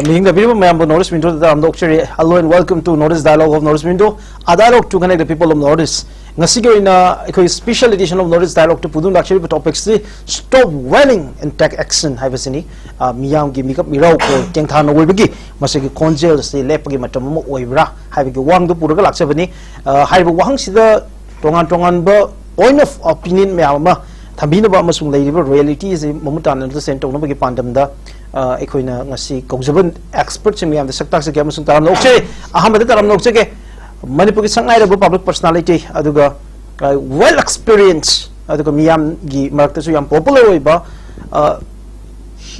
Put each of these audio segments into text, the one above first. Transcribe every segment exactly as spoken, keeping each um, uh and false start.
ꯃꯤꯠꯌꯦꯡꯗꯕꯤꯔꯤꯕ ꯃꯌꯥꯝꯕꯨ North East Window ꯗ ꯇꯔꯥꯝꯅ ꯑꯣꯛꯆꯔꯤ꯫ Hello and welcome to North East Dialogue of North East Window, a dialogue to connect the people of North East. ꯉꯁꯤꯒꯤ ꯑꯣꯏꯅ ꯑꯩꯈꯣꯏ special edition of North East Dialogue ꯇ ꯄꯨꯗꯨꯅ ꯂꯥꯛꯆꯔꯤꯕ topic ꯁꯤ Stop Whining and Take Action ꯍꯥꯏꯕꯁꯤꯅꯤ꯫ ꯑ, ꯃꯤꯌꯥꯝꯒꯤ ꯃꯤꯀꯞ ꯃꯤꯔꯥꯎ ꯀꯣꯜ ꯇꯦꯡꯊꯥꯅ ꯑꯣꯏꯕꯒꯤ ꯃꯁꯤꯒꯤ ꯈꯣꯟꯖꯦꯜ ꯑꯁꯤ ꯂꯦꯞꯄꯒꯤ ꯃꯇꯝ ꯑꯃ ꯑꯣꯏꯕ꯭ꯔꯥ ꯍꯥꯏꯕꯒꯤ ꯋꯥꯍꯪꯗꯨ ꯄꯨꯔꯒ ꯂꯥꯛꯆꯕꯅꯤ꯫ ꯑ, ꯍꯥꯏꯔꯤꯕ ꯋꯥꯍꯪꯁꯤꯗ ꯇꯣꯉꯥꯟ ꯇꯣꯉꯥꯟꯕ point of opinion ꯃꯌꯥꯝ ꯑꯃ ꯊꯝꯕꯤꯅꯕ ꯑꯃꯁꯨꯡ ꯂꯩꯔꯤꯕ reality ꯑꯁꯤ ꯃꯃꯨꯠ ꯇꯥꯅ understand ꯇꯧꯅꯕꯒꯤ ꯄꯥꯟꯗꯝꯗ, ꯑ, ꯑꯩꯈꯣꯏꯅ ꯉꯁꯤ ꯀꯧꯖꯕ expert ꯁꯤꯡ ꯃꯌꯥꯝꯗ ꯁꯛ ꯇꯥꯛꯆꯒꯦ ꯑꯃꯁꯨꯡ ꯇꯔꯥꯝꯅ ꯑꯣꯛꯆꯔꯤ꯫ ꯑꯍꯥꯟꯕꯗ ꯇꯔꯥꯝꯅ ꯑꯣꯛꯆꯒꯦ ꯃꯅꯤꯄꯨꯔꯒꯤ ꯁꯛꯅꯥꯏꯔꯕ public personality, ꯑꯗꯨꯒ, ꯑ, well experience, ꯑꯗꯨꯒ ꯃꯤꯌꯥꯝꯒꯤ ꯃꯔꯛꯇꯁꯨ ꯌꯥꯝ popular ꯑꯣꯏꯕ, ꯑ,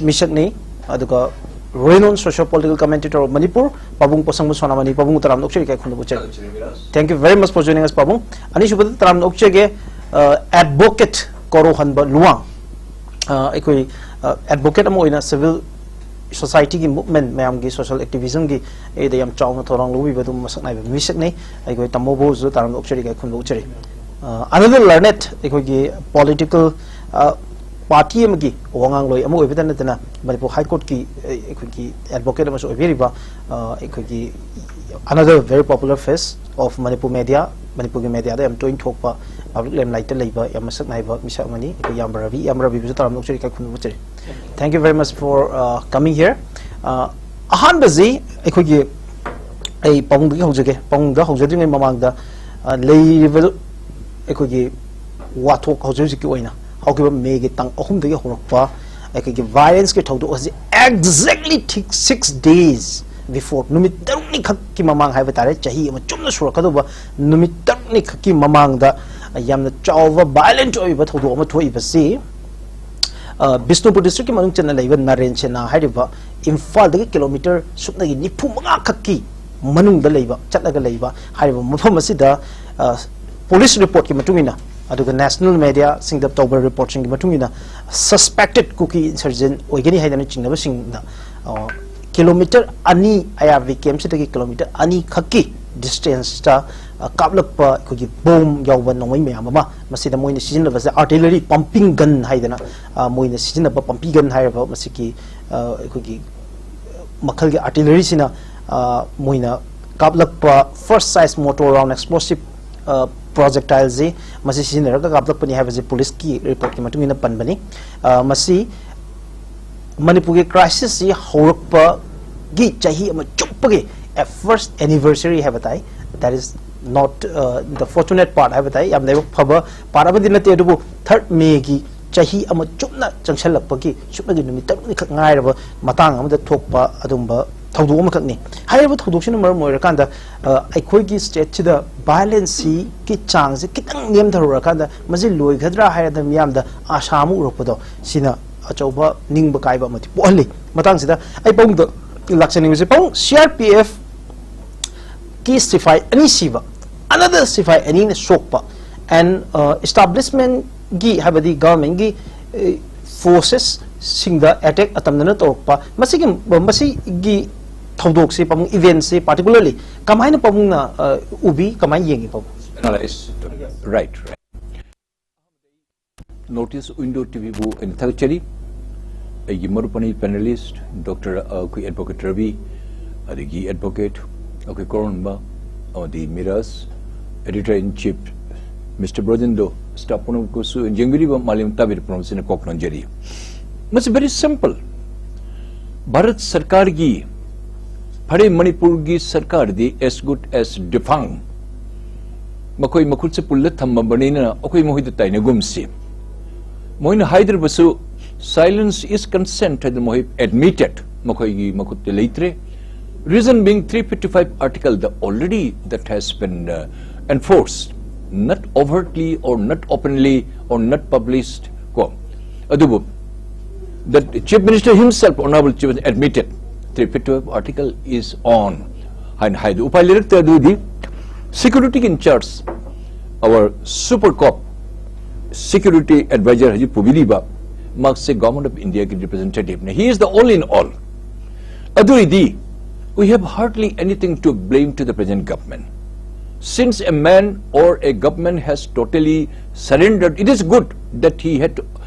ꯃꯤꯁꯛꯅꯤ, ꯑꯗꯨꯒ renowned socio political commentator of Manipur, ꯄꯥꯕꯨꯡ ꯄꯣꯠꯁꯪꯕꯝ ꯁꯣꯅꯥꯃꯅꯤ꯫ ꯄꯥꯕꯨꯡ ꯇꯔꯥꯝꯅ ꯑꯣꯛꯆꯔꯤ, ꯏꯀꯥꯏ ꯈꯨꯝꯅꯕ ꯎꯠꯆꯔꯤ꯫ Thank you very much for joining us, ꯄꯥꯕꯨꯡ꯫ ꯑꯅꯤꯁꯨꯕꯗ ꯇꯔꯥꯝꯅ ꯑꯣꯛꯆꯒꯦ, ꯑ, advocate ꯀꯣꯔꯧꯍꯟꯕ ꯂꯨꯋꯥꯡ꯫ ꯑ, ꯑꯩꯈꯣꯏ, ꯑ, advocate ꯑꯃ ꯑꯣꯏꯅ civil society ꯒꯤ movement, ꯃꯌꯥꯝꯒꯤ social activism ꯒꯤ ꯑꯩꯗ ꯌꯥꯝ ꯆꯥꯎꯅ ꯊꯧꯗꯥꯡ ꯂꯧꯕꯤꯕ ꯑꯗꯨꯝ ꯃꯁꯛ ꯅꯥꯏꯕ ꯃꯤꯁꯛꯅꯤ꯫ ꯑꯩꯈꯣꯏ ꯇꯥꯃꯣꯕꯨꯁꯨ ꯇꯔꯥꯝꯅ ꯑꯣꯛꯆꯔꯤ, ꯏꯀꯥꯏ ꯈꯨꯝꯅꯕ ꯎꯠꯆꯔꯤ꯫ ꯑ, another learned, ꯑꯩꯈꯣꯏꯒꯤ political, ꯑ, party ꯑꯃꯒꯤ ꯋꯥꯉꯥꯡꯂꯣꯏ ꯑꯃ ꯑꯣꯏꯕꯇ ꯅꯠꯇꯅ ꯃꯅꯤꯄꯨꯔ High Court ꯀꯤ, ꯑ, ꯑꯩꯈꯣꯏꯒꯤ advocate ꯑꯃꯁꯨ ꯑꯣꯏꯕꯤꯔꯤꯕ, ꯑ, ꯑꯩꯈꯣꯏꯒꯤ another very popular face of Manipur media, ꯃꯅꯤꯄꯨꯔꯒꯤ media ꯗ ꯌꯥꯝ ꯇꯣꯏꯅ ꯊꯣꯛꯄ, public limelight ꯇ ꯂꯩꯕ ꯌꯥꯝ ꯃꯁꯛ ꯅꯥꯏꯕ ꯃꯤꯁꯛ ꯑꯃꯅꯤ꯫ ꯑꯩꯈꯣꯏ ꯏꯌꯥꯝꯕ ꯔꯕꯤ, ꯏꯌꯥꯝꯕ ꯔꯕꯤꯕꯨꯁꯨ ꯇꯔꯥꯝꯅ ꯑꯣꯛꯆꯔꯤ, ꯏꯀꯥꯏ ꯈꯨꯝꯅꯕ ꯎꯠꯆꯔꯤ꯫ Thank you very much for, uh, coming here. Uh, ꯑꯍꯥꯟꯕꯁꯤ ꯑꯩꯈꯣꯏꯒꯤ, ꯑꯩ ꯄꯥꯕꯨꯡꯗꯒꯤ ꯍꯧꯖꯒꯦ꯫ ꯄꯥꯕꯨꯡꯗ ꯍꯧꯖꯗ꯭ꯔꯤꯉꯩ ꯃꯃꯥꯡꯗ, ꯑ, ꯂꯩꯔꯤꯕ ꯑꯩꯈꯣꯏꯒꯤ ꯋꯥꯊꯣꯛ ꯍꯧꯖꯤꯛ ꯍꯧꯖꯤꯛꯀꯤ ꯑꯣꯏꯅ ꯍꯧꯈꯤꯕ ꯃꯦꯒꯤ ꯇꯥꯡ ꯑꯍꯨꯝꯗꯒꯤ ꯍꯧꯔꯛꯄ ꯑꯩꯈꯣꯏꯒꯤ violence ꯀꯤ ꯊꯧꯗꯣꯛ ꯑꯁꯤ exactly six days before, ꯅꯨꯃꯤꯠ ꯇꯔꯨꯛꯅꯤ ꯈꯛꯀꯤ ꯃꯃꯥꯡ ꯍꯥꯏꯕ ꯇꯥꯔꯦ, ꯆꯍꯤ ꯑꯃ ꯆꯨꯝꯅ ꯁꯨꯔꯛꯀꯗꯧꯕ ꯅꯨꯃꯤꯠ ꯇꯔꯨꯛꯅꯤ ꯈꯛꯀꯤ ꯃꯃꯥꯡꯗ ꯌꯥꯝꯅ ꯆꯥꯎꯕ violent ꯑꯣꯏꯕ ꯊꯧꯗꯣꯛ ꯑꯃ ꯊꯣꯛꯏꯕꯁꯤ, ꯑ, ꯕꯤꯁꯅꯨꯄꯨꯔ district ꯀꯤ ꯃꯅꯨꯡ ꯆꯟꯅ ꯂꯩꯕ ꯅꯔꯦꯟ ꯁꯦꯅꯥ ꯍꯥꯏꯔꯤꯕ ꯏꯝꯐꯥꯜꯗꯒꯤ kilometre ꯁꯨꯞꯅꯒꯤ ꯅꯤꯐꯨ ꯃꯉꯥ ꯈꯛꯀꯤ ꯃꯅꯨꯡꯗ ꯂꯩꯕ, ꯆꯠꯂꯒ ꯂꯩꯕ ꯍꯥꯏꯔꯤꯕ ꯃꯐꯝ ꯑꯁꯤꯗ, ꯑ, police report ꯀꯤ ꯃꯇꯨꯡ ꯏꯟꯅ, ꯑꯗꯨꯒ national media ꯁꯤꯡꯗ ꯇꯧꯕ report ꯁꯤꯡꯒꯤ ꯃꯇꯨꯡ ꯏꯟꯅ, suspected Kuki insurgent ꯑꯣꯏꯒꯅꯤ ꯍꯥꯏꯗꯅ ꯆꯤꯡꯅꯕꯁꯤꯡꯗ, ꯑ, kilometre ꯑꯅꯤ, ꯑꯥꯏ ꯑꯥꯔ ꯕꯤ camp ꯁꯤꯗꯒꯤ kilometre ꯑꯅꯤ ꯈꯛꯀꯤ distance ꯇ, ꯑ, ꯀꯥꯞꯂꯛꯄ ꯑꯩꯈꯣꯏꯒꯤ bomb ꯌꯥꯎꯕ ꯅꯣꯡꯃꯩ ꯃꯌꯥꯝ ꯑꯃ, ꯃꯁꯤꯗ ꯃꯣꯏꯅ ꯁꯤꯖꯤꯟꯅꯕꯁꯦ artillery pumping gun ꯍꯥꯏꯗꯅ, ꯑ, ꯃꯣꯏꯅ ꯁꯤꯖꯤꯟꯅꯕ pumping gun ꯍꯥꯏꯔꯤꯕ ꯃꯁꯤꯒꯤ, ꯑ, ꯑꯩꯈꯣꯏꯒꯤ ꯃꯈꯜꯒꯤ ꯑꯥꯔꯇꯤꯂꯔꯤꯁꯤꯅ ꯃꯣꯏꯅ ꯀꯥꯞꯂꯛꯄ first size motor round explosive projectileꯁꯤ ꯃꯁꯤ ꯁꯤꯖꯤꯟꯅꯔꯒ ꯀꯥꯞꯂꯛꯄꯅꯤ ꯍꯥꯏꯕꯁꯤ ꯄꯨꯂꯤꯁꯀꯤ ꯔꯤꯄꯣꯔꯠꯀꯤ ꯃꯇꯨꯡ ꯏꯟꯅ ꯄꯟꯕꯅꯤ꯫ ꯃꯁꯤ ꯃꯅꯤꯄꯨꯔꯒꯤ crisis ꯁꯤ ꯍꯧꯔꯛꯄꯒꯤ ꯆꯍꯤ ꯑꯃ ꯆꯨꯞꯄꯒꯤ first anniversary ꯍꯥꯏꯕ ꯇꯥꯏ꯫ That is not the fortunate part ꯍꯥꯏꯕ ꯇꯥꯏ꯫ ꯌꯥꯝ ꯂꯥꯏꯕꯛ ꯐꯕ part ꯑꯃꯗꯤ ꯅꯠꯇꯦ, ꯑꯗꯨꯕꯨ third Mayꯒꯤ ꯆꯍꯤ ꯑꯃ ꯆꯨꯞꯅ ꯆꯪꯁꯜꯂꯛꯄꯒꯤ ꯁꯨꯞꯅꯒꯤ ꯅꯨꯃꯤꯠ ꯇꯔꯨꯛꯅꯤꯈꯛ ꯉꯥꯏꯔꯕ ꯃꯇꯥꯡ ꯑꯃꯗ ꯊꯣꯛꯄ ꯑꯗꯨꯝꯕ ꯊꯧꯗꯣꯛ ꯑꯃꯈꯛꯅꯤ꯫ ꯍꯥꯏꯔꯤꯕ ꯊꯧꯗꯣꯛꯁꯤꯅ ꯃꯔꯝ ꯑꯣꯏꯔꯀꯥꯟꯗ ꯑꯩꯈꯣꯏꯒꯤ stateꯁꯤꯗ violenceꯁꯤꯒꯤ ꯆꯥꯡꯁꯤ ꯈꯤꯇꯪ ꯅꯦꯝꯊꯔꯨꯔꯀꯥꯟꯗ ꯃꯁꯤ ꯂꯣꯏꯒꯗ꯭ꯔꯥ ꯍꯥꯏꯔꯒ ꯃꯤꯌꯥꯝꯗ ꯑꯥꯁꯥ ꯑꯃ ꯎꯔꯛꯄꯗꯣ, ꯁꯤꯅ ꯑꯆꯧꯕ ꯅꯤꯡꯕ ꯀꯥꯏꯕ ꯑꯃꯗꯤ ꯄꯣꯛꯍꯜꯂꯤ꯫ ꯃꯇꯥꯡꯁꯤꯗ ꯑꯩ ꯄꯥꯕꯨꯡꯗ ꯂꯥꯛꯆꯅꯤꯡꯕꯁꯤ, ꯄꯥꯕꯨꯡ, CRPFꯀꯤ ꯁꯤꯐꯥꯏ ꯑꯅꯤ ꯁꯤꯕ, another ꯁꯤꯐꯥꯏ ꯑꯅꯤꯅ ꯁꯣꯛꯄ, and establishmentꯒꯤ ꯍꯥꯏꯕꯗꯤ governmentꯀꯤ forcesꯁꯤꯡꯗ attack ꯑꯇꯝꯅꯅ ꯇꯧꯔꯛꯄ, ꯃꯁꯤꯒꯤ ꯃꯁꯤꯒꯤ ꯊꯧꯗꯣꯛꯁꯤ, ꯄꯥꯕꯨꯡ, eventꯁꯤ particularly ꯀꯃꯥꯏꯅ ꯄꯥꯕꯨꯡꯅ ꯎꯕꯤ, ꯀꯃꯥꯏꯅ ꯌꯦꯡꯉꯤ ꯄꯥꯕꯨꯡ? Analyze. Right, right. North East Window TVꯕꯨ ꯑꯩꯅ ꯊꯥꯒꯠꯆꯔꯤ꯫ ꯑꯩꯒꯤ ꯃꯔꯨꯞ ꯑꯅꯤ panelist, Doctor ꯑꯩꯈꯣꯏ Advocate ꯔꯕꯤ, ꯑꯗꯒꯤ Advocate ꯑꯩꯈꯣꯏ ꯀꯣꯔꯣꯟꯕ, ꯑꯃꯗꯤ Miraj, Editor in Chief, Mister ꯕ꯭ꯔꯣꯖꯦꯟꯗꯣ, staff ꯄꯨꯝꯅꯃꯛꯄꯨꯁꯨ ꯌꯦꯡꯕꯤꯔꯤꯕ ꯃꯥꯂꯦꯝ ꯇꯥꯕꯤꯔꯤꯕ ꯄꯨꯝꯅꯃꯛꯁꯤꯅ ꯀꯣꯛ ꯅꯣꯟꯖꯔꯤ꯫ ꯃꯁꯤ very simple. ꯚꯥꯔꯠ ꯁꯔꯀꯥꯔꯒꯤ, ꯐꯔꯦ, ꯃꯅꯤꯄꯨꯔꯒꯤ ꯁꯔꯀꯥꯔꯗꯤ as good as defunct, ꯃꯈꯣꯏ ꯃꯈꯨꯠꯁꯦ ꯄꯨꯜꯂ ꯊꯝꯃꯕꯅꯤꯅ ꯑꯩꯈꯣꯏ ꯃꯈꯣꯏꯗ ꯇꯥꯏꯅꯒꯨꯝꯁꯤ꯫ ꯃꯣꯏꯅ ꯍꯥꯏꯗ꯭ꯔꯕꯁꯨ silence is consent ꯍꯥꯏꯗꯅ ꯃꯈꯣꯏ admitted, ꯃꯈꯣꯏꯒꯤ ꯃꯈꯨꯠꯇ ꯂꯩꯇ꯭ꯔꯦ꯫ Reason being, three fifty-five articleꯗ already that has been enforced, not overtly or not openly or not published ꯀꯣ꯫ ꯑꯗꯨꯕꯨ the Chief Minister himself, Honorable Chief Minister, admitted three fifty-five article is on ꯍꯥꯏꯅ ꯍꯥꯏꯗꯨ ꯎꯄꯥꯏ ꯂꯩꯔꯛꯇꯦ꯫ ꯑꯗꯨꯗꯤ security in charge, our super cop security advisor ꯍꯧꯖꯤꯛ ꯄꯨꯕꯤꯔꯤꯕ ꯃꯍꯥꯛꯁꯦ Government of Indiaꯒꯤ representativeꯅꯤ꯫ He is the all in all. ꯑꯗꯨ ꯑꯣꯏꯗꯤ we have hardly anything to blame to the present government. Since a man or a government has totally surrendered, it is good that he had,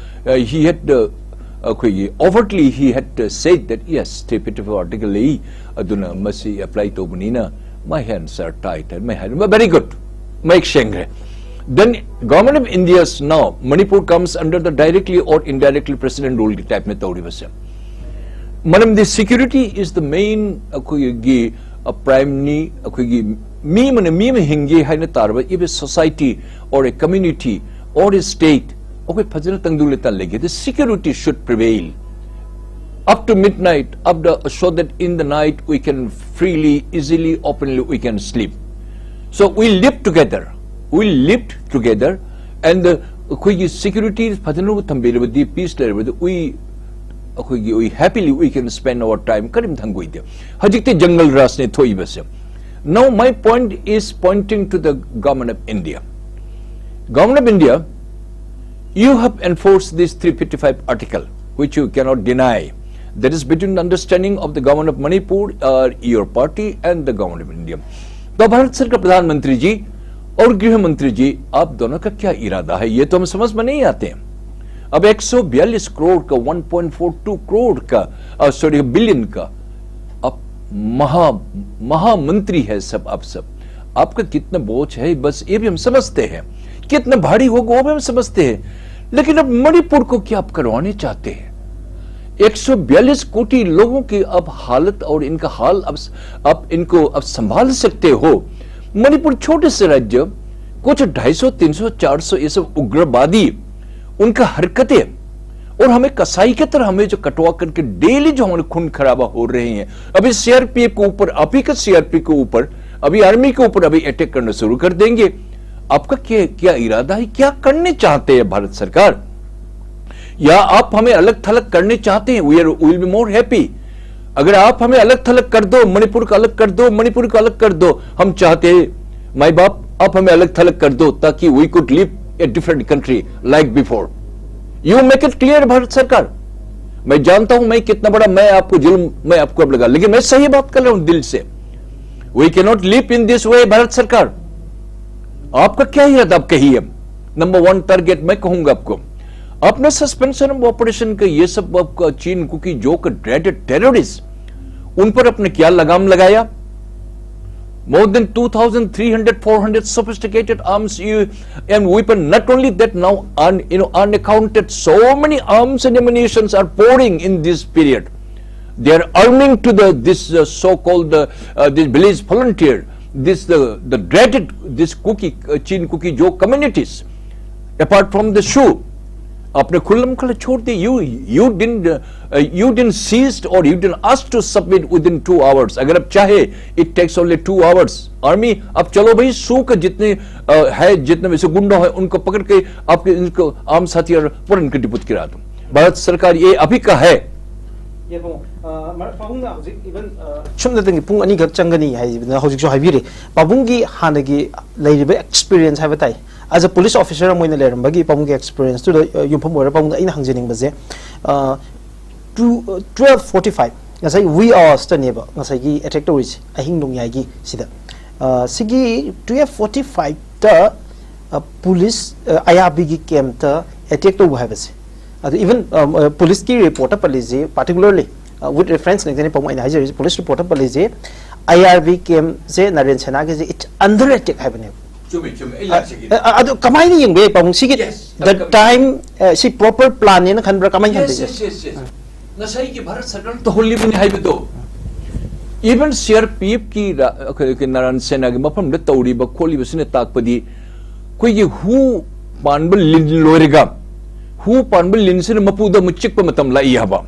uh, he had uh, ꯑꯩꯈꯣꯏꯒꯤ overtly he had said that yes, three fifty-five article ꯂꯩ, ꯑꯗꯨꯅ ꯃꯁꯤ apply ꯇꯧꯕꯅꯤꯅ my hands are tied and my hand, very good, ꯃꯌꯦꯛ ꯁꯦꯡꯈ꯭ꯔꯦ. Then Government of India's now Manipur comes under the directly or indirectly President rule ꯒꯤ type ꯅ ꯇꯧꯔꯤꯕꯁꯦ. ꯃꯔꯝꯗꯤ security is the main ꯑꯩꯈꯣꯏꯒꯤ prime ꯅꯤ. ꯑꯩꯈꯣꯏꯒꯤ ꯃꯤ ꯑꯃꯅ ꯃꯤ ꯑꯃ ꯍꯤꯡꯒꯦ ꯍꯥꯏꯅ ꯇꯥꯔꯕ, if a society or a community or a state ꯑꯩꯈꯣꯏ ꯐꯖꯅ ꯇꯪꯗꯨ ꯂꯩꯇꯥ ꯂꯩꯒꯦ, the security should prevail up to midnight, up the, so that in the night we can freely, easily, openly we can sleep. So we live together, we lived together, and the ꯑꯩꯈꯣꯏꯒꯤ security ꯐꯖꯅ ꯊꯝꯕꯤꯔꯕꯗꯤ, peace ꯂꯩꯔꯕꯗꯤ, we ꯑꯩꯈꯣꯏꯒꯤ we happily we can spend our time, ꯀꯔꯤꯝ ꯊꯪꯒꯣꯏꯗꯦ. ꯍꯧꯖꯤꯛꯇꯤ ꯖꯪꯒꯜ ꯔꯥꯖꯅꯤ ꯊꯣꯛꯏꯕꯁꯦ. Now my point is pointing to the Government of India. Government of India, you have enforced this three fifty-five article, which you cannot deny. That is between the understanding of the Government of Manipur, uh, your party, and the Government of India. तो भारत सरकार, प्रधानमंत्री जी और गृह मंत्री जी, आप दोनों का क्या इरादा है, ये तो हम समझ में नहीं आते हैं. अब एक सौ बयालीस करोड़ का, one point four two crore का, सॉरी, बिलियन का, आप महा महामंत्री है सब, आप सब, आपका कितना बोझ है बस ये भी हम समझते हैं, कितना भारी होगा वो भी हम समझते हैं. लेकिन अब मणिपुर को क्या आप करवाने चाहते हैं? एक सौ बयालीस कोटि लोगों की अब हालत और इनका हाल अब आप इनको अब संभाल सकते हो? मणिपुर छोटे से राज्य, कुछ ढाई सौ, तीन सौ, चार सौ ये सब उग्रवादी, उनका हरकतें, और हमें कसाई की तरह हमें जो कटवा करके डेली जो हमारे खून खराबा हो रहे हैं. अभी सीआरपीएफ के ऊपर, आप ही का सीआरपी के ऊपर, अभी आर्मी के ऊपर अभी अटैक करना शुरू कर देंगे. आपका क्या क्या इरादा है, क्या करने चाहते हैं भारत सरकार? या आप हमें अलग थलग करने चाहते हैं? We are, will be more happy. अगर आप हमें अलग थलग कर दो, मणिपुर का अलग कर दो, मणिपुर का अलग कर दो, हम चाहते हैं, माई बाप, आप हमें अलग थलग कर दो ताकि we could live a different country like before. You make it clear, Bharat सरकार. मैं जानता हूं मैं कितना बड़ा, मैं आपको जुल्म, मैं आपको अब लगा, लेकिन मैं सही बात कर रहा हूं दिल से. We cannot live in this way, Bharat सरकार. आपका क्या इरादा, आप कहिए. नंबर वन टारगेट मैं कहूंगा आपको, अपने सस्पेंशन ऑफ ऑपरेशन का, ये सब आपका चीन कुकी जो का ड्रेडेड टेररिस्ट, उन पर आपने क्या लगाम लगाया? More than two thousand three hundred, four hundred sophisticated arms you, and weapon. Not only that, now un, you know, unaccounted, so many arms and ammunitions are pouring in this period. They are arming to the, this uh, so-called uh, uh, this village volunteer, this the the dreaded, this Kuki uh, Chin Kuki Joe communities. Apart from the Shu, आपने खुल्लम खुल्ला छोड़ दिया. You you didn't uh, uh, you didn't seized or you didn't ask to submit within two hours. अगर आप चाहे, it takes only two hours. Army, आप चलो भाई, सू का जितने uh, है, जितने वैसे गुंडा है, उनको पकड़ के आपके इनको आर्म्स हथियार पर इनको डिपोट करा दो. भारत सरकार ये अभी का है. ꯌꯦꯡꯉꯣ, ꯑ, ꯃꯔ- ꯄꯥꯕꯨꯡꯅ ꯍꯧꯖꯤꯛ even, ꯑ, ꯁꯨꯞꯅꯇꯪꯒꯤ ꯄꯨꯡ ꯑꯅꯤꯈꯛ ꯆꯪꯒꯅꯤ ꯍꯥꯏꯕꯅ ꯍꯧꯖꯤꯛꯁꯨ ꯍꯥꯏꯕꯤꯔꯤ. ꯄꯥꯕꯨꯡꯒꯤ ꯍꯥꯟꯅꯒꯤ ꯂꯩꯔꯤꯕ ꯑꯦꯛꯁꯄꯤꯔꯤꯌꯦꯟꯁ ꯍꯥꯏꯕ ꯇꯥꯏ, ꯑꯦꯖ ꯑ ꯄꯨꯂꯤꯁ ꯑꯣꯐꯤꯁꯔ ꯑꯃ ꯑꯣꯏꯅ ꯂꯩꯔꯝꯕꯒꯤ ꯄꯥꯕꯨꯡꯒꯤ ꯑꯦꯛꯁꯄꯤꯔꯤꯌꯦꯟꯁꯇꯨꯗ ꯑ, ꯌꯨꯝꯐꯝ ꯑꯣꯏꯔ ꯄꯥꯕꯨꯡꯗ ꯑꯩꯅ ꯍꯪꯖꯅꯤꯡꯕꯁꯦ, ꯑ, ꯇꯨ ꯇ꯭ꯋꯦꯜꯐ ꯐꯣꯔꯇꯤ ꯐꯥꯏꯚ, ꯉꯁꯥꯏ ꯋꯤ ꯑꯋꯥꯔꯁꯇꯅꯦꯕ ꯉꯁꯥꯏꯒꯤ ꯑꯦꯇꯦꯛ ꯇꯧꯔꯤꯁꯦ, ꯑꯍꯤꯡ ꯅꯣꯡꯌꯥꯏꯒꯤ ꯁꯤꯗ. ꯑ, ꯁꯤꯒꯤ ꯇ꯭ꯋꯦꯜꯐ ꯐꯣꯔꯇꯤ ꯐꯥꯏꯚꯇ ꯄꯨꯂꯤꯁ ꯑꯥꯏ ꯑꯥꯔ ꯕꯤꯒꯤ ꯀꯦꯝꯞꯇ ꯑꯦꯇꯦꯛ ꯇꯧꯕ ꯍꯥꯏꯕꯁꯦ, ꯑꯗꯨ ꯏꯚꯟ ꯄꯨꯂꯤꯁꯀꯤ ꯔꯤꯄꯣꯔꯠꯇ ꯄꯜꯂꯤꯁꯦ, ꯄꯥꯔꯇꯤꯀꯨꯂꯔꯂꯤ ꯋꯤꯠ ꯔꯦꯐꯔꯦꯟꯁ ꯉꯥꯛꯇꯅꯤ ꯄꯥꯕꯨꯡ ꯑꯩꯅ ꯍꯥꯏꯖꯔꯤꯁꯦ, ꯄꯨꯂꯤꯁ ꯔꯤꯄꯣꯔꯠꯇ ꯄꯜꯂꯤꯁꯦ ꯑꯥꯏ ꯑꯥꯔ ꯕꯤ ꯀꯦꯝꯞꯁꯦ ꯅꯔꯦꯟ ꯁꯦꯅꯥꯒꯤꯁꯦ it's under attack ꯍꯥꯏꯕꯅꯦꯕ. ꯆꯨꯝꯃꯤ, ꯆꯨꯝꯃꯤ, ꯑꯩ ꯂꯥꯛꯆꯒꯦ. ꯑ, ꯑ, ꯑꯗꯨ ꯀꯃꯥꯏꯅ ꯌꯦꯡꯕ ꯌꯥꯏ ꯄꯥꯕꯨꯡ ꯁꯤꯒꯤ? Yes, The upcoming. time, ꯑ, ꯁꯤ ꯄ꯭ꯔꯣꯄꯔ ꯄ꯭ꯂꯥꯟꯅꯦꯅ ꯈꯟꯕ꯭ꯔꯥ, ꯀꯃꯥꯏꯅ Yes, ꯈꯟꯕꯤꯒꯦ? yes, yes, yes. ꯉꯁꯥꯏꯒꯤ ꯚꯥꯔꯠ ꯁꯔꯀꯥꯔꯅ ꯇꯧꯍꯜꯂꯤꯕꯅꯤ ꯍꯥꯏꯕꯗꯣ, ꯏꯚꯟ ꯁꯤ ꯑꯥꯔ ꯄꯤ ꯑꯦꯐꯀꯤ ꯔ-, ꯑꯩꯈꯣꯏ, ꯑꯩꯈꯣꯏ ꯅꯥꯔꯥꯟ ꯁꯦꯅꯥꯒꯤ ꯃꯐꯝꯗ ꯇꯧꯔꯤꯕ ꯈꯣꯠꯂꯤꯕꯁꯤꯅ ꯇꯥꯛꯄꯗꯤ, ꯑꯩꯈꯣꯏꯒꯤ ꯍꯨ ꯄꯥꯟꯕ ꯂꯤꯟ ꯂꯣꯏꯔꯒ, ꯍꯨ ꯄꯥꯟꯕ ꯂꯤꯟꯁꯤꯅ ꯃꯄꯨꯗ ꯑꯃꯨꯛ ꯆꯤꯛꯄ ꯃꯇꯝ ꯂꯥꯛꯏ ꯍꯥꯏꯕ.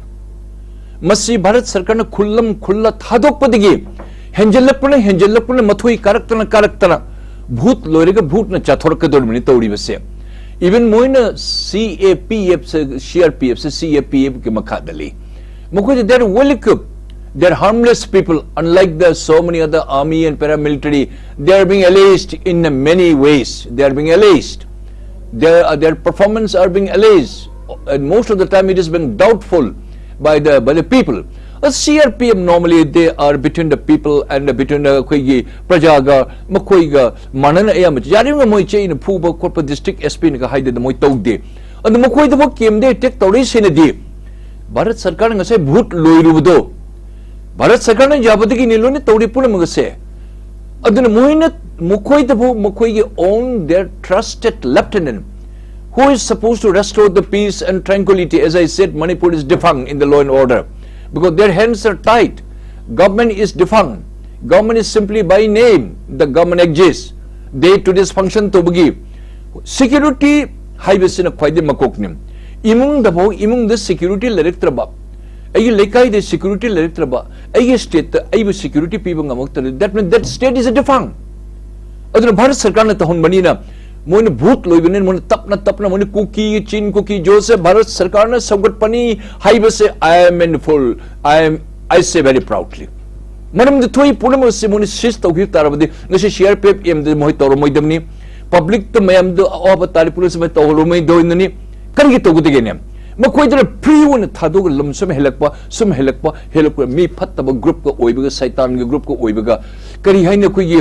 ꯃꯁꯤ ꯚꯥꯔꯠ ꯁꯔꯀꯥꯔꯅ ꯈꯨꯜꯂꯝ ꯈꯨꯜꯂ ꯊꯥꯗꯣꯛꯄꯗꯒꯤ ꯍꯦꯟꯖꯜꯂꯛꯄꯅ ꯍꯦꯟꯖꯜꯂꯛꯄꯅ, ꯃꯊꯣꯏ ꯀꯥꯔꯛꯇꯅ ꯀꯥꯔꯛꯇꯅ, ꯚꯨꯠ ꯂꯣꯏꯔꯒ ꯚꯨꯠꯅ ꯆꯥꯊꯣꯔꯛꯀꯗꯧꯔꯤꯕꯅꯤ ꯇꯧꯔꯤꯕꯁꯦ. ꯏꯚꯟ ꯃꯣꯏꯅ ꯁꯤ ꯑꯦ ꯄꯤ ꯑꯦꯐ ꯁꯦ, ꯁꯤ ꯑꯥꯔ ꯄꯤ ꯑꯦꯐ ꯁꯦ ꯁꯤ ꯑꯦ ꯄꯤ ꯑꯦꯐ ꯀꯤ ꯃꯈꯥꯗ ꯂꯩ. ꯃꯈꯣꯏꯗꯤ they are well equipped, they are harmless people, unlike the so many other army and paramilitary, they are being alleged in many ways, they are being alleged, their, uh, their performance are being alleged, and most of the time it is being doubtful by the, by the people. ꯁꯤ R P F normally they are between the people and between the ꯑꯩꯈꯣꯏꯒꯤ ꯄ꯭ꯔꯖꯥꯒ ꯃꯈꯣꯏꯒ ꯃꯥꯟꯅꯅ ꯑꯌꯥꯝꯕ ꯌꯥꯔꯤꯕ ꯃꯣꯏ ꯆꯦ ꯑꯩꯅ ꯐꯨꯕ ꯈꯣꯠꯄ ꯗꯤꯁꯇ꯭ꯔꯤꯛ ꯑꯦꯁ ꯄꯤꯅꯒ ꯍꯥꯏꯗꯅ ꯃꯣꯏ ꯇꯧꯗꯦ. ꯑꯗꯨ ꯃꯈꯣꯏꯗꯕꯨ ꯀꯦꯝꯗ ꯑꯦꯇꯦꯛ ꯇꯧꯔꯛꯏꯁꯤꯅꯗꯤ ꯚꯥꯔꯠ ꯁꯔꯀꯥꯔꯅ ꯉꯁꯥꯏ ꯚꯣꯠ ꯂꯣꯏꯔꯨꯕꯗꯣ ꯚꯥꯔꯠ ꯁꯔꯀꯥꯔꯅ ꯌꯥꯕꯗꯒꯤꯅꯤ ꯂꯣꯏꯅ ꯇꯧꯔꯤ ꯄꯨꯝꯅꯃꯛ ꯑꯁꯦ꯫ ꯑꯗꯨꯅ ꯃꯣꯏꯅ ꯃꯈꯣꯏꯗꯕꯨ ꯃꯈꯣꯏꯒꯤ own their trusted lieutenant who is supposed to restore the peace and tranquility. As I said, Manipur is defunct in the law and order because their hands are tied. Government is defunct. Government is simply by name. The government exists. Day to day function ꯇꯧꯕꯒꯤ security ꯍꯥꯏꯕꯁꯤꯅ ꯈ꯭ꯋꯥꯏꯗꯒꯤ ꯃꯀꯣꯛꯅꯤ꯫ ꯏꯃꯨꯡꯗꯐꯥꯎ ꯏꯃꯨꯡꯗ security ꯂꯩꯔꯛꯇ꯭ꯔꯕ, ꯑꯩꯒꯤ ꯂꯩꯀꯥꯏꯗ security ꯂꯩꯔꯛꯇ꯭ꯔꯕ, ꯑꯩꯒꯤ stateꯇ ꯑꯩꯕꯨ security ꯄꯤꯕ ꯉꯝꯃꯛꯇ꯭ꯔꯗꯤ, that means that state is a defunct. ꯑꯗꯨꯅ ꯚꯥꯔꯠ ꯁꯔꯀꯥꯔꯅ ꯇꯧꯍꯟꯕꯅꯤꯅ ꯃꯣꯏꯅ ꯚꯣꯠ ꯂꯣꯏꯕꯅꯤꯅ ꯃꯣꯏꯅ ꯇꯞꯅ ꯇꯞꯅ ꯃꯣꯏꯅ ꯀꯨꯀꯤ ꯆꯤꯟ ꯀꯨꯀꯤ ꯖꯣꯁꯦ ꯚꯥꯔꯠ ꯁꯔꯀꯥꯔꯅ ꯁꯧꯒꯠꯄꯅꯤ ꯍꯥꯏꯕꯁꯦ I am in full, I am, I say very proudly. ꯃꯔꯝꯗꯤ ꯊꯣꯛꯏ ꯄꯨꯝꯅꯃꯛ ꯑꯁꯤ ꯃꯣꯏꯅ seize ꯇꯧꯈꯤꯕ ꯇꯥꯔꯕꯗꯤ ꯉꯁꯤ C R P F M ꯗ ꯃꯣꯏ ꯇꯧꯔꯝꯃꯣꯏꯗꯕꯅꯤ꯫ Publicꯇ ꯃꯌꯥꯝꯗ ꯑꯋꯥꯕ ꯇꯥꯔꯤ ꯄꯨꯝꯅꯃꯛ ꯑꯁꯤ ꯃꯣꯏ ꯇꯧꯍꯜꯂꯝꯃꯣꯏꯗꯣꯏꯅꯤ꯫ ꯀꯔꯤꯒꯤ ꯇꯧꯒꯗꯒꯦꯅꯦ? ꯃꯈꯣꯏꯗꯅ free ꯑꯣꯏꯅ ꯊꯥꯗꯣꯛꯑꯒ ꯂꯝ ꯁꯨꯝ ꯍꯦꯜꯂꯛꯄ, ꯁꯨꯝ ꯍꯦꯜꯂꯛꯄ, ꯍꯦꯜꯂꯛꯄ, ꯃꯤ ꯐꯠꯇꯕ groupꯀ ꯑꯣꯏꯕꯒ, ꯁꯩꯇꯥꯟꯒꯤ groupꯀ ꯑꯣꯏꯕꯒ, ꯀꯔꯤ ꯍꯥꯏꯅꯤ, ꯑꯩꯈꯣꯏꯒꯤ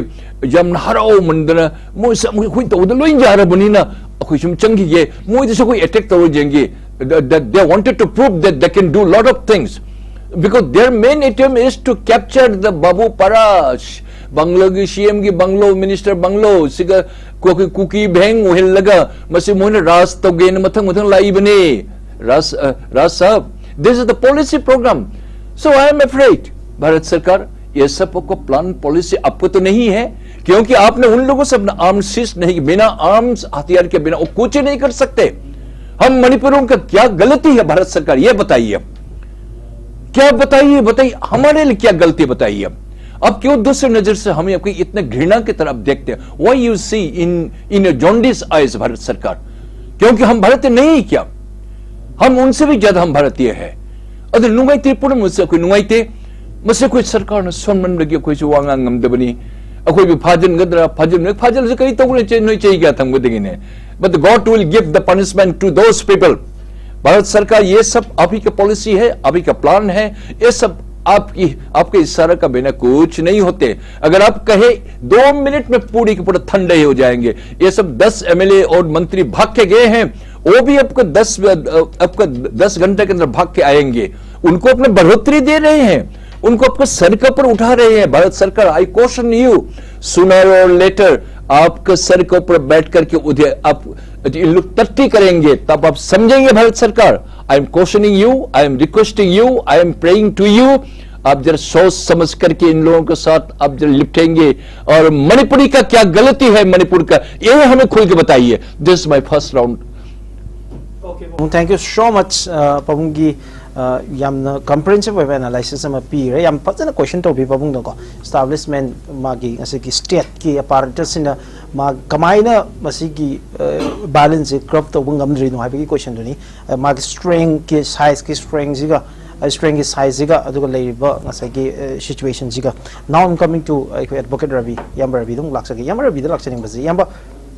ꯌꯥꯝꯅ ꯍꯔꯥꯎꯃꯟꯗꯅ ꯃꯣꯏꯁꯦ ꯑꯃꯨꯛ ꯑꯩꯈꯣꯏ ꯇꯧꯕꯗ ꯂꯣꯏ ꯌꯥꯔꯕꯅꯤꯅ ꯑꯩꯈꯣꯏ ꯁꯨꯝ ꯆꯪꯈꯤꯒꯦ, ꯃꯣꯏꯗꯁꯨ ꯑꯩꯈꯣꯏ attack ꯇꯧꯔ ꯌꯦꯡꯒꯦ꯫ That, that they wanted to prove that they can do lot of things because their main aim is to capture the Babu Para, ꯕꯪꯒ꯭ꯂꯣꯒꯤ C M ꯒꯤ ꯕꯪꯒ꯭ꯂꯣ, minister ꯕꯪꯒ꯭ꯂꯣ, ꯁꯤꯒ ꯀꯨ-, ꯀꯨꯀꯤ ꯚꯦꯡ ꯑꯣꯏꯍꯜꯂꯒ ꯃꯁꯤ ꯃꯣꯏꯅ ꯔꯥꯖ ꯇꯧꯒꯦꯅ ꯃꯊꯪ ꯃꯊꯪ ꯂꯥꯛꯏꯕꯅꯤ꯫ Raj, uh, Raj Sahab, this is the policy program. So I am afraid, Bharat सरकार, ये सब आपका plan policy आपको तो नहीं है, क्योंकि आपने उन लोगों से अपना आर्म्स सीज नहीं, बिना आर्म्स हथियार के बिना वो कुछ नहीं कर सकते। हम मणिपुरों का क्या गलती है भारत सरकार, ये बताइए। क्या बताइए, बताइए, हमारे लिए क्या गलती बताइए। अब क्यों दूसरी नजर से हमें आपकी इतने घृणा की तरफ देखते हैं? Why you see in, in your jaundice eyes, Bharat सरकार? क्योंकि हम भारतीय नहीं क्या? हम उनसे भी ज्यादा हम भारतीय हैं। ꯑꯗꯨ ꯅꯨꯡꯉꯥꯏꯇꯦ, ꯄꯨꯝꯅꯃꯛꯁꯦ ꯑꯩꯈꯣꯏ ꯅꯨꯡꯉꯥꯏꯇꯦ꯫ ꯃꯁꯤ ꯑꯩꯈꯣꯏ ꯁꯔꯀꯥꯔꯅ ꯁꯣꯟꯃꯟꯕꯒꯤ ꯑꯩꯈꯣꯏꯁꯨ ꯋꯥ ꯉꯥꯡ ꯉꯝꯗꯕꯅꯤ꯫ ꯑꯩꯈꯣꯏꯕꯨ ꯐꯥꯖꯤꯟꯒꯗ꯭ꯔꯥ, ꯐꯥꯖꯤꯟ-, ꯐꯥꯖꯤꯜꯂꯁꯨ ꯀꯔꯤ ꯇꯧꯒꯅꯤ? ꯆꯦ-, ꯅꯣꯏ ꯆꯍꯤ ꯀꯌꯥ ꯊꯝꯒꯗꯒꯦꯅꯦ? But God will give the punishment to those people. Bharat सरकार, ये सब आप ही का policy है, आप ही का plan है, ये सब आपकी, आपके इशारा का बिना कुछ नहीं होते। अगर आप कहे, दो मिनट में पूरी के पूरा ठंडे हो जाएंगे। ये सब दस M L A और मंत्री भाग के गए हैं, वो भी आपको दस, आपका दस घंटे के अंदर भाग के आएंगे। उनको अपने बढ़ोतरी दे रहे हैं, उनको आपको सर के ऊपर उठा रहे हैं। भारत सरकार, I caution you, sooner or later आपके सर के ऊपर बैठ करके उधर आप, इन लोग तरक्की करेंगे, तब आप समझेंगे। भारत सरकार, I am cautioning you, I am requesting you, I am praying to you। आप जरा सोच समझ करके इन लोगों के साथ आप जरा निपटेंगे। और मणिपुरी का क्या गलती है, मणिपुर का, ये हमें खुल के बताइए। This is my first round. Thank you so much, uh, ꯄꯥꯕꯨꯡꯒꯤ, uh, ꯌꯥꯝꯅ comprehensive ꯑꯣꯏꯕ analysis ꯑꯃ ꯄꯤꯈ꯭ꯔꯦ꯫ ꯌꯥꯝ ꯐꯖꯅ question ꯇꯧꯕꯤ ꯄꯥꯕꯨꯡꯅꯀꯣ, establishment, ꯃꯥꯒꯤ ꯉꯁꯥꯏꯒꯤ stateꯀꯤ apparatusꯁꯤꯅ ꯃꯥ ꯀꯃꯥꯏꯅ ꯃꯁꯤꯒꯤ, uh, violence ꯁꯦ curb ꯇꯧꯕ ꯉꯝꯗ꯭ꯔꯤꯅꯣ ꯍꯥꯏꯕꯒꯤ questionꯗꯨꯅꯤ꯫ Uh, ꯃꯥꯒꯤ strengthꯀꯤ, sizeꯀꯤ strengthꯁꯤꯒ, uh, strengthꯀꯤ sizeꯁꯤꯒ, ꯑꯗꯨꯒ ꯂꯩꯔꯤꯕ ꯉꯁꯥꯏꯒꯤ, uh, situationꯁꯤꯒ꯫ Now I'm coming to ꯑꯩꯈꯣꯏ advocate ꯔꯕꯤ, ꯏꯌꯥꯝꯕ ꯔꯕꯤꯗ ꯑꯃꯨꯛ ꯂꯥꯛꯆꯒꯦ꯫ ꯏꯌꯥꯝꯕ ꯔꯕꯤꯗ ꯂꯥꯛꯆꯅꯤꯡꯕꯁꯦ, ꯏꯌꯥꯝꯕ,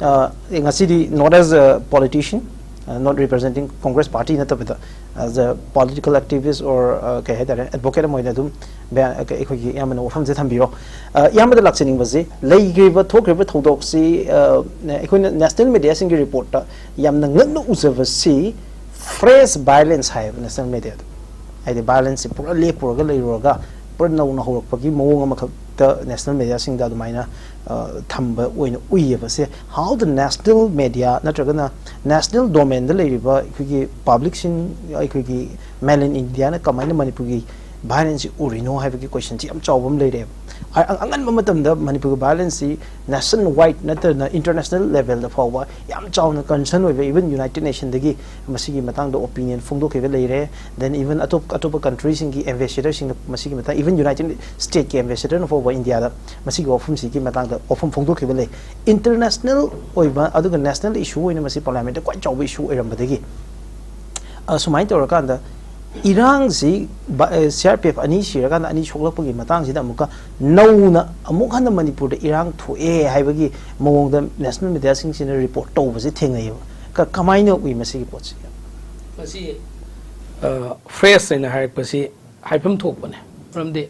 uh, ꯉꯁꯤꯗꯤ not as a politician, uh, not representing Congress party ꯅꯠꯇꯕꯗ, as a political activist or, uh, ꯀꯩ ꯍꯥꯏꯇꯥꯔꯦ, advocate ꯑꯃ ꯑꯣꯏꯅ ꯑꯗꯨꯝ ꯕ-, ꯑꯩꯈꯣꯏꯒꯤ ꯏꯌꯥꯝꯕꯅ ꯋꯥꯐꯝꯁꯦ ꯊꯝꯕꯤꯔꯣ꯫ Uh, ꯏꯌꯥꯝꯕꯗ ꯂꯥꯛꯆꯅꯤꯡꯕꯁꯦ, ꯂꯩꯈ꯭ꯔꯤꯕ, ꯊꯣꯛꯈ꯭ꯔꯤꯕ ꯊꯧꯗꯣꯛꯁꯤ, uh, ꯑꯩꯈꯣꯏꯅ national mediaꯁꯤꯡꯒꯤ reportꯇ ꯌꯥꯝꯅ ꯉꯛꯅ ꯎꯖꯕꯁꯤ fresh violence ꯍꯥꯏꯌꯦꯕ national mediaꯗ꯫ ꯍꯥꯏꯗꯤ violenceꯁꯦ ꯄꯨꯔꯥ ꯂꯦꯞꯄꯨꯔꯒ ꯂꯩꯔꯨꯔꯒ ꯄꯨꯔꯥ ꯅꯧꯅ ꯍꯧꯔꯛꯄꯒꯤ ꯃꯑꯣꯡ ꯑꯃꯈꯛꯇ national mediaꯁꯤꯡꯗ ꯑꯗꯨꯃꯥꯏꯅ, ꯑ, ꯊꯝꯕ ꯑꯣꯏꯅ ꯎꯏꯌꯦꯕ꯫ ꯁꯦ, how the national media ꯅꯠꯇ꯭ꯔꯒꯅ national domainꯗ ꯂꯩꯔꯤꯕ ꯑꯩꯈꯣꯏꯒꯤ publicꯁꯤꯡ, ꯑꯩꯈꯣꯏꯒꯤ male in Indiaꯅ ꯀꯃꯥꯏꯅ ꯃꯅꯤꯄꯨꯔꯒꯤ violenceꯁꯤ ꯎꯔꯤꯅꯣ ꯍꯥꯏꯕꯒꯤ questionꯁꯤ ꯌꯥꯝ ꯆꯥꯎꯕ ꯑꯃ ꯂꯩꯔꯦꯕ꯫ ꯑ-, ꯑ-, ꯑꯉꯟꯕ ꯃꯇꯝꯗ ꯃꯅꯤꯄꯨꯔꯒꯤ violenceꯁꯤ nationwide ꯅꯠꯇꯅ international levelꯗ ꯐꯥꯎꯕ ꯌꯥꯝ ꯆꯥꯎꯅ concern ꯑꯣꯏꯕ, even United Nationꯗꯒꯤ ꯃꯁꯤꯒꯤ ꯃꯇꯥꯡꯗ opinion ꯐꯣꯡꯗꯣꯛꯈꯤꯕ ꯂꯩꯔꯦ꯫ Then even ꯑꯇꯣꯞ-, ꯑꯇꯣꯞꯄ countryꯁꯤꯡꯒꯤ ambassadorꯁꯤꯡꯅ ꯃꯁꯤꯒꯤ ꯃꯇꯥꯡ, even United Stateꯀꯤ ambassadorꯅ ꯐꯥꯎꯕ ꯏꯟꯗꯤꯌꯥꯗ ꯃꯁꯤꯒꯤ ꯋꯥꯐꯝꯁꯤꯒꯤ ꯃꯇꯥꯡꯗ ꯋꯥꯐꯝ ꯐꯣꯡꯗꯣꯛꯈꯤꯕ ꯂꯩ꯫ International ꯑꯣꯏꯕ ꯑꯗꯨꯒ national issue ꯑꯣꯏꯅ ꯃꯁꯤ parliamentꯇ ꯈ꯭ꯋꯥꯏ ꯆꯥꯎꯕ issue ꯑꯣꯏꯔꯝꯕꯗꯒꯤ, ꯑ, ꯁꯨꯃꯥꯏꯅ ꯇꯧꯔꯀꯥꯟꯗ ꯏꯔꯥꯡꯁꯤ ꯕ-, ꯑ, CRPF ꯑꯅꯤ ꯁꯤꯔꯀꯥꯟꯗ ꯑꯅꯤ ꯁꯣꯛꯂꯛꯄꯒꯤ ꯃꯇꯥꯡꯁꯤꯗ ꯑꯃꯨꯛꯀ ꯅꯧꯅ ꯑꯃꯨꯛ ꯍꯟꯅ ꯃꯅꯤꯄꯨꯔꯗ ꯏꯔꯥꯡ ꯊꯣꯛꯑꯦ ꯍꯥꯏꯕꯒꯤ ꯃꯑꯣꯡꯗ national mediaꯁꯤꯡꯁꯤꯅ report ꯇꯧꯕꯁꯦ ꯊꯦꯡꯅꯩꯌꯦꯕ꯫ ꯀ-, ꯀꯃꯥꯏꯅ ꯎꯏ ꯃꯁꯤꯒꯤ ꯄꯣꯠꯁꯤ? ꯃꯁꯤ, ꯑ, fresh ꯍꯥꯏꯅ ꯍꯥꯏꯔꯛꯄꯁꯤ ꯍꯥꯏꯐꯝ ꯊꯣꯛꯄꯅꯦ꯫ ꯃꯔꯝꯗꯤ,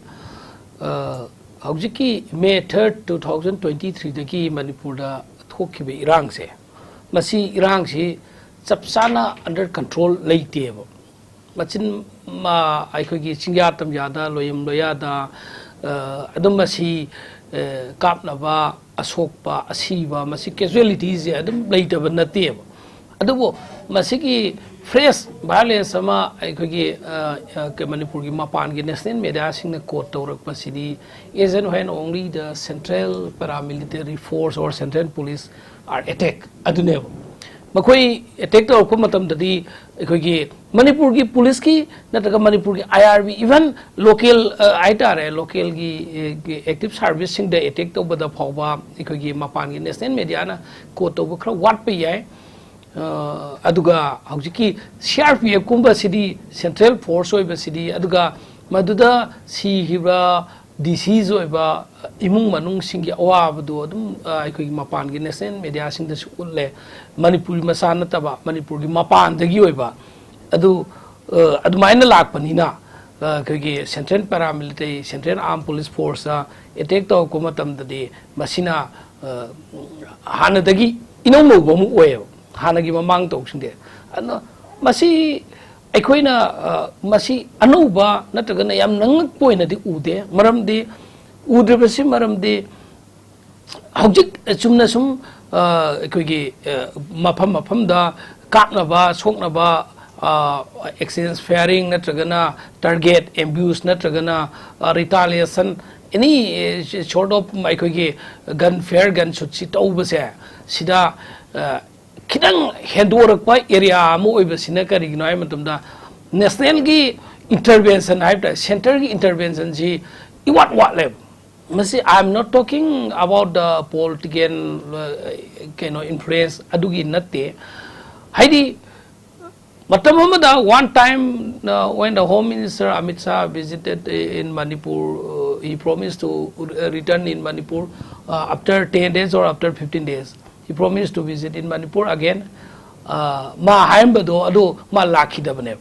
ꯑ, ꯍꯧꯖꯤꯛꯀꯤ May third, two thousand twenty threeꯗꯒꯤ ꯃꯅꯤꯄꯨꯔꯗ ꯊꯣꯛꯈꯤꯕ ꯏꯔꯥꯡꯁꯦ, ꯃꯁꯤ ꯏꯔꯥꯡꯁꯤ ꯆꯞ ꯆꯥꯅ under control ꯂꯩꯇꯦꯕ꯫ ꯃꯆꯤꯟ ꯃ-, ꯑꯩꯈꯣꯏꯒꯤ ꯆꯤꯡꯌꯥ ꯇꯝꯌꯥꯗ, ꯂꯣꯌꯝ ꯂꯣꯌꯥꯗ, ꯑ, ꯑꯗꯨꯝ ꯃꯁꯤ, ꯑ, ꯀꯥꯞꯅꯕ, ꯑꯁꯣꯛꯄ, ꯑꯁꯤꯕ, ꯃꯁꯤ casualtiesꯁꯦ ꯑꯗꯨꯝ ꯂꯩꯇꯕ ꯅꯠꯇꯦꯕ꯫ ꯑꯗꯨꯕꯨ ꯃꯁꯤꯒꯤ fresh violence ꯑꯃ ꯑꯩꯈꯣꯏꯒꯤ, ꯑ, ꯑ, ꯀ-, ꯃꯅꯤꯄꯨꯔꯒꯤ ꯃꯄꯥꯟꯒꯤ national mediaꯁꯤꯡꯅ quote ꯇꯧꯔꯛꯄꯁꯤꯗꯤ, "As and when only the central paramilitary force or central police are attack" ꯑꯗꯨꯅꯦꯕ꯫ ꯃꯈꯣꯏ attack ꯇꯧꯔꯛꯄ ꯃꯇꯝꯗꯗꯤ ꯑꯩꯈꯣꯏꯒꯤ ꯃꯅꯤꯄꯨꯔꯒꯤ policeꯀꯤ ꯅꯠꯇ꯭ꯔꯒ ꯃꯅꯤꯄꯨꯔꯒꯤ I R B, even local, ꯑ, ꯍꯥꯏꯇꯥꯔꯦ, localꯒꯤ, ꯑ, active serviceꯁꯤꯡꯗ attack ꯇꯧꯕꯗ ꯐꯥꯎꯕ ꯑꯩꯈꯣꯏꯒꯤ ꯃꯄꯥꯟꯒꯤ national mediaꯅ quote ꯇꯧꯕ ꯈꯔ ꯋꯥꯠꯄ ꯌꯥꯏ꯫ ꯑ, ꯑꯗꯨꯒ ꯍꯧꯖꯤꯛꯀꯤ C R P F ꯀꯨꯝꯕꯁꯤꯗꯤ central force ꯑꯣꯏꯕꯁꯤꯗꯤ, ꯑꯗꯨꯒ ꯃꯗꯨꯗ ꯁꯤꯈꯤꯕ deceased ꯑꯣꯏꯕ ꯏꯃꯨꯡ ꯃꯅꯨꯡꯁꯤꯡꯒꯤ ꯑꯋꯥꯕꯗꯨ ꯑꯗꯨꯝ, ꯑ, ꯑꯩꯈꯣꯏꯒꯤ ꯃꯄꯥꯟꯒꯤ national mediaꯁꯤꯡꯗꯁꯨ ꯎꯠꯂꯦ꯫ ꯃꯅꯤꯄꯨꯔꯤ ꯃꯆꯥ ꯅꯠꯇꯕ, ꯃꯅꯤꯄꯨꯔꯒꯤ ꯃꯄꯥꯟꯗꯒꯤ ꯑꯣꯏꯕ ꯑꯗꯨ, ꯑ, ꯑꯗꯨꯃꯥꯏꯅ ꯂꯥꯛꯄꯅꯤꯅ, ꯑ, ꯑꯩꯈꯣꯏꯒꯤ central paramilitary, central armed police forceꯇ attack ꯇꯧꯔꯛꯄ ꯃꯇꯝꯗꯗꯤ ꯃꯁꯤꯅ, ꯑ, ꯍꯥꯟꯅꯗꯒꯤ ꯏꯅꯧ ꯅꯧꯕ ꯑꯃ ꯑꯣꯏꯌꯦꯕ, ꯍꯥꯟꯅꯒꯤ ꯃꯃꯥꯡ ꯇꯧꯁꯤꯡꯗꯤ꯫ ꯑꯗꯨꯅ ꯃꯁꯤ ꯑꯩꯈꯣꯏꯅ, ꯑ, ꯃꯁꯤ ꯑꯅꯧꯕ ꯅꯠꯇ꯭ꯔꯒꯅ ꯌꯥꯝ ꯅꯉꯛꯄ ꯑꯣꯏꯅꯗꯤ ꯎꯗꯦ꯫ ꯃꯔꯝꯗꯤ, ꯎꯗ꯭ꯔꯤꯕꯁꯤ ꯃꯔꯝꯗꯤ ꯍꯧꯖꯤꯛ ꯆꯨꯝꯅ ꯁꯨꯝ, ꯑ, ꯑꯩꯈꯣꯏꯒꯤ, ꯑ, ꯃꯐꯝ ꯃꯐꯝꯗ ꯀꯥꯞꯅꯕ, ꯁꯣꯛꯅꯕ, ꯑ, exchange firing ꯅꯠꯇ꯭ꯔꯒꯅ target ambush ꯅꯠꯇ꯭ꯔꯒꯅ, ꯑ, retaliation, any, ꯑ, sort of ꯑꯩꯈꯣꯏꯒꯤ gun fire, gun shootꯁꯤ ꯇꯧꯕꯁꯦ, ꯁꯤꯗ, ꯑ, ꯈꯤꯇꯪ ꯍꯦꯟꯗꯣꯔꯛꯄ area ꯑꯃ ꯑꯣꯏꯕꯁꯤꯅ ꯀꯔꯤꯒꯤꯅꯣ ꯍꯥꯏꯕ ꯃꯇꯝꯗ, nationalꯒꯤ intervention ꯍꯥꯏꯕ ꯇꯥꯔꯦ, centreꯒꯤ interventionꯁꯤ ꯏꯋꯥꯠ ꯋꯥꯠꯂꯦꯕ꯫ ꯃꯁꯤ, I am not talking about the political, uh, ꯀꯩꯅꯣ, influence ꯑꯗꯨꯒꯤ ꯅꯠꯇꯦ꯫ ꯍꯥꯏꯗꯤ, ꯃꯇꯝ ꯑꯃꯗ, one time, uh, when the Home Minister Amit Shah visited in Manipur, uh, he promised to, uh, return in Manipur, uh, after ten days or after fifteen days. He promised to visit in Manipur again. Uh, ꯃꯥ ꯍꯥꯏꯔꯝꯕꯗꯣ ꯑꯗꯨ ꯃꯥ ꯂꯥꯛꯈꯤꯗꯕꯅꯦꯕ꯫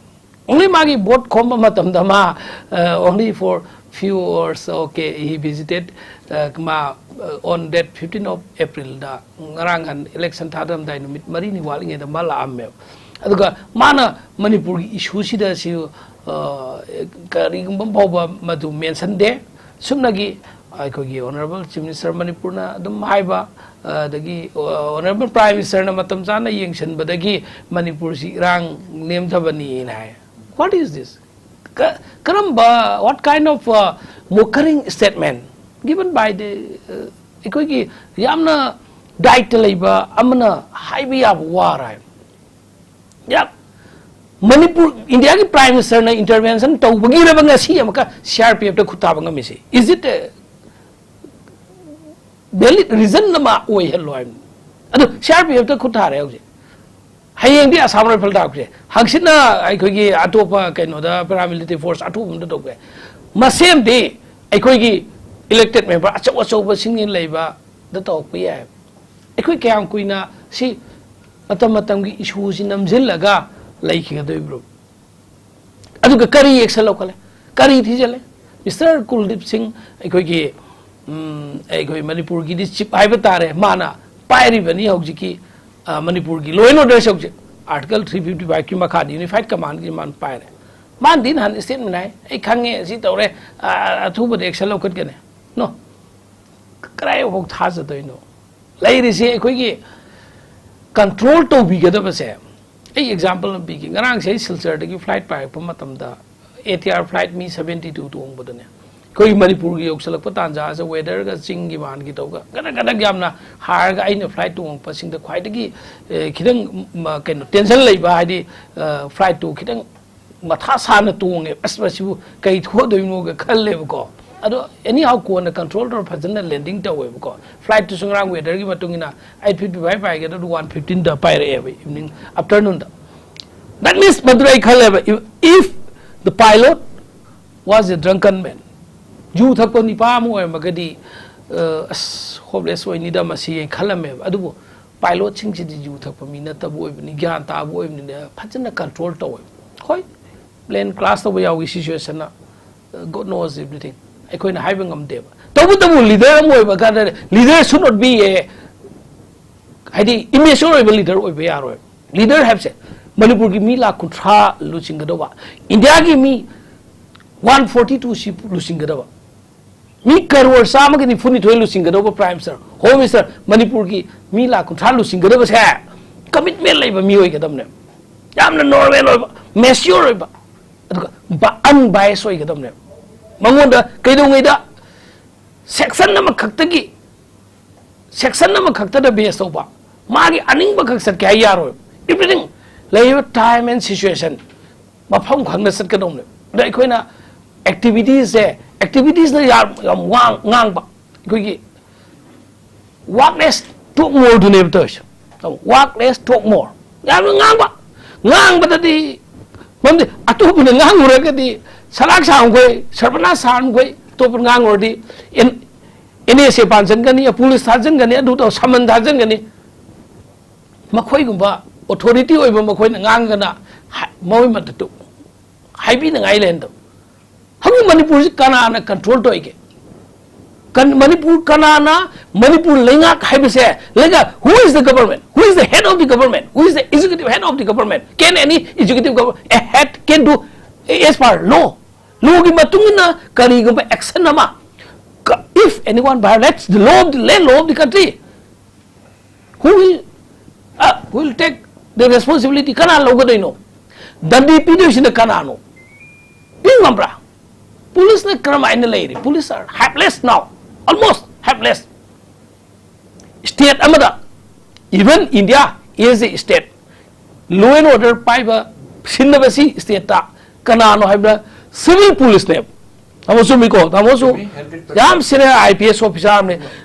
Only ꯃꯥꯒꯤ vote ꯈꯣꯝꯕ ꯃꯇꯝꯗ ꯃꯥ, uh, only for Few hours, okay, he visited, uh, ꯃꯥ, uh, on that fifteen of April ꯗ, ꯉꯔꯥꯡ ꯍꯟ election ꯊꯥꯗꯔꯝꯗꯥꯏ ꯅꯨꯃꯤꯠ ꯃꯔꯤꯅꯤ ꯋꯥꯠꯂꯤꯉꯩꯗ ꯃꯥ ꯂꯥꯛꯑꯝꯃꯦꯕ꯫ ꯑꯗꯨꯒ ꯃꯥꯅ ꯃꯅꯤꯄꯨꯔꯒꯤ issue ꯁꯤꯗ ꯁꯤ, uh, ꯀꯔꯤꯒꯨꯝꯕ ꯐꯥꯎꯕ ꯃꯗꯨ mention ꯗꯦ꯫ ꯁꯨꯞꯅꯒꯤ ꯑꯩꯈꯣꯏꯒꯤ Honourable Chief Minister ꯃꯅꯤꯄꯨꯔꯅ ꯑꯗꯨꯝ ꯍꯥꯏꯕ, ꯑꯗꯒꯤ, uh, Honourable Prime Minister ꯅ ꯃꯇꯝ ꯆꯥꯅ ꯌꯦꯡꯁꯤꯟꯕꯗꯒꯤ ꯃꯅꯤꯄꯨꯔꯁꯤ ꯏꯔꯥꯡ ꯅꯦꯝꯊꯕꯅꯤꯅ ꯍꯥꯏ꯫ What is this? ꯀ-, ꯀꯔꯝꯕ, what kind of, uh, mockering statement given by the, uh, ꯑꯩꯈꯣꯏꯒꯤ ꯌꯥꯝꯅ ꯗꯥꯏꯠꯇ ꯂꯩꯕ ꯑꯃꯅ ꯍꯥꯏꯕ ꯌꯥꯕ ꯋꯥꯔ ꯍꯥꯏ꯫ ꯌꯥꯝ, ꯃꯅꯤꯄꯨꯔ, ꯏꯟꯗꯤꯌꯥꯒꯤ Prime Minister ꯅ intervention ꯇꯧꯕꯒꯤꯔꯕ ꯉꯁꯤ ꯑꯃꯨꯛꯀ C R P F ꯇ ꯈꯨꯠ ꯊꯥꯕ ꯉꯝꯃꯤꯁꯤ? Is it a valid reason ꯑꯃ ꯑꯣꯏꯍꯜꯂꯣ ꯍꯥꯏꯕꯅꯤ꯫ ꯑꯗꯨ C R P F ꯇ ꯈꯨꯠ ꯊꯥꯔꯦ ꯍꯧꯖꯤꯛ꯫ ꯍꯌꯦꯡꯗꯤ Assam Rifle ꯊꯥꯔꯛꯁꯦ꯫ ꯍꯪꯆꯤꯠꯅ ꯑꯩꯈꯣꯏꯒꯤ ꯑꯇꯣꯞꯄ ꯀꯩꯅꯣꯗ paramilitary force ꯑꯇꯣꯞꯄ ꯑꯃꯗ ꯇꯧꯒꯦ꯫ ꯃꯁꯦꯝꯗꯤ ꯑꯩꯈꯣꯏꯒꯤ elected member ꯑꯆꯧ ꯑꯆꯧꯕꯁꯤꯡꯅ ꯂꯩꯕꯗ ꯇꯧꯔꯛꯄ ꯌꯥꯏ꯫ ꯑꯩꯈꯣꯏ ꯀꯌꯥꯝ ꯀꯨꯏꯅ ꯁꯤ ꯃꯇꯝ ꯃꯇꯝꯒꯤ issue ꯁꯤ ꯅꯝꯁꯤꯜꯂꯒ ꯂꯩꯈꯤꯒꯗꯣꯏꯕ꯭ꯔꯣ? ꯑꯗꯨꯒ ꯀꯔꯤ action ꯂꯧꯈꯠꯂꯦ? ꯀꯔꯤ ꯊꯤꯖꯤꯜꯂꯦ? Mister ꯀꯨꯜꯗꯤꯞ ꯁꯤꯡ, ꯑꯩꯈꯣꯏꯒꯤ, ꯎꯝ, ꯑꯩꯈꯣꯏ ꯃꯅꯤꯄꯨꯔꯒꯤꯗꯤ chief ꯍꯥꯏꯕ ꯇꯥꯔꯦ, ꯃꯥꯅ ꯄꯥꯏꯔꯤꯕꯅꯤ ꯍꯧꯖꯤꯛꯀꯤ, ꯑ, ꯃꯅꯤꯄꯨꯔꯒꯤ law and order ꯁꯦ ꯍꯧꯖꯤꯛ Article three fifty five ꯀꯤ ꯃꯈꯥꯗ Unified Command ꯒꯤ ꯃꯥꯅ ꯄꯥꯏꯔꯦ꯫ ꯃꯥꯅꯗꯤ ꯅꯍꯥꯟ statement ꯍꯥꯏ, "ꯑꯩ ꯈꯪꯉꯦ, ꯁꯤ ꯇꯧꯔꯦ, ꯑ, ꯑꯊꯨꯕꯗ action ꯂꯧꯈꯠꯀꯅꯤ"꯫ No꯫ ꯀꯗꯥꯏꯐꯥꯎ ꯊꯥꯖꯗꯣꯏꯅꯣ? ꯂꯩꯔꯤꯁꯦ ꯑꯩꯈꯣꯏꯒꯤ control ꯇꯧꯕꯤꯒꯗꯕꯁꯦ꯫ ꯑꯩ example ꯑꯃ ꯄꯤꯒꯦ꯫ ꯉꯔꯥꯡꯁꯦ ꯑꯩ ꯁꯤꯜꯆꯔꯗꯒꯤ flight ꯄꯥꯏꯔꯛꯄ ꯃꯇꯝꯗ, ATR flight ꯃꯤ seventy two ꯇꯣꯡꯕꯗꯅꯦ, ꯑꯩꯈꯣꯏꯒꯤ ꯃꯅꯤꯄꯨꯔꯒꯤ ꯌꯧꯁꯜꯂꯛꯄ ꯇꯥꯟꯖꯥꯁꯦ weather ꯒ ꯆꯤꯡꯒꯤ ꯃꯥꯟꯒꯤ ꯇꯧꯒ ꯒꯗꯛ ꯒꯗꯛ ꯌꯥꯝꯅ ꯍꯥꯔꯒ ꯑꯩꯅ flight ꯇꯣꯡꯉꯛꯄꯁꯤꯡꯗ ꯈ꯭ꯋꯥꯏꯗꯒꯤ, ꯑꯦ, ꯈꯤꯇꯪ, ꯃ, ꯀꯩꯅꯣ, tension ꯂꯩꯕ, ꯍꯥꯏꯗꯤ, ꯑ, flight ꯇꯨ ꯈꯤꯇꯪ ꯃꯊꯥ ꯁꯥꯅ ꯇꯣꯡꯉꯦ꯫ "ꯑꯁ, ꯃꯁꯤꯕꯨ ꯀꯩ ꯊꯣꯛꯑꯗꯣꯏꯅꯣꯒ" ꯈꯜꯂꯦꯕꯀꯣ꯫ ꯑꯗꯣ anyhow ꯀꯣꯟꯅ control ꯇꯧꯔ ꯐꯖꯅ landing ꯇꯧꯋꯦꯕꯀꯣ꯫ Flight ꯇꯨꯁꯨ ꯉꯔꯥꯡ weather ꯒꯤ ꯃꯇꯨꯡ ꯏꯟꯅ eight fifty five ꯄꯥꯏꯒꯗꯕꯗꯨ one fifteen the ꯄꯥꯏꯔꯛꯑꯦꯕ, evening, afternoon the. That means, ꯃꯗꯨꯗ ꯑꯩ ꯈꯜꯂꯦꯕ, if, if the pilot was a drunken man, ꯌꯨ ꯊꯛꯄ ꯅꯤꯄꯥ ꯑꯃ ꯑꯣꯏꯔꯝꯃꯒꯗꯤ, ꯑ, "ꯑꯁ, hopeless ꯑꯣꯏꯅꯤꯗ ꯃꯁꯤ" ꯍꯥꯏꯅ ꯈꯜꯂꯝꯃꯦꯕ꯫ ꯑꯗꯨꯕꯨ pilot ꯁꯤꯡꯁꯤꯗꯤ ꯌꯨ ꯊꯛꯄ ꯃꯤ ꯅꯠꯇꯕ ꯑꯣꯏꯕꯅꯤ, ꯒ꯭ꯌꯥꯟ ꯇꯥꯕ ꯑꯣꯏꯕꯅꯤꯅ ꯐꯖꯅ control ꯇꯧꯋꯦ꯫ ꯍꯣꯏ, plane crash ꯇꯧꯕ ꯌꯥꯎꯏ, situation ꯅ꯫ God knows everything. ꯑꯩꯈꯣꯏꯅ ꯍꯥꯏꯕ ꯉꯝꯗꯦꯕ꯫ ꯇꯧꯕꯇꯕꯨ leader ꯑꯃ ꯑꯣꯏꯕ ꯀꯥꯟꯗ, leader should not be a, ꯍꯥꯏꯗꯤ, immature ꯑꯣꯏꯕ leader ꯑꯣꯏꯕ ꯌꯥꯔꯣꯏ꯫ Leader ꯍꯥꯏꯕꯁꯦ ꯃꯅꯤꯄꯨꯔꯒꯤ ꯃꯤ ꯂꯥꯈ ꯀꯨꯟꯊ꯭ꯔꯥ ꯂꯨꯆꯤꯡꯒꯗꯧꯕ, ꯏꯟꯗꯤꯌꯥꯒꯤ ꯃꯤ one forty two ꯁꯤ ꯂꯨꯆꯤꯡꯒꯗꯕ, ꯃꯤ ꯀꯔꯣꯔ ꯆꯥꯝꯃꯒ ꯅꯤꯐꯨꯅꯤꯊꯣꯏ ꯂꯨꯆꯤꯡꯒꯗꯧꯕ Prime Minister, Home Minister, ꯃꯅꯤꯄꯨꯔꯒꯤ ꯃꯤ ꯂꯥꯈ ꯀꯨꯟꯊ꯭ꯔꯥ ꯂꯨꯆꯤꯡꯒꯗꯕꯁꯦ commitment ꯂꯩꯕ ꯃꯤ ꯑꯣꯏꯒꯗꯕꯅꯦ꯫ ꯌꯥꯝꯅ normal ꯑꯣꯏꯕ, mature ꯑꯣꯏꯕ, ꯑꯗꯨꯒ unbiased ꯑꯣꯏꯒꯗꯕꯅꯦ꯫ ꯃꯉꯣꯟꯗ ꯀꯩꯗꯧꯉꯩꯗ section ꯑꯃꯈꯛꯇꯒꯤ, section ꯑꯃꯈꯛꯇꯗ base ꯇꯧꯕ, ꯃꯥꯒꯤ ꯑꯅꯤꯡꯕ ꯈꯛ ꯆꯠꯀꯦ ꯍꯥꯏ ꯌꯥꯔꯣꯏ꯫ Everything ꯂꯩꯔꯤꯕ time and situation ꯃꯐꯝ ꯈꯪꯅ ꯆꯠꯀꯗꯧꯅꯦ꯫ ꯑꯗ ꯑꯩꯈꯣꯏꯅ activitiesꯁꯦ, activitiesꯅ ꯌꯥꯝ, ꯌꯥꯝ ꯋꯥꯡ-, ꯉꯥꯡꯕ, ꯑꯩꯈꯣꯏꯒꯤ walk less, talk moreꯗꯨꯅꯦꯕ ꯇꯧꯔꯤꯁꯦ꯫ Walk less, talk more꯫ ꯌꯥꯝꯅ ꯉꯥꯡꯕ꯫ ꯉꯥꯡꯕꯗꯗꯤ, ꯃꯔꯝꯗꯤ ꯑꯇꯣꯞꯄꯅ ꯉꯥꯡꯉꯨꯔꯒꯗꯤ ꯁꯂꯥꯛ ꯁꯥꯡꯈꯣꯏ, ꯁꯔꯕꯅꯥꯁ ꯁꯥꯡꯈꯣꯏ, ꯑꯇꯣꯞꯄꯅ ꯉꯥꯡꯉꯨꯔꯗꯤ ꯑꯦꯟ-, NSA ꯄꯥꯟꯁꯤꯟꯒꯅꯤ, ꯄꯨꯂꯤꯁ ꯊꯥꯖꯤꯟꯒꯅꯤ, ꯑꯗꯨ ꯇꯧ, summon ꯊꯥꯖꯤꯟꯒꯅꯤ꯫ ꯃꯈꯣꯏꯒꯨꯝꯕ authority ꯑꯣꯏꯕ ꯃꯈꯣꯏꯅ ꯉꯥꯡꯉꯒꯅ ꯍꯥ-, ꯃꯣꯏ ꯃꯗꯨ ꯍꯥꯏꯕꯤꯅꯉꯥꯏ ꯂꯩꯍꯟꯗꯕ꯫ ꯍꯧꯖꯤꯛ ꯃꯅꯤꯄꯨꯔꯁꯤ ꯀꯅꯥꯅ control ꯇꯧꯔꯤꯒꯦ? ꯀꯟ-, ꯃꯅꯤꯄꯨꯔ ꯀꯅꯥꯅ, ꯃꯅꯤꯄꯨꯔ ꯂꯩꯉꯥꯛ ꯍꯥꯏꯕꯁꯦ, ꯂꯩꯉꯥꯛ, who is the government? Who is the head of the government? Who is the executive head of the government? Can any executive government, a head can do as per law? Lawꯒꯤ ꯃꯇꯨꯡ ꯏꯟꯅ ꯀꯔꯤꯒꯨꯝꯕ action ꯑꯃ, ꯀ-, if anyone violates the law of the land, law of the country, who will, uh, who will take the responsibility? ꯀꯅꯥ ꯂꯧꯒꯗꯣꯏꯅꯣ? ꯗꯟꯗꯤ ꯄꯤꯗꯣꯏꯁꯤꯅ ꯀꯅꯥꯅꯣ? ꯄꯤ ꯉꯝꯕ꯭ꯔꯥ? ꯄꯨꯂꯤꯁꯅ ꯀꯔꯝꯍꯥꯏꯅ ꯂꯩꯔꯤ? Police are helpless now, almost helpless. State ꯑꯃꯗ, even India is a state, law and order ꯄꯥꯏꯕ, ꯁꯤꯟꯅꯕꯁꯤ stateꯇ ꯀꯅꯥꯅꯣ ꯍꯥꯏꯕꯗ civil policeꯅꯦꯕ꯫ ꯇꯥꯃꯣ ꯆꯨꯝꯃꯤꯀꯣ? ꯇꯥꯃꯣꯁꯨ ꯆꯨꯝꯃꯤ, hundred percent꯫ ꯌꯥꯝ senior IPS officer ꯑꯃꯅꯤ꯫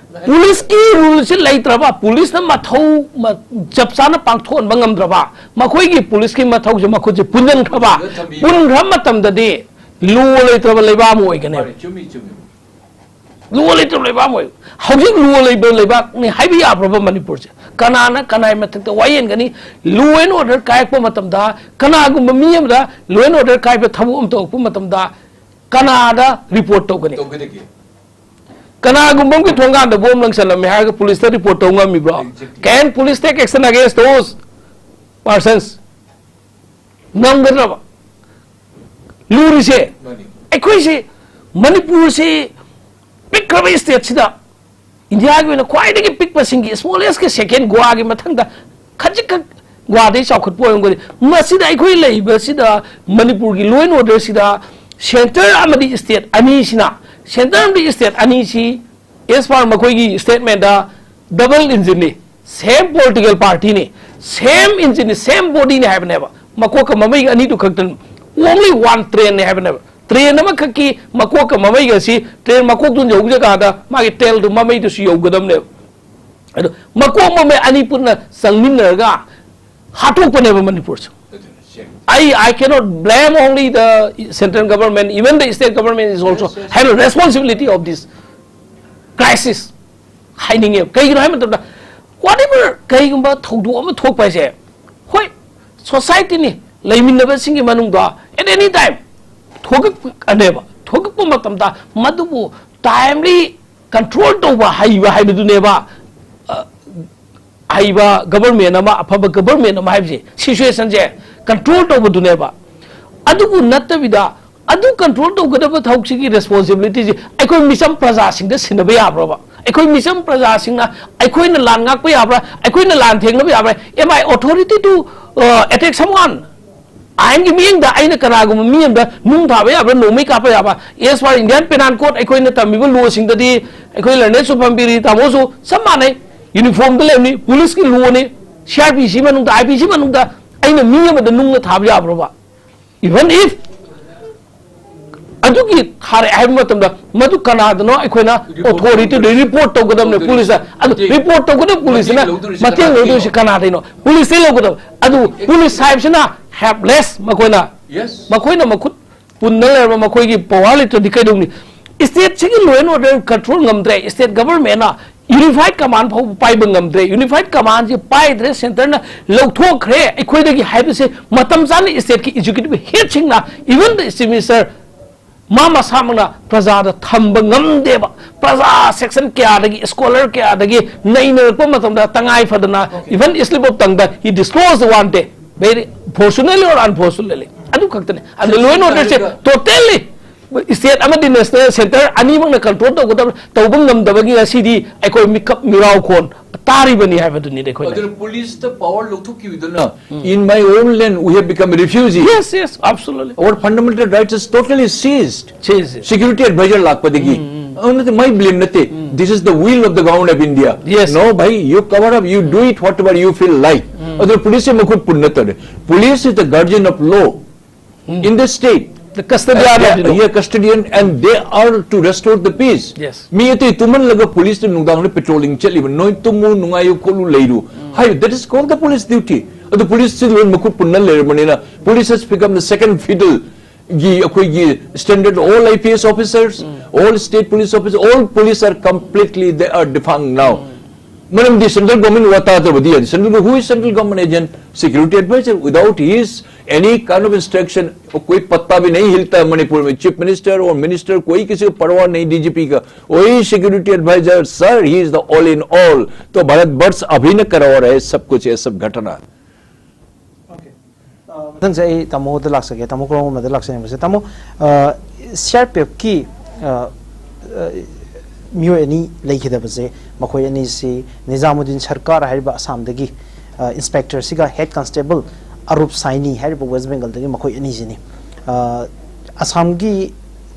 ꯄꯨꯂꯤꯁꯀꯤ ruleꯁꯤ ꯂꯩꯇ꯭ꯔꯕ, ꯄꯨꯂꯤꯁꯅ ꯃꯊꯧ ꯃ-, ꯆꯞ ꯆꯥꯅ ꯄꯥꯡꯊꯣꯛꯍꯟꯕ ꯉꯝꯗ꯭ꯔꯕ, ꯃꯈꯣꯏꯒꯤ ꯄꯨꯂꯤꯁꯀꯤ ꯃꯊꯧꯁꯦ ꯃꯈꯨꯠꯁꯦ ꯄꯨꯟꯁꯤꯟꯈ꯭ꯔꯕ, ꯄꯨꯟꯁꯤꯟꯈ꯭ꯔꯕ ꯃꯇꯝꯗꯗꯤ law ꯂꯩꯇ꯭ꯔꯕ ꯂꯩꯕꯥꯛ ꯑꯃ ꯑꯣꯏꯒꯅꯦꯕ꯫ ꯃꯥꯅꯤ, ꯆꯨꯝꯃꯤ, ꯆꯨꯝꯃꯤ꯫ Law ꯂꯩꯇ꯭ꯔꯕ ꯂꯩꯕꯥꯛ ꯑꯃ ꯑꯣꯏ꯫ ꯍꯧꯖꯤꯛ law ꯂꯩꯕ ꯂꯩꯕꯥꯛꯅꯤ ꯍꯥꯏꯕ ꯌꯥꯕ꯭ꯔꯕ ꯃꯅꯤꯄꯨꯔꯁꯦ? ꯀꯅꯥꯅ ꯀꯅꯥꯒꯤ ꯃꯊꯛꯇ ꯋꯥ ꯌꯦꯟꯒꯅꯤ? Law and order ꯀꯥꯏꯔꯛꯄ ꯃꯇꯝꯗ, ꯀꯅꯥꯒꯨꯝꯕ ꯃꯤ ꯑꯃꯗ law and order ꯀꯥꯏꯕ ꯊꯕꯛ ꯑꯃ ꯇꯧꯔꯛꯄ ꯃꯇꯝꯗ, ꯀꯅꯥꯗ ꯔꯤꯄꯣꯔꯠ ꯇꯧꯒꯅꯤ? ꯇꯧꯒꯗꯒꯦ? ꯀꯅꯥꯒꯨꯝꯕ ꯑꯃꯒꯤ ꯊꯣꯡꯒꯥꯟꯗ ꯕꯣꯝ ꯂꯪꯁꯜꯂꯝꯃꯦ ꯍꯥꯏꯔꯒ ꯄꯨꯂꯤꯁꯇ ꯔꯤꯄꯣꯔꯠ ꯇꯧ ꯉꯝꯃꯤꯕ꯭ꯔꯣ? Exactly. Can police take action against those persons? ꯉꯝꯒꯗ꯭ꯔꯕ? ꯂꯨꯔꯤꯁꯦ ꯃꯥꯅꯤ꯫ ꯑꯩꯈꯣꯏꯁꯤ, ꯃꯅꯤꯄꯨꯔꯁꯤ ꯄꯤꯛꯈ꯭ꯔꯕ ꯏꯁꯇꯦꯠꯁꯤꯗ, ꯏꯟꯗꯤꯌꯥꯒꯤ ꯑꯣꯏꯅ ꯈ꯭ꯋꯥꯏꯗꯒꯤ ꯄꯤꯛꯄꯁꯤꯡꯒꯤ, ꯁ꯭ꯃꯣꯂꯦꯁꯀꯤ ꯁꯦꯀꯦꯟ ꯒꯣꯋꯥꯒꯤ ꯃꯊꯪꯗ ꯈꯖꯤꯛꯈꯛ ꯒꯣꯋꯥꯗꯒꯤ ꯆꯥꯎꯈꯠꯄ ꯑꯣꯏꯔꯝꯒꯅꯤ꯫ ꯃꯁꯤꯗ ꯑꯩꯈꯣꯏ ꯂꯩꯔꯤꯕꯁꯤꯗ, ꯃꯅꯤꯄꯨꯔꯒꯤ ꯂꯣ ꯑꯦꯟ ꯑꯣꯔꯗꯔꯁꯤꯗ ꯁꯦꯟꯇꯔ ꯑꯃꯗꯤ ꯏꯁꯇꯦꯠ ꯑꯅꯤꯁꯤꯅ, ꯁꯦꯟꯇꯔ ꯑꯃꯗꯤ ꯏꯁꯇꯦꯠ ꯑꯅꯤꯁꯤ, as per ꯃꯈꯣꯏꯒꯤ ꯁ꯭ꯇꯦꯠꯃꯦꯟꯗ, ꯗꯕꯜ ꯏꯟꯖꯤꯟꯅꯤ, ꯁꯦꯝ ꯄꯣꯂꯤꯇꯤꯀꯦꯜ ꯄꯥꯔꯇꯤꯅꯤ, ꯁꯦꯝ ꯏꯟꯖꯤꯟꯅꯤ, ꯁꯦꯝ ꯕꯣꯗꯤꯅꯤ ꯍꯥꯏꯕꯅꯦꯕ꯫ ꯃꯀꯣꯛꯀ ꯃꯃꯩꯒ ꯑꯅꯤꯗꯨ ꯈꯛꯇꯅꯤ, only one trainꯅꯤ ꯍꯥꯏꯕꯅꯦꯕ꯫ ꯇ꯭ꯔꯦꯟ ꯑꯃꯈꯛꯀꯤ ꯃꯀꯣꯛꯀ ꯃꯃꯩꯒꯁꯤ, ꯇ꯭ꯔꯦꯟ ꯃꯀꯣꯛꯇꯨꯅ ꯌꯧꯕ ꯖꯒꯥꯗ ꯃꯥꯒꯤ ꯇꯦꯜꯗꯨ, ꯃꯃꯩꯗꯨꯁꯨ ꯌꯧꯒꯗꯕꯅꯦꯕ꯫ ꯑꯗꯣ ꯃꯀꯣꯛ ꯃꯃꯩ ꯑꯅꯤ ꯄꯨꯟꯅ ꯆꯪꯃꯤꯟꯅꯔꯒ ꯍꯥꯠꯇꯣꯛꯄꯅꯦꯕ ꯃꯅꯤꯄꯨꯔꯁꯨ꯫ ꯑꯗꯨꯅ ꯁꯦꯡ- I, I cannot blame only the central government, even the state government is also Yes, yes. have a responsibility of this crisis ꯍꯥꯏꯅꯤꯡꯉꯦꯕ꯫ ꯀꯩꯒꯤꯅꯣ ꯍꯥꯏꯕ ꯃꯇꯝꯗ, whatever, ꯀꯩꯒꯨꯝꯕ ꯊꯧꯗꯣꯛ ꯑꯃ ꯊꯣꯛꯄ ꯍꯥꯏꯁꯦ, ꯍꯣꯏ, ꯁꯣꯁꯥꯏꯇꯤꯅꯤ, ꯂꯩꯃꯤꯟꯅꯕꯁꯤꯡꯒꯤ ꯃꯅꯨꯡꯗ at any time ꯊꯣꯛꯂꯛꯀꯅꯦꯕ꯫ ꯊꯣꯛꯂꯛꯄ ꯃꯇꯝꯗ ꯃꯗꯨꯕꯨ timely control ꯇꯧꯕ ꯍꯩꯕ ꯍꯥꯏꯕꯗꯨꯅꯦꯕ, ꯑ, ꯑꯍꯩꯕ ꯒꯕꯔꯃꯦꯟ ꯑꯃ, ꯑꯐꯕ ꯒꯕꯔꯃꯦꯟ ꯑꯃ ꯍꯥꯏꯕꯁꯦ, ꯁꯤꯆꯨꯋꯦꯁꯟꯁꯦ ꯀꯟꯇ꯭ꯔꯣꯜ ꯇꯧꯕꯗꯨꯅꯦꯕ꯫ ꯑꯗꯨꯕꯨ ꯅꯠꯇꯕꯤꯗ, ꯑꯗꯨ ꯀꯟꯇ꯭ꯔꯣꯜ ꯇꯧꯒꯗꯕ ꯊꯕꯛꯁꯤꯒꯤ ꯔꯦꯁꯄꯣꯟꯁꯤꯕꯤꯂꯤꯇꯤꯁꯦ ꯑꯩꯈꯣꯏ ꯃꯤꯆꯝ ꯄ꯭ꯔꯖꯥꯁꯤꯡꯗ ꯁꯤꯟꯅꯕ ꯌꯥꯕ꯭ꯔꯕ? ꯑꯩꯈꯣꯏ ꯃꯤꯆꯝ ꯄ꯭ꯔꯖꯥꯁꯤꯡꯅ ꯑꯩꯈꯣꯏꯅ ꯂꯥꯟ ꯉꯥꯛꯄ ꯌꯥꯕ꯭ꯔꯥ? ꯑꯩꯈꯣꯏꯅ ꯂꯥꯟ ꯊꯦꯡꯅꯕ ꯌꯥꯕ꯭ꯔꯥ? Am I authority to, uh, attack someone? ꯑꯥꯏꯟꯒꯤ ꯃꯤꯠꯌꯦꯡꯗ ꯑꯩꯅ ꯀꯅꯥꯒꯨꯝꯕ ꯃꯤ ꯑꯃꯗ ꯅꯨꯡ ꯊꯥꯕ ꯌꯥꯕ꯭ꯔꯥ, ꯅꯣꯡꯃꯩ ꯀꯥꯞꯄ ꯌꯥꯕ꯭ꯔꯥ? As per Indian Penal Code, ꯑꯩꯈꯣꯏꯅ ꯇꯝꯃꯤꯕ ꯂꯣꯁꯤꯡꯗꯗꯤ, ꯑꯩꯈꯣꯏ ꯂꯔꯅꯦꯠ ꯁꯨꯐꯝꯕꯤꯔꯤ ꯇꯥꯃꯣꯁꯨ ꯆꯞ ꯃꯥꯟꯅꯩ, ꯌꯨꯅꯤꯐꯣꯔꯝꯗ ꯂꯩꯕꯅꯤ, ꯄꯨꯂꯤꯁꯀꯤ ꯂꯣꯅꯤ, ꯁꯤ ꯑꯥꯔ ꯄꯤ ꯁꯤ ꯃꯅꯨꯡꯗ, ꯑꯥꯏ ꯄꯤ ꯁꯤ ꯃꯅꯨꯡꯗ ꯑꯩꯅ ꯃꯤ ꯑꯃꯗ ꯅꯨꯡꯅ ꯊꯥꯕ ꯌꯥꯕ꯭ꯔꯕ? Even if ꯑꯗꯨꯒꯤ ꯊꯥꯔꯛꯑꯦ ꯍꯥꯏꯕ ꯃꯇꯝꯗ, ꯃꯗꯨ ꯀꯅꯥꯗꯅꯣ ꯑꯩꯈꯣꯏꯅ Report ꯑꯣꯊꯣꯔꯤꯇꯤꯗ ꯇꯧꯗꯣꯏꯅꯤ꯫ ꯔꯤꯄꯣꯔꯠ ꯇꯧꯒꯗꯕꯅꯦ꯫ ꯇꯧꯗꯣꯏꯅꯤ꯫ ꯄꯨꯂꯤꯁꯇ, ꯑꯗꯨ ꯃꯇꯦꯡ ꯔꯤꯄꯣꯔꯠ ꯇꯧꯒꯗꯕ ꯄꯨꯂꯤꯁꯁꯤꯅ, ꯃꯇꯦꯡ ꯂꯧꯗꯣꯏꯁꯤ ꯃꯇꯦꯡ ꯀꯅꯥꯗꯩꯅꯣ? ꯂꯧꯗꯣꯏꯁꯤ ꯀꯅꯥꯗꯩꯅꯣ? ꯄꯨꯂꯤꯁꯇꯩ ꯂꯧꯒꯗꯕ꯫ ꯑꯗꯨ ꯄꯨꯂꯤꯁ ꯍꯥꯏꯕꯁꯤꯅ helpless, ꯃꯈꯣꯏꯅ, Yes. ꯃꯈꯣꯏꯅ ꯃꯈꯨꯠ ꯄꯨꯟꯅ ꯂꯩꯔꯕ, ꯃꯈꯣꯏꯒꯤ ꯄꯋꯥꯔ ꯂꯩꯇ꯭ꯔꯗꯤ ꯀꯩꯗꯧꯅꯤ? ꯏꯁꯇꯦꯠꯁꯤꯒꯤ ꯂꯣ ꯑꯦꯟ ꯑꯣꯔꯗꯔ ꯀꯟꯇ꯭ꯔꯣꯜ ꯉꯝꯗ꯭ꯔꯦ, ꯏꯁꯇꯦꯠ ꯒꯕꯔꯃꯦꯟꯅ ꯌꯨꯅꯤꯐꯥꯏꯠ ꯀꯃꯥꯟ ꯐꯥꯎꯕ ꯄꯥꯏꯕ ꯉꯝꯗ꯭ꯔꯦ, ꯌꯨꯅꯤꯐꯥꯏꯠ ꯀꯃꯥꯟꯁꯦ ꯄꯥꯏꯗ꯭ꯔꯦ, ꯁꯦꯟꯇꯔꯅ ꯂꯧꯊꯣꯛꯈ꯭ꯔꯦ ꯑꯩꯈꯣꯏꯗꯒꯤ ꯍꯥꯏꯕꯁꯦ ꯃꯇꯝ ꯆꯥꯅ ꯏꯁꯇꯦꯠꯀꯤ executive ꯍꯦꯗꯁꯤꯡꯅ, even the chief minister, ꯃꯥ ꯃꯁꯥꯃꯛꯅ ꯄ꯭ꯔꯖꯥꯗ ꯊꯝꯕ ꯉꯝꯗꯦꯕ꯫ ꯄ꯭ꯔꯖꯥ ꯁꯦꯛꯁꯟ ꯀꯌꯥꯗꯒꯤ, ꯁ꯭ꯀꯣꯂꯔ ꯀꯌꯥꯗꯒꯤ ꯅꯩꯅꯔꯛꯄ ꯃꯇꯝꯗ ꯇꯉꯥꯏ ꯐꯗꯅ, even slip of tongue-ꯗ he disclosed one day, very fortunately or unfortunately, ꯑꯗꯨ ꯈꯛꯇꯅꯦ꯫ ꯑꯗꯨ law and order-ꯁꯦ totally state ꯑꯃꯗꯤ national, centre ꯑꯅꯤꯃꯛꯅ control ꯇꯧꯒꯗꯕ, ꯇꯧꯕ ꯉꯝꯗꯕꯒꯤ ꯉꯁꯤꯗꯤ ꯑꯩꯈꯣꯏ ꯃꯤꯀꯞ ꯃꯤꯔꯥꯎꯈꯣꯟ ꯇꯥꯔꯤꯕꯅꯤ ꯍꯥꯏꯕꯗꯨꯅꯤꯗ ꯑꯩꯈꯣꯏꯅ꯫ ꯑꯗꯨꯅ ꯄꯨꯂꯤꯁꯇ power ꯂꯧꯊꯣꯛꯈꯤꯕꯗꯨꯅ, "In my own land, we have become refugee." Yes, yes, absolutely. Our fundamental rights is totally seized. Seized. Security advisor ꯂꯥꯛꯄꯗꯒꯤ꯫ ꯑꯗꯨ ꯅꯠꯇꯦ, my blame ꯅꯠꯇꯦ. This is the will of the government of India. Yes. No, ꯚꯥꯏ, you cover up, you do it whatever you feel like. ꯑꯗꯨ ꯄꯨꯂꯤꯁꯁꯦ ꯃꯈꯨꯠ ꯄꯨꯟꯅ ꯇꯧꯔꯦ꯫ Police is the guardian of law in the state. The custodian of the law. Yeah, custodian, and they are to restore the peace. Yes. ꯃꯤ ꯑꯇꯩ ꯇꯨꯝꯍꯜꯂꯒ ꯄꯨꯂꯤꯁꯇ ꯅꯨꯡꯗꯥꯡꯗ patrolling ꯆꯠꯂꯤꯕ, "ꯅꯣꯏ ꯇꯨꯝꯃꯨ, ꯅꯨꯡꯉꯥꯏꯌꯨ, ꯈꯣꯠꯂꯨ, ꯂꯩꯔꯨ" ꯍꯥꯏ, that is called the police duty. ꯑꯗꯨ ꯄꯨꯂꯤꯁꯁꯤ ꯂꯣꯏ ꯃꯈꯨꯠ ꯄꯨꯟꯅ ꯂꯩꯔꯕꯅꯤꯅ, police has become the second fiddle ꯒꯤ ꯑꯩꯈꯣꯏꯒꯤ standard, all I P S officers, all state police officers, all police are completely, they are defunct now. ꯃꯔꯝꯗꯤ central government ꯋꯥ ꯇꯥꯗ꯭ꯔꯕꯗꯤ ꯌꯥꯗꯦ꯫ Central, who is central government agent? Security advisor. Without his any kind of instruction, कोई पत्ता भी नहीं हिलता है मणिपुर में। Chief minister और minister, कोई किसी को परवाह नहीं, D G P का। वही security advisor, sir, he is the all in all. तो भारतवर्ष अभिन्न करवा रहे सब कुछ, ये सब घटना। ꯃꯊꯪꯁꯦ ꯑꯩ ꯇꯥꯃꯣꯗ ꯂꯥꯛꯆꯒꯦ꯫ ꯇꯥꯃꯣ ꯀꯣꯔꯣꯡꯕꯝꯗ ꯂꯥꯛꯆꯅꯤꯡꯕꯁꯦ, ꯇꯥꯃꯣ, C R P F ꯀꯤ ꯃꯤꯑꯣꯏ ꯑꯅꯤ ꯂꯩꯈꯤꯗꯕꯁꯦ, ꯃꯈꯣꯏ ꯑꯅꯤꯁꯤ ꯅꯤꯖꯥꯃꯨꯗꯤꯟ ꯁꯔꯀꯥꯔ ꯍꯥꯏꯔꯤꯕ ꯑꯁꯥꯝꯗꯒꯤ inspector ꯁꯤꯒ head constable ꯑꯔꯨꯞ ꯁꯥꯏꯅꯤ ꯍꯥꯏꯔꯤꯕ West Bengal ꯗꯒꯤ ꯃꯈꯣꯏ ꯑꯅꯤꯁꯤꯅꯤ꯫ ꯑꯁꯥꯝꯒꯤ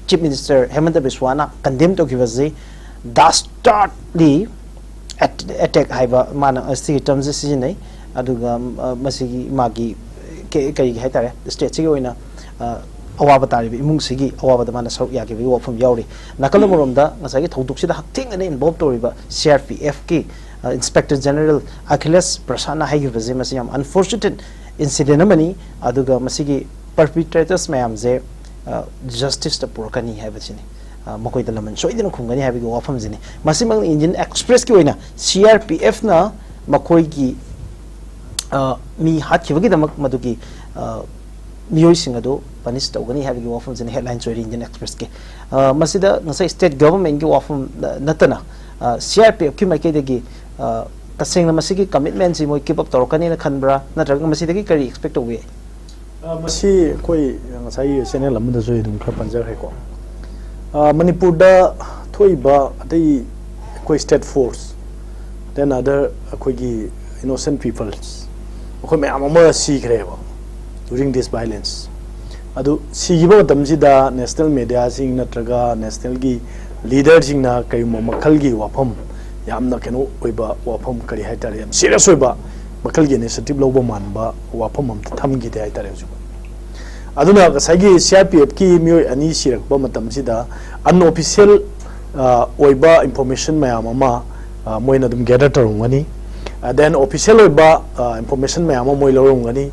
Chief Minister ꯍꯦꯃꯟꯇ ꯕꯤꯁ꯭ꯋꯥꯅ condemn ꯇꯧꯈꯤꯕꯁꯤ dastardly attack ꯍꯥꯏꯕ ꯃꯥꯅ ꯁꯤꯒꯤ term ꯁꯦ ꯁꯤꯖꯤꯟꯅꯩ꯫ ꯑꯗꯨꯒ ꯃꯁꯤꯒꯤ ꯃꯥꯒꯤ ꯀꯔꯤꯒꯤ ꯍꯥꯏꯇꯥꯔꯦ, state ꯁꯤꯒꯤ ꯑꯣꯏꯅ ꯑꯋꯥꯕ ꯇꯥꯔꯤꯕ ꯏꯃꯨꯡꯁꯤꯒꯤ ꯑꯋꯥꯕꯗ ꯃꯥꯅ ꯁꯔꯨꯛ ꯌꯥꯈꯤꯕꯒꯤ ꯋꯥꯐꯝ ꯌꯥꯎꯔꯤ꯫ ꯅꯥꯀꯜ ꯑꯃꯔꯣꯝꯗ ꯉꯁꯥꯏꯒꯤ ꯊꯧꯗꯣꯛꯁꯤꯗ ꯍꯛꯊꯦꯡꯅꯅ involve ꯇꯧꯔꯤꯕ C R P F ꯀꯤ Inspector General ꯑꯈꯤꯂꯦꯁ ꯄ꯭ꯔꯁꯥꯗꯅ ꯍꯥꯏꯈꯤꯕꯁꯦ, ꯃꯁꯤ ꯌꯥꯝ unfortunate incident ꯑꯃꯅꯤ꯫ ꯑꯗꯨꯒ ꯃꯁꯤꯒꯤ perpetrators ꯃꯌꯥꯝꯁꯦ justice ꯇ ꯄꯨꯔꯛꯀꯅꯤ ꯍꯥꯏꯕꯁꯤꯅꯤ꯫ ꯃꯈꯣꯏꯗ ꯂꯃꯟ ꯁꯣꯏꯗꯅ ꯈꯨꯝꯒꯅꯤ ꯍꯥꯏꯕꯒꯤ ꯋꯥꯐꯝꯁꯤꯅꯤ꯫ ꯃꯁꯤꯃꯛꯅ Indian Express ꯀꯤ ꯑꯣꯏꯅ C R P F ꯅ ꯃꯈꯣꯏꯒꯤ ꯃꯤ ꯍꯥꯠꯈꯤꯕꯒꯤꯗꯃꯛ ꯃꯗꯨꯒꯤ ꯃꯤꯑꯣꯏꯁꯤꯡ ꯑꯗꯨ ꯄꯅꯤꯁ ꯇꯧꯒꯅꯤ ꯍꯥꯏꯕꯒꯤ ꯋꯥꯐꯝꯁꯤꯅ ꯍꯦꯗꯂꯥꯏꯟꯁ ꯑꯣꯏꯔꯤ ꯏꯟꯗꯤꯌꯟ ꯑꯦꯛꯁꯄ꯭ꯔꯦꯁꯀꯤ꯫ ꯑ, ꯃꯁꯤꯗ ꯉꯁꯥꯏ ꯁ꯭ꯇꯦꯠ ꯒꯚꯔꯟꯃꯦꯟꯠꯀꯤ ꯋꯥꯐꯝ ꯅ-, ꯅꯠꯇꯅ, ꯑ, ꯁꯤ ꯑꯥꯔ ꯄꯤ ꯑꯦꯐꯀꯤ ꯃꯥꯏꯀꯩꯗꯒꯤ, ꯑ, ꯇꯁꯦꯡꯅ ꯃꯁꯤꯒꯤ ꯀꯃꯤꯠꯃꯦꯟꯁꯤ ꯃꯣꯏ ꯀꯤꯞ ꯑꯞ ꯇꯧꯔꯛꯀꯅꯤꯅ ꯈꯟꯕ꯭ꯔꯥ, ꯅꯠꯇ꯭ꯔꯒ ꯃꯁꯤꯗꯒꯤ ꯀꯔꯤ ꯑꯦꯛꯁꯄꯦꯛ ꯇꯧꯕ ꯌꯥꯏ? ꯑ, ꯃꯁꯤ ꯑꯩꯈꯣꯏ ꯉꯁꯥꯏꯒꯤ ꯆꯦꯅꯦꯜ ꯑꯃꯗꯁꯨ ꯑꯩ ꯑꯗꯨꯝ ꯈꯔ ꯄꯟꯖꯈ꯭ꯔꯦꯀꯣ꯫ ꯑ, ꯃꯅꯤꯄꯨꯔꯗ ꯊꯣꯛꯏꯕ ꯑꯇꯩ ꯑꯩꯈꯣꯏ ꯁ꯭ꯇꯦꯠ ꯐꯣꯔꯁ, then other ꯑꯩꯈꯣꯏꯒꯤ innocent peoples, ꯑꯩꯈꯣꯏ ꯃꯌꯥꯝ ꯑꯃ ꯁꯤꯈ꯭ꯔꯦꯕ during this violence꯫ ꯑꯗꯨ ꯁꯤꯈꯤꯕ ꯃꯇꯝꯁꯤꯗ ꯅꯦꯁꯅꯦꯜ ꯃꯦꯗꯤꯌꯥꯁꯤꯡ ꯅꯠꯇ꯭ꯔꯒ ꯅꯦꯁꯅꯦꯜꯒꯤ ꯂꯤꯗꯔꯁꯤꯡꯅ ꯀꯔꯤꯒꯨꯝꯕ ꯃꯈꯜꯒꯤ ꯋꯥꯐꯝ, ꯌꯥꯝꯅ ꯀꯩꯅꯣ ꯑꯣꯏꯕ ꯋꯥꯐꯝ, ꯀꯔꯤ ꯍꯥꯏꯇꯥꯔꯦ, ꯌꯥꯝ ꯁꯤꯔꯤꯌꯁ ꯑꯣꯏꯕ ꯃꯈꯜꯒꯤ ꯏꯅꯤꯁꯤꯌꯦꯇꯤꯚ ꯂꯧꯕ ꯃꯥꯟꯕ ꯋꯥꯐꯝ ꯑꯝꯇ ꯊꯝꯈꯤꯗꯦ ꯍꯥꯏꯇꯥꯔꯦ ꯍꯧꯖꯤꯛ꯫ ꯑꯗꯨꯅ ꯉꯁꯥꯏꯒꯤ ꯁꯤ ꯑꯥꯔ ꯄꯤ ꯑꯦꯐꯀꯤ ꯃꯤꯑꯣꯏ ꯑꯅꯤ ꯁꯤꯔꯛꯄ ꯃꯇꯝꯁꯤꯗ ꯑꯟꯑꯣꯐꯤꯁꯤꯌꯦꯜ ꯑꯣꯏꯕ ꯏꯟꯐꯣꯔꯃꯦꯁꯟ ꯃꯌꯥꯝ ꯑꯃ, ꯑ, ꯃꯣꯏꯅ ꯑꯗꯨꯝ ꯒꯦꯗꯔ ꯇꯧꯔꯝꯒꯅꯤ꯫ ꯗꯦꯟ ꯑꯣꯐꯤꯁꯤꯌꯦꯜ ꯑꯣꯏꯕ ꯏꯟꯐꯣꯔꯃꯦꯁꯟ ꯃꯌꯥꯝ ꯑꯃ ꯃꯣꯏ ꯂꯧꯔꯝꯒꯅꯤ꯫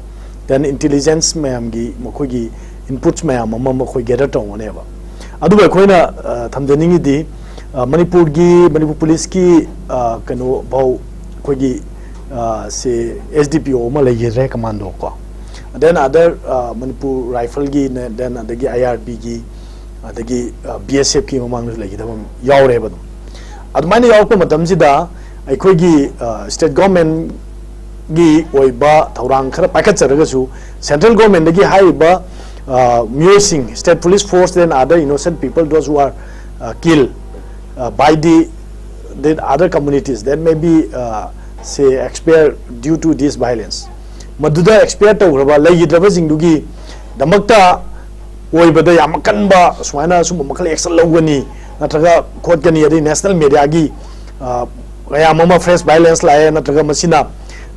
ꯗꯦꯟ ꯏꯟꯇꯦꯂꯤꯖꯦꯟꯁ ꯃꯌꯥꯝꯒꯤ ꯃꯈꯣꯏꯒꯤ ꯏꯟꯄꯨꯠꯁ ꯃꯌꯥꯝ ꯑꯃ ꯃꯈꯣꯏ ꯒꯦꯗꯔ ꯇꯧꯔꯝꯒꯅꯦꯕ꯫ ꯑꯗꯨꯕꯨ ꯑꯩꯈꯣꯏꯅ, ꯑ, ꯊꯝꯖꯅꯤꯡꯉꯤꯗꯤ, ꯑ, ꯃꯅꯤꯄꯨꯔꯒꯤ, ꯃꯅꯤꯄꯨꯔ ꯄꯨꯂꯤꯁꯀꯤ, ꯑ, ꯀꯩꯅꯣ ꯐꯥꯎ ꯑꯩꯈꯣꯏꯒꯤ, ꯑ, ꯁꯦ ꯑꯦꯁ ꯗꯤ ꯄꯤ ꯑꯣ ꯑꯃ ꯂꯩꯈꯤꯗ꯭ꯔꯦ, ꯀꯃꯥꯟꯗꯣ ꯀꯣ꯫ ꯗꯦꯟ ꯑꯗꯔ, ꯑ, ꯃꯅꯤꯄꯨꯔ ꯔꯥꯏꯐꯜꯒꯤ, ꯗꯦꯟ ꯑꯗꯒꯤ ꯑꯥꯏ ꯑꯥꯔ ꯕꯤꯒꯤ, ꯑꯗꯒꯤ, ꯑ, ꯕꯤ ꯑꯦꯁ ꯑꯦꯐꯀꯤ ꯃꯃꯥꯡꯗꯁꯨ ꯂꯩꯈꯤꯗꯕ ꯑꯃ ꯌꯥꯎꯔꯦꯕ꯫ ꯑꯗꯨꯝ ꯑꯗꯨꯃꯥꯏꯅ ꯌꯥꯎꯔꯛꯄ ꯃꯇꯝꯁꯤꯗ ꯑꯩꯈꯣꯏꯒꯤ, ꯑ, ꯁ꯭ꯇꯦꯠ ꯒꯣꯔꯃꯦꯟꯒꯤ ꯑꯣꯏꯕ ꯊꯧꯔꯥꯡ ꯈꯔ ꯄꯥꯏꯈꯠꯆꯔꯒꯁꯨ, ꯁꯦꯟꯇ꯭ꯔꯦꯜ ꯒꯣꯔꯃꯦꯟꯗꯒꯤ ꯍꯥꯏꯔꯤꯕ, ꯑ, ꯃꯤꯑꯣꯏꯁꯤꯡ, state police force and other innocent people, those who are, uh, killed, uh, by the, the other communities that may be, uh, say, expired due to this violence, ꯃꯗꯨꯗ ꯑꯦꯛꯁꯄꯤꯌꯔ ꯇꯧꯈ꯭ꯔꯕ, ꯂꯩꯈꯤꯗ꯭ꯔꯕꯁꯤꯡꯗꯨꯒꯤ ꯗꯃꯛꯇ ꯑꯣꯏꯕꯗ ꯌꯥꯝ ꯑꯀꯟꯕ ꯁꯨꯃꯥꯏꯅ ꯁꯨꯝꯕ ꯃꯈꯜ ꯑꯦꯛꯁꯟ ꯂꯧꯒꯅꯤ ꯅꯠꯇ꯭ꯔꯒ ꯈꯣꯠꯀꯅꯤ, ꯑꯗꯩ ꯅꯦꯁꯅꯦꯜ ꯃꯦꯗꯤꯌꯥꯒꯤ, ꯑ, ꯃꯌꯥꯝ ꯑꯃ ꯐ꯭ꯔꯦꯁ ꯚꯥꯏꯂꯦꯟꯁ ꯂꯥꯛꯑꯦ ꯅꯠꯇ꯭ꯔꯒ ꯃꯁꯤꯅ,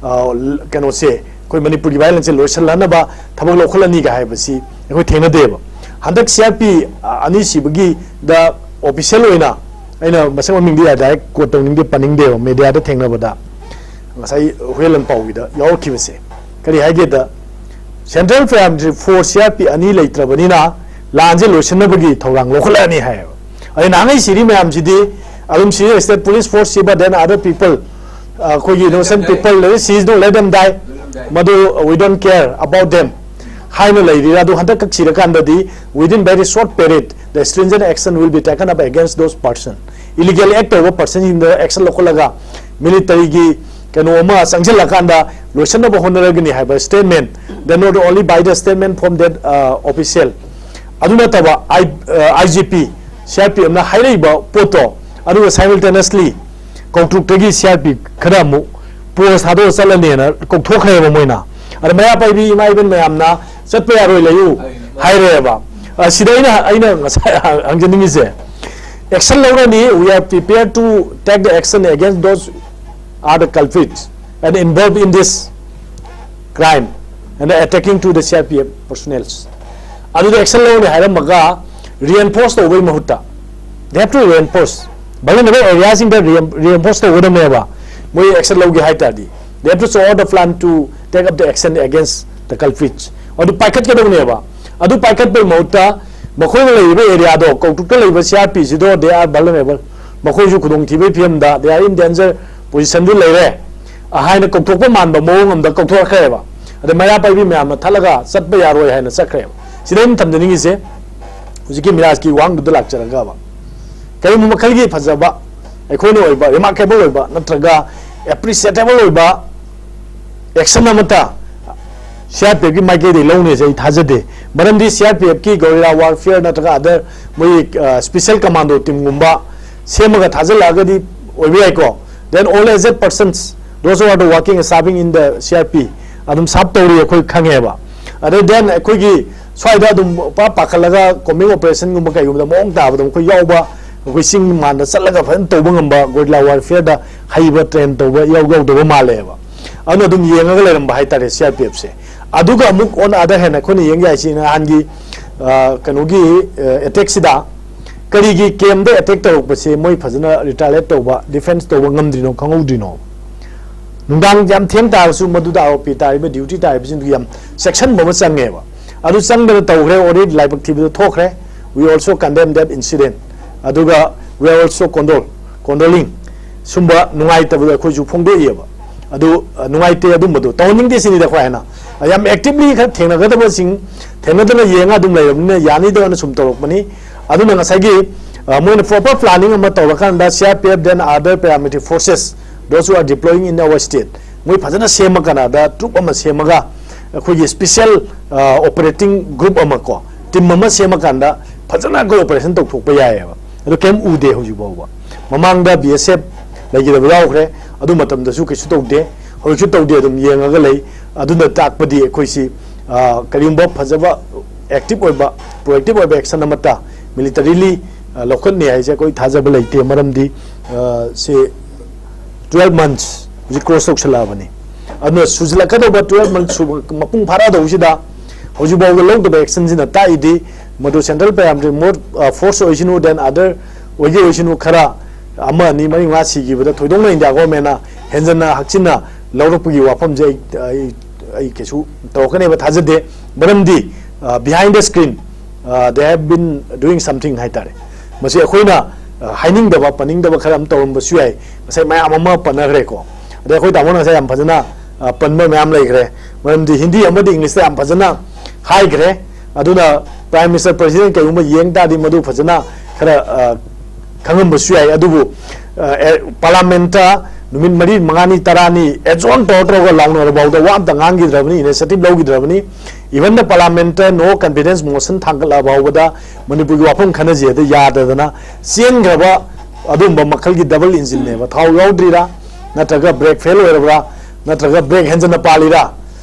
ꯑ, ꯀꯩꯅꯣꯁꯦ, ꯑꯩꯈꯣꯏ ꯃꯅꯤꯄꯨꯔꯒꯤ ꯚꯥꯏꯂꯦꯟꯁꯁꯦ ꯂꯣꯏꯁꯤꯜꯍꯟꯅꯕ ꯊꯕꯛ ꯂꯧꯈꯠꯂꯅꯤꯒ ꯍꯥꯏꯕꯁꯤ ꯑꯩꯈꯣꯏ ꯊꯦꯡꯅꯗꯦꯕ꯫ ꯍꯟꯗꯛ ꯁꯤ ꯑꯥꯔ ꯄꯤ ꯑꯅꯤ ꯁꯤꯕꯒꯤꯗ ꯑꯣꯐꯤꯁꯤꯌꯦꯜ ꯑꯣꯏꯅ, ꯑꯩꯅ ꯃꯁꯛ ꯃꯃꯤꯡꯗꯤ ꯗꯥꯏꯔꯦꯛ ꯀꯣꯠ ꯇꯧꯅꯤꯡꯗꯦ, ꯄꯟꯅꯤꯡꯗꯦꯕ, ꯃꯦꯗꯤꯌꯥꯗ ꯊꯦꯡꯅꯕꯗ ꯉꯁꯥꯏ ꯍꯨꯌꯦꯟꯂꯟ ꯄꯥꯎꯒꯤꯗ ꯌꯥꯎꯔꯛꯈꯤꯕꯁꯦ ꯀꯔꯤ ꯍꯥꯏꯒꯦꯗ, central paramilitary force C R P ꯑꯅꯤ ꯂꯩꯇ꯭ꯔꯕꯅꯤꯅ ꯂꯥꯟꯁꯦ ꯂꯣꯏꯁꯤꯟꯅꯕꯒꯤ ꯊꯧꯔꯥꯡ ꯂꯧꯈꯠꯂꯛꯑꯅꯤ ꯍꯥꯏꯌꯦꯕ꯫ ꯑꯗꯩ ꯅꯍꯥꯟꯈꯩ ꯁꯤꯔꯤ ꯃꯌꯥꯝꯁꯤꯗꯤ ꯑꯗꯨꯝ ꯁꯤꯔꯤ, state police force ꯁꯤꯕ, then other people, ꯑꯩꯈꯣꯏꯒꯤ innocent people ꯂꯩ, seize, don't let them die, ꯃꯗꯨ we don't care about them ꯍꯥꯏꯅ ꯂꯩꯔꯤꯔꯥ? ꯑꯗꯨ ꯍꯟꯗꯛ ꯀꯛ ꯁꯤꯔꯀꯥꯟꯗꯗꯤ, within very short period the stringent action will be taken up against those person, illegal act ꯇꯧꯕ personꯁꯤꯡꯗ action ꯂꯧꯈꯠꯂꯒ militaryꯒꯤ ꯀꯩꯅꯣ ꯑꯃ ꯆꯪꯁꯤꯜꯂꯀꯥꯟꯗ ꯂꯣꯏꯁꯤꯟꯅꯕ ꯍꯣꯠꯅꯔꯒꯅꯤ ꯍꯥꯏꯕ statement, then not only by the statement from that official, ꯑꯗꯨ ꯅꯠꯇꯕ I- IGP, CRPFꯅ ꯍꯥꯏꯔꯛꯏꯕ ꯄꯣꯠꯇꯣ, ꯑꯗꯨꯒ simultaneously ꯀꯧꯇ꯭ꯔꯨꯛꯇꯒꯤ CRP ꯈꯔ ꯑꯃꯨꯛ post ꯊꯥꯗꯣꯛꯑ ꯆꯠꯂꯅꯦꯅ ꯀꯧꯊꯣꯛꯈ꯭ꯔꯦꯕ ꯃꯣꯏꯅ꯫ ꯑꯗ ꯃꯩꯔꯥ ꯄꯥꯏꯕꯤ ꯏꯃꯥ ꯏꯕꯦꯟ ꯃꯌꯥꯝꯅ ꯆꯠꯄ ꯌꯥꯔꯣꯏ, ꯂꯩꯌꯨ ꯍꯥꯏꯔꯦꯕ꯫ ꯑ, ꯁꯤꯗ ꯑꯩꯅ ꯑꯩꯅ ꯉꯁꯥꯏ ꯍꯪꯖꯅꯤꯡꯉꯤꯁꯦ, action ꯂꯧꯔꯅꯤ, we are prepared to take the action against those are the culprits and involved in this crime and attacking to the CRPF personnel. ꯑꯗꯨꯗ action ꯂꯧꯔꯅꯤ ꯍꯥꯏꯔꯝꯃꯒ reinforce ꯇꯧꯕꯒꯤ ꯃꯍꯨꯠꯇ, they have to reinforce, vulnerable areaꯁꯤꯡꯗ reinforce ꯇꯧꯒꯗꯕꯅꯦꯕ꯫ ꯃꯣꯏ action ꯂꯧꯒꯦ ꯍꯥꯏ ꯇꯥꯔꯗꯤ, they have to show the plan to take up the action against the culprits. ꯑꯗꯨ ꯄꯥꯏꯈꯠꯀꯗꯕꯅꯦꯕ꯫ ꯑꯗꯨ ꯄꯥꯏꯈꯠꯄꯒꯤ ꯃꯍꯨꯠꯇ ꯃꯈꯣꯏꯅ ꯂꯩꯔꯤꯕ areaꯗꯣ, ꯀꯧꯇ꯭ꯔꯨꯛꯇ ꯂꯩꯔꯤꯕ CRPꯁꯤꯗꯣ, they are vulnerable, ꯃꯈꯣꯏꯁꯨ ꯈꯨꯗꯣꯡꯊꯤꯕꯒꯤ ꯐꯤꯕꯝꯗ, they are in danger positionꯗ ꯂꯩꯔꯦ ꯍꯥꯏꯅ ꯀꯧꯊꯣꯛꯄ ꯃꯥꯟꯕ ꯃꯑꯣꯡ ꯑꯃꯗ ꯀꯧꯊꯣꯛꯈ꯭ꯔꯦꯕ꯫ ꯑꯗ ꯃꯩꯔꯥ ꯄꯥꯏꯕꯤ ꯃꯌꯥꯝꯅ ꯊꯠꯂꯒ ꯆꯠꯄ ꯌꯥꯔꯣꯏ ꯍꯥꯏꯅ ꯆꯠꯈ꯭ꯔꯦꯕ꯫ ꯁꯤꯗ ꯑꯩꯅ ꯊꯝꯖꯅꯤꯡꯉꯤꯁꯦ, ꯍꯧꯖꯤꯛꯀꯤ ꯃꯤꯔꯥꯖꯀꯤ ꯋꯥꯍꯪꯗꯨꯗ ꯂꯥꯛꯆꯔꯒꯕ, ꯀꯔꯤꯒꯨꯝꯕ ꯃꯈꯜꯒꯤ ꯐꯖꯕ, ꯑꯩꯈꯣꯏꯅ ꯑꯣꯏꯕ remarkable ꯑꯣꯏꯕ ꯅꯠꯇ꯭ꯔꯒ appreciable ꯑꯣꯏꯕ action ꯑꯃꯠꯇ CRPFꯀꯤ ꯃꯥꯏꯀꯩꯗꯒꯤ ꯂꯧꯅꯤꯁꯦ ꯑꯩ ꯊꯥꯖꯗꯦ꯫ ꯃꯔꯝꯗꯤ CRPFꯀꯤ guerrilla warfare ꯅꯠꯇ꯭ꯔꯒ other ꯃꯣꯏ special commando teamꯒꯨꯝꯕ ꯁꯦꯝꯃꯒ ꯊꯥꯖꯤꯜꯂꯛꯑꯒꯗꯤ ꯑꯣꯏꯕ ꯌꯥꯏꯀꯣ꯫ Then all aged persons, those who are the working and serving in the CRP, ꯑꯗꯨꯝ serve ꯇꯧꯔꯤ ꯑꯩꯈꯣꯏ ꯈꯪꯉꯦꯕ꯫ ꯑꯗꯩ then ꯑꯩꯈꯣꯏꯒꯤ ꯁ꯭ꯋꯥꯏꯗ ꯑꯗꯨꯝ ꯄꯨꯔꯥ ꯄꯥꯈꯠꯂꯒ combing operationꯒꯨꯝꯕ ꯀꯩꯒꯨꯝꯕꯗ ꯃꯑꯣꯡ ꯇꯥꯕꯗ ꯃꯈꯣꯏ ꯌꯥꯎꯕ, ꯑꯩꯈꯣꯏ ꯆꯤꯡ ꯃꯥꯟꯗ ꯆꯠꯂꯒ ꯐꯖꯅ ꯇꯧꯕ ꯉꯝꯕ guerrilla warfareꯗ ꯍꯩꯕ train ꯇꯧꯕ ꯌꯥꯎ ꯌꯥꯎꯗꯕ ꯃꯥꯜꯂꯦꯕ꯫ ꯑꯗꯨꯅ ꯑꯗꯨꯝ ꯌꯦꯡꯉꯒ ꯂꯩꯔꯝꯕ ꯍꯥꯏꯇꯥꯔꯦ CRPFꯁꯦ꯫ ꯑꯗꯨꯒ ꯑꯃꯨꯛ on other hand ꯑꯩꯈꯣꯏꯅ ꯌꯦꯡ ꯌꯥꯏꯁꯤ ꯅꯍꯥꯟꯒꯤ ꯑ, ꯀꯩꯅꯣꯒꯤ ꯑꯦꯇꯦꯛꯁꯤꯗ ꯀꯔꯤꯒꯤ campꯗ attack ꯇꯧꯔꯛꯄꯁꯦ ꯃꯣꯏ ꯐꯖꯅ retaliate ꯇꯧꯕ, defence ꯇꯧꯕ ꯉꯝꯗ꯭ꯔꯤꯅꯣ, ꯈꯪꯍꯧꯗ꯭ꯔꯤꯅꯣ? ꯅꯨꯡꯗꯥꯡ ꯌꯥꯝ ꯊꯦꯡ ꯇꯥꯔꯁꯨ ꯃꯗꯨꯗ ꯑꯥꯔ ꯑꯣ ꯄꯤ ꯇꯥꯔꯤꯕ, duty ꯇꯥꯔꯤꯕꯁꯤꯡꯗꯨ ꯌꯥꯝ ꯆꯦꯛꯁꯤꯟꯕ ꯑꯃ ꯆꯪꯉꯦꯕ꯫ ꯑꯗꯨ ꯆꯪꯗꯅ ꯇꯧꯈ꯭ꯔꯦ, already ꯂꯥꯏꯕꯛ ꯊꯤꯕꯗ ꯊꯣꯛꯈ꯭ꯔꯦ꯫ We also condemn that incident. ꯑꯗꯨꯒ we are also condole, condoling. ꯁꯨꯝꯕ ꯅꯨꯡꯉꯥꯏꯇꯕꯗꯣ ꯑꯩꯈꯣꯏꯁꯨ ꯐꯣꯡꯗꯣꯛꯏꯑꯕ꯫ ꯑꯗꯨ ꯑ, ꯅꯨꯡꯉꯥꯏꯇꯦ ꯑꯗꯨꯝꯕꯗꯣ ꯇꯧꯍꯟꯅꯤꯡꯗꯦ ꯁꯤꯅꯤꯗ ꯑꯩꯈꯣꯏ ꯍꯥꯏꯅ꯫ ꯌꯥꯝ actively ꯈꯔ ꯊꯦꯡꯅꯒꯗꯕꯁꯤꯡ ꯊꯦꯡꯅꯗꯅ ꯌꯦꯡꯉ ꯑꯗꯨꯝ ꯂꯩꯔꯕꯅꯤꯅ ꯌꯥꯅꯤꯗꯅ ꯁꯨꯝ ꯇꯧꯔꯛꯄꯅꯤ꯫ ꯑꯗꯨꯅ ꯉꯁꯥꯏꯒꯤ, ꯑ, ꯃꯣꯏꯅ proper planning ꯑꯃ ꯇꯧꯔꯀꯥꯟꯗ C R P F, then other paramilitary forces, those who are deploying in our state, ꯃꯣꯏ ꯐꯖꯅ ꯁꯦꯝꯃ ꯀꯥꯟꯗ troop ꯑꯃ ꯁꯦꯝꯃꯒ ꯑꯩꯈꯣꯏꯒꯤ special, ꯑ, operating group ꯑꯃ ꯀꯣ, team ꯑꯃ ꯁꯦꯝꯃꯀꯥꯟꯗ ꯐꯖꯅ ꯑꯩꯈꯣꯏ operation ꯇꯧꯊꯣꯛꯄ ꯌꯥꯏꯑꯕ꯫ ꯑꯗꯨ ꯀꯩꯝ ꯎꯗꯦ ꯍꯧꯖꯤꯛ ꯐꯥꯎꯕ꯫ ꯃꯃꯥꯡꯗ B S F ꯂꯩꯈꯤꯗꯕ ꯌꯥꯎꯈ꯭ꯔꯦ, ꯑꯗꯨ ꯃꯇꯝꯗꯁꯨ ꯀꯩꯁꯨ ꯇꯧꯗꯦ, ꯍꯧꯖꯤꯛꯁꯨ ꯇꯧꯗꯦ, ꯑꯗꯨꯝ ꯌꯦꯡꯉꯒ ꯂꯩ꯫ ꯑꯗꯨꯅ ꯇꯥꯛꯄꯗꯤ ꯑꯩꯈꯣꯏꯁꯤ, ꯑ, ꯀꯔꯤꯒꯨꯝꯕ ꯐꯖꯕ active ꯑꯣꯏꯕ, proactive ꯑꯣꯏꯕ action ꯑꯃꯠꯇ militarily, ꯑ, ꯂꯧꯈꯠꯅꯤ ꯍꯥꯏꯁꯦ ꯑꯩꯈꯣꯏ ꯊꯥꯖꯕ ꯂꯩꯇꯦ꯫ ꯃꯔꯝꯗꯤ, ꯑ, ꯁꯤ twelve months ꯍꯧꯖꯤꯛ cross ꯇꯧꯁꯜꯂꯛꯑꯕꯅꯤ꯫ ꯑꯗꯨꯅ ꯁꯨꯖꯤꯜꯂꯛꯀꯗꯧꯕ twelve months ꯁꯨꯕ, ꯃꯄꯨꯡ ꯐꯥꯔꯛꯑꯗꯧꯕꯁꯤꯗ ꯍꯧꯖꯤꯛ ꯐꯥꯎꯕ ꯂꯧꯗꯕ actionꯁꯤꯅ ꯇꯥꯛꯏꯗꯤ ꯃꯗꯨ central paramilitary more, ꯑ, force ꯑꯣꯏꯁꯅꯨ, then other ꯑꯣꯏꯒꯦ ꯑꯣꯏꯁꯅꯨ, ꯈꯔ ꯑꯃ, ꯑꯅꯤ, ꯃꯔꯤ, ꯃꯉꯥ ꯁꯤꯈꯤꯕꯗ ꯊꯣꯏꯗꯣꯛꯅ India governmentꯅ ꯍꯦꯟꯖꯟꯅ ꯍꯛꯆꯤꯟꯅ ꯂꯧꯔꯛꯄꯒꯤ ꯋꯥꯐꯝꯁꯦ ꯑꯩ, ꯑꯩ, ꯑꯩ ꯀꯩꯁꯨ ꯇꯧꯔꯛꯀꯅꯦꯕ ꯊꯥꯖꯗꯦ꯫ ꯃꯔꯝꯗꯤ, ꯑ, behind the screen, ꯑ, they have been doing something ꯍꯥꯏꯇꯥꯔꯦ꯫ ꯃꯁꯤ ꯑꯩꯈꯣꯏꯅ, ꯑ, ꯍꯥꯏꯅꯤꯡꯗꯕ, ꯄꯟꯅꯤꯡꯗꯕ ꯈꯔ ꯑꯃ ꯇꯧꯔꯝꯕꯁꯨ ꯌꯥꯏ꯫ ꯉꯁꯥꯏ ꯃꯌꯥꯝ ꯑꯃ ꯄꯟꯅꯈ꯭ꯔꯦꯀꯣ꯫ ꯑꯗꯩ ꯑꯩꯈꯣꯏ ꯇꯥꯃꯣꯅ ꯉꯁꯥꯏ ꯌꯥꯝ ꯐꯖꯅ, ꯑ, ꯄꯟꯕ ꯃꯌꯥꯝ ꯂꯩꯈ꯭ꯔꯦ꯫ ꯃꯔꯝꯗꯤ ꯍꯤꯟꯗꯤ ꯑꯃꯗꯤ Englishꯇ ꯌꯥꯝ ꯐꯖꯅ ꯍꯥꯏꯈ꯭ꯔꯦ꯫ ꯑꯗꯨꯅ Prime Minister, President ꯀꯩꯒꯨꯝꯕ ꯌꯦꯡ ꯇꯥꯔꯗꯤ ꯃꯗꯨ ꯐꯖꯅ ꯈꯔ, ꯑ, ꯈꯪꯉꯝꯕꯁꯨ ꯌꯥꯏ꯫ ꯑꯗꯨꯕꯨ, ꯑ, ꯑꯦ, Parliamentꯇ ꯅꯨꯃꯤꯠ ꯃꯔꯤ, ꯃꯉꯥꯅꯤ, ꯇꯔꯥꯅꯤ adjourn ꯇꯧꯔ ꯇꯧꯔꯒ ꯂꯥꯎꯅꯔꯐꯥꯎꯗ ꯋꯥ ꯑꯝꯇ ꯉꯥꯡꯈꯤꯗ꯭ꯔꯕꯅꯤ, initiative ꯂꯧꯈꯤꯗ꯭ꯔꯕꯅꯤ꯫ Even the Parliamentꯇ no confidence motion ꯊꯥꯡꯒꯠꯂꯛꯑ ꯐꯥꯎꯕꯗ ꯃꯅꯤꯄꯨꯔꯒꯤ ꯋꯥꯐꯝ ꯈꯟꯅꯁꯤ ꯑꯗ ꯌꯥꯗꯗꯅ ꯆꯦꯟꯈ꯭ꯔꯕ ꯑꯗꯨꯒꯨꯝꯕ ꯃꯈꯜꯒꯤ double engineꯅꯦꯕ꯫ ꯊꯥꯎ ꯌꯥꯎꯗ꯭ꯔꯤꯔꯥ, ꯅꯠꯇ꯭ꯔꯒ brake fail ꯑꯣꯏꯔꯕ꯭ꯔꯥ, ꯅꯠꯇ꯭ꯔꯒ brake ꯍꯦꯟꯖꯟꯅ ꯄꯥꯜꯂꯤꯔꯥ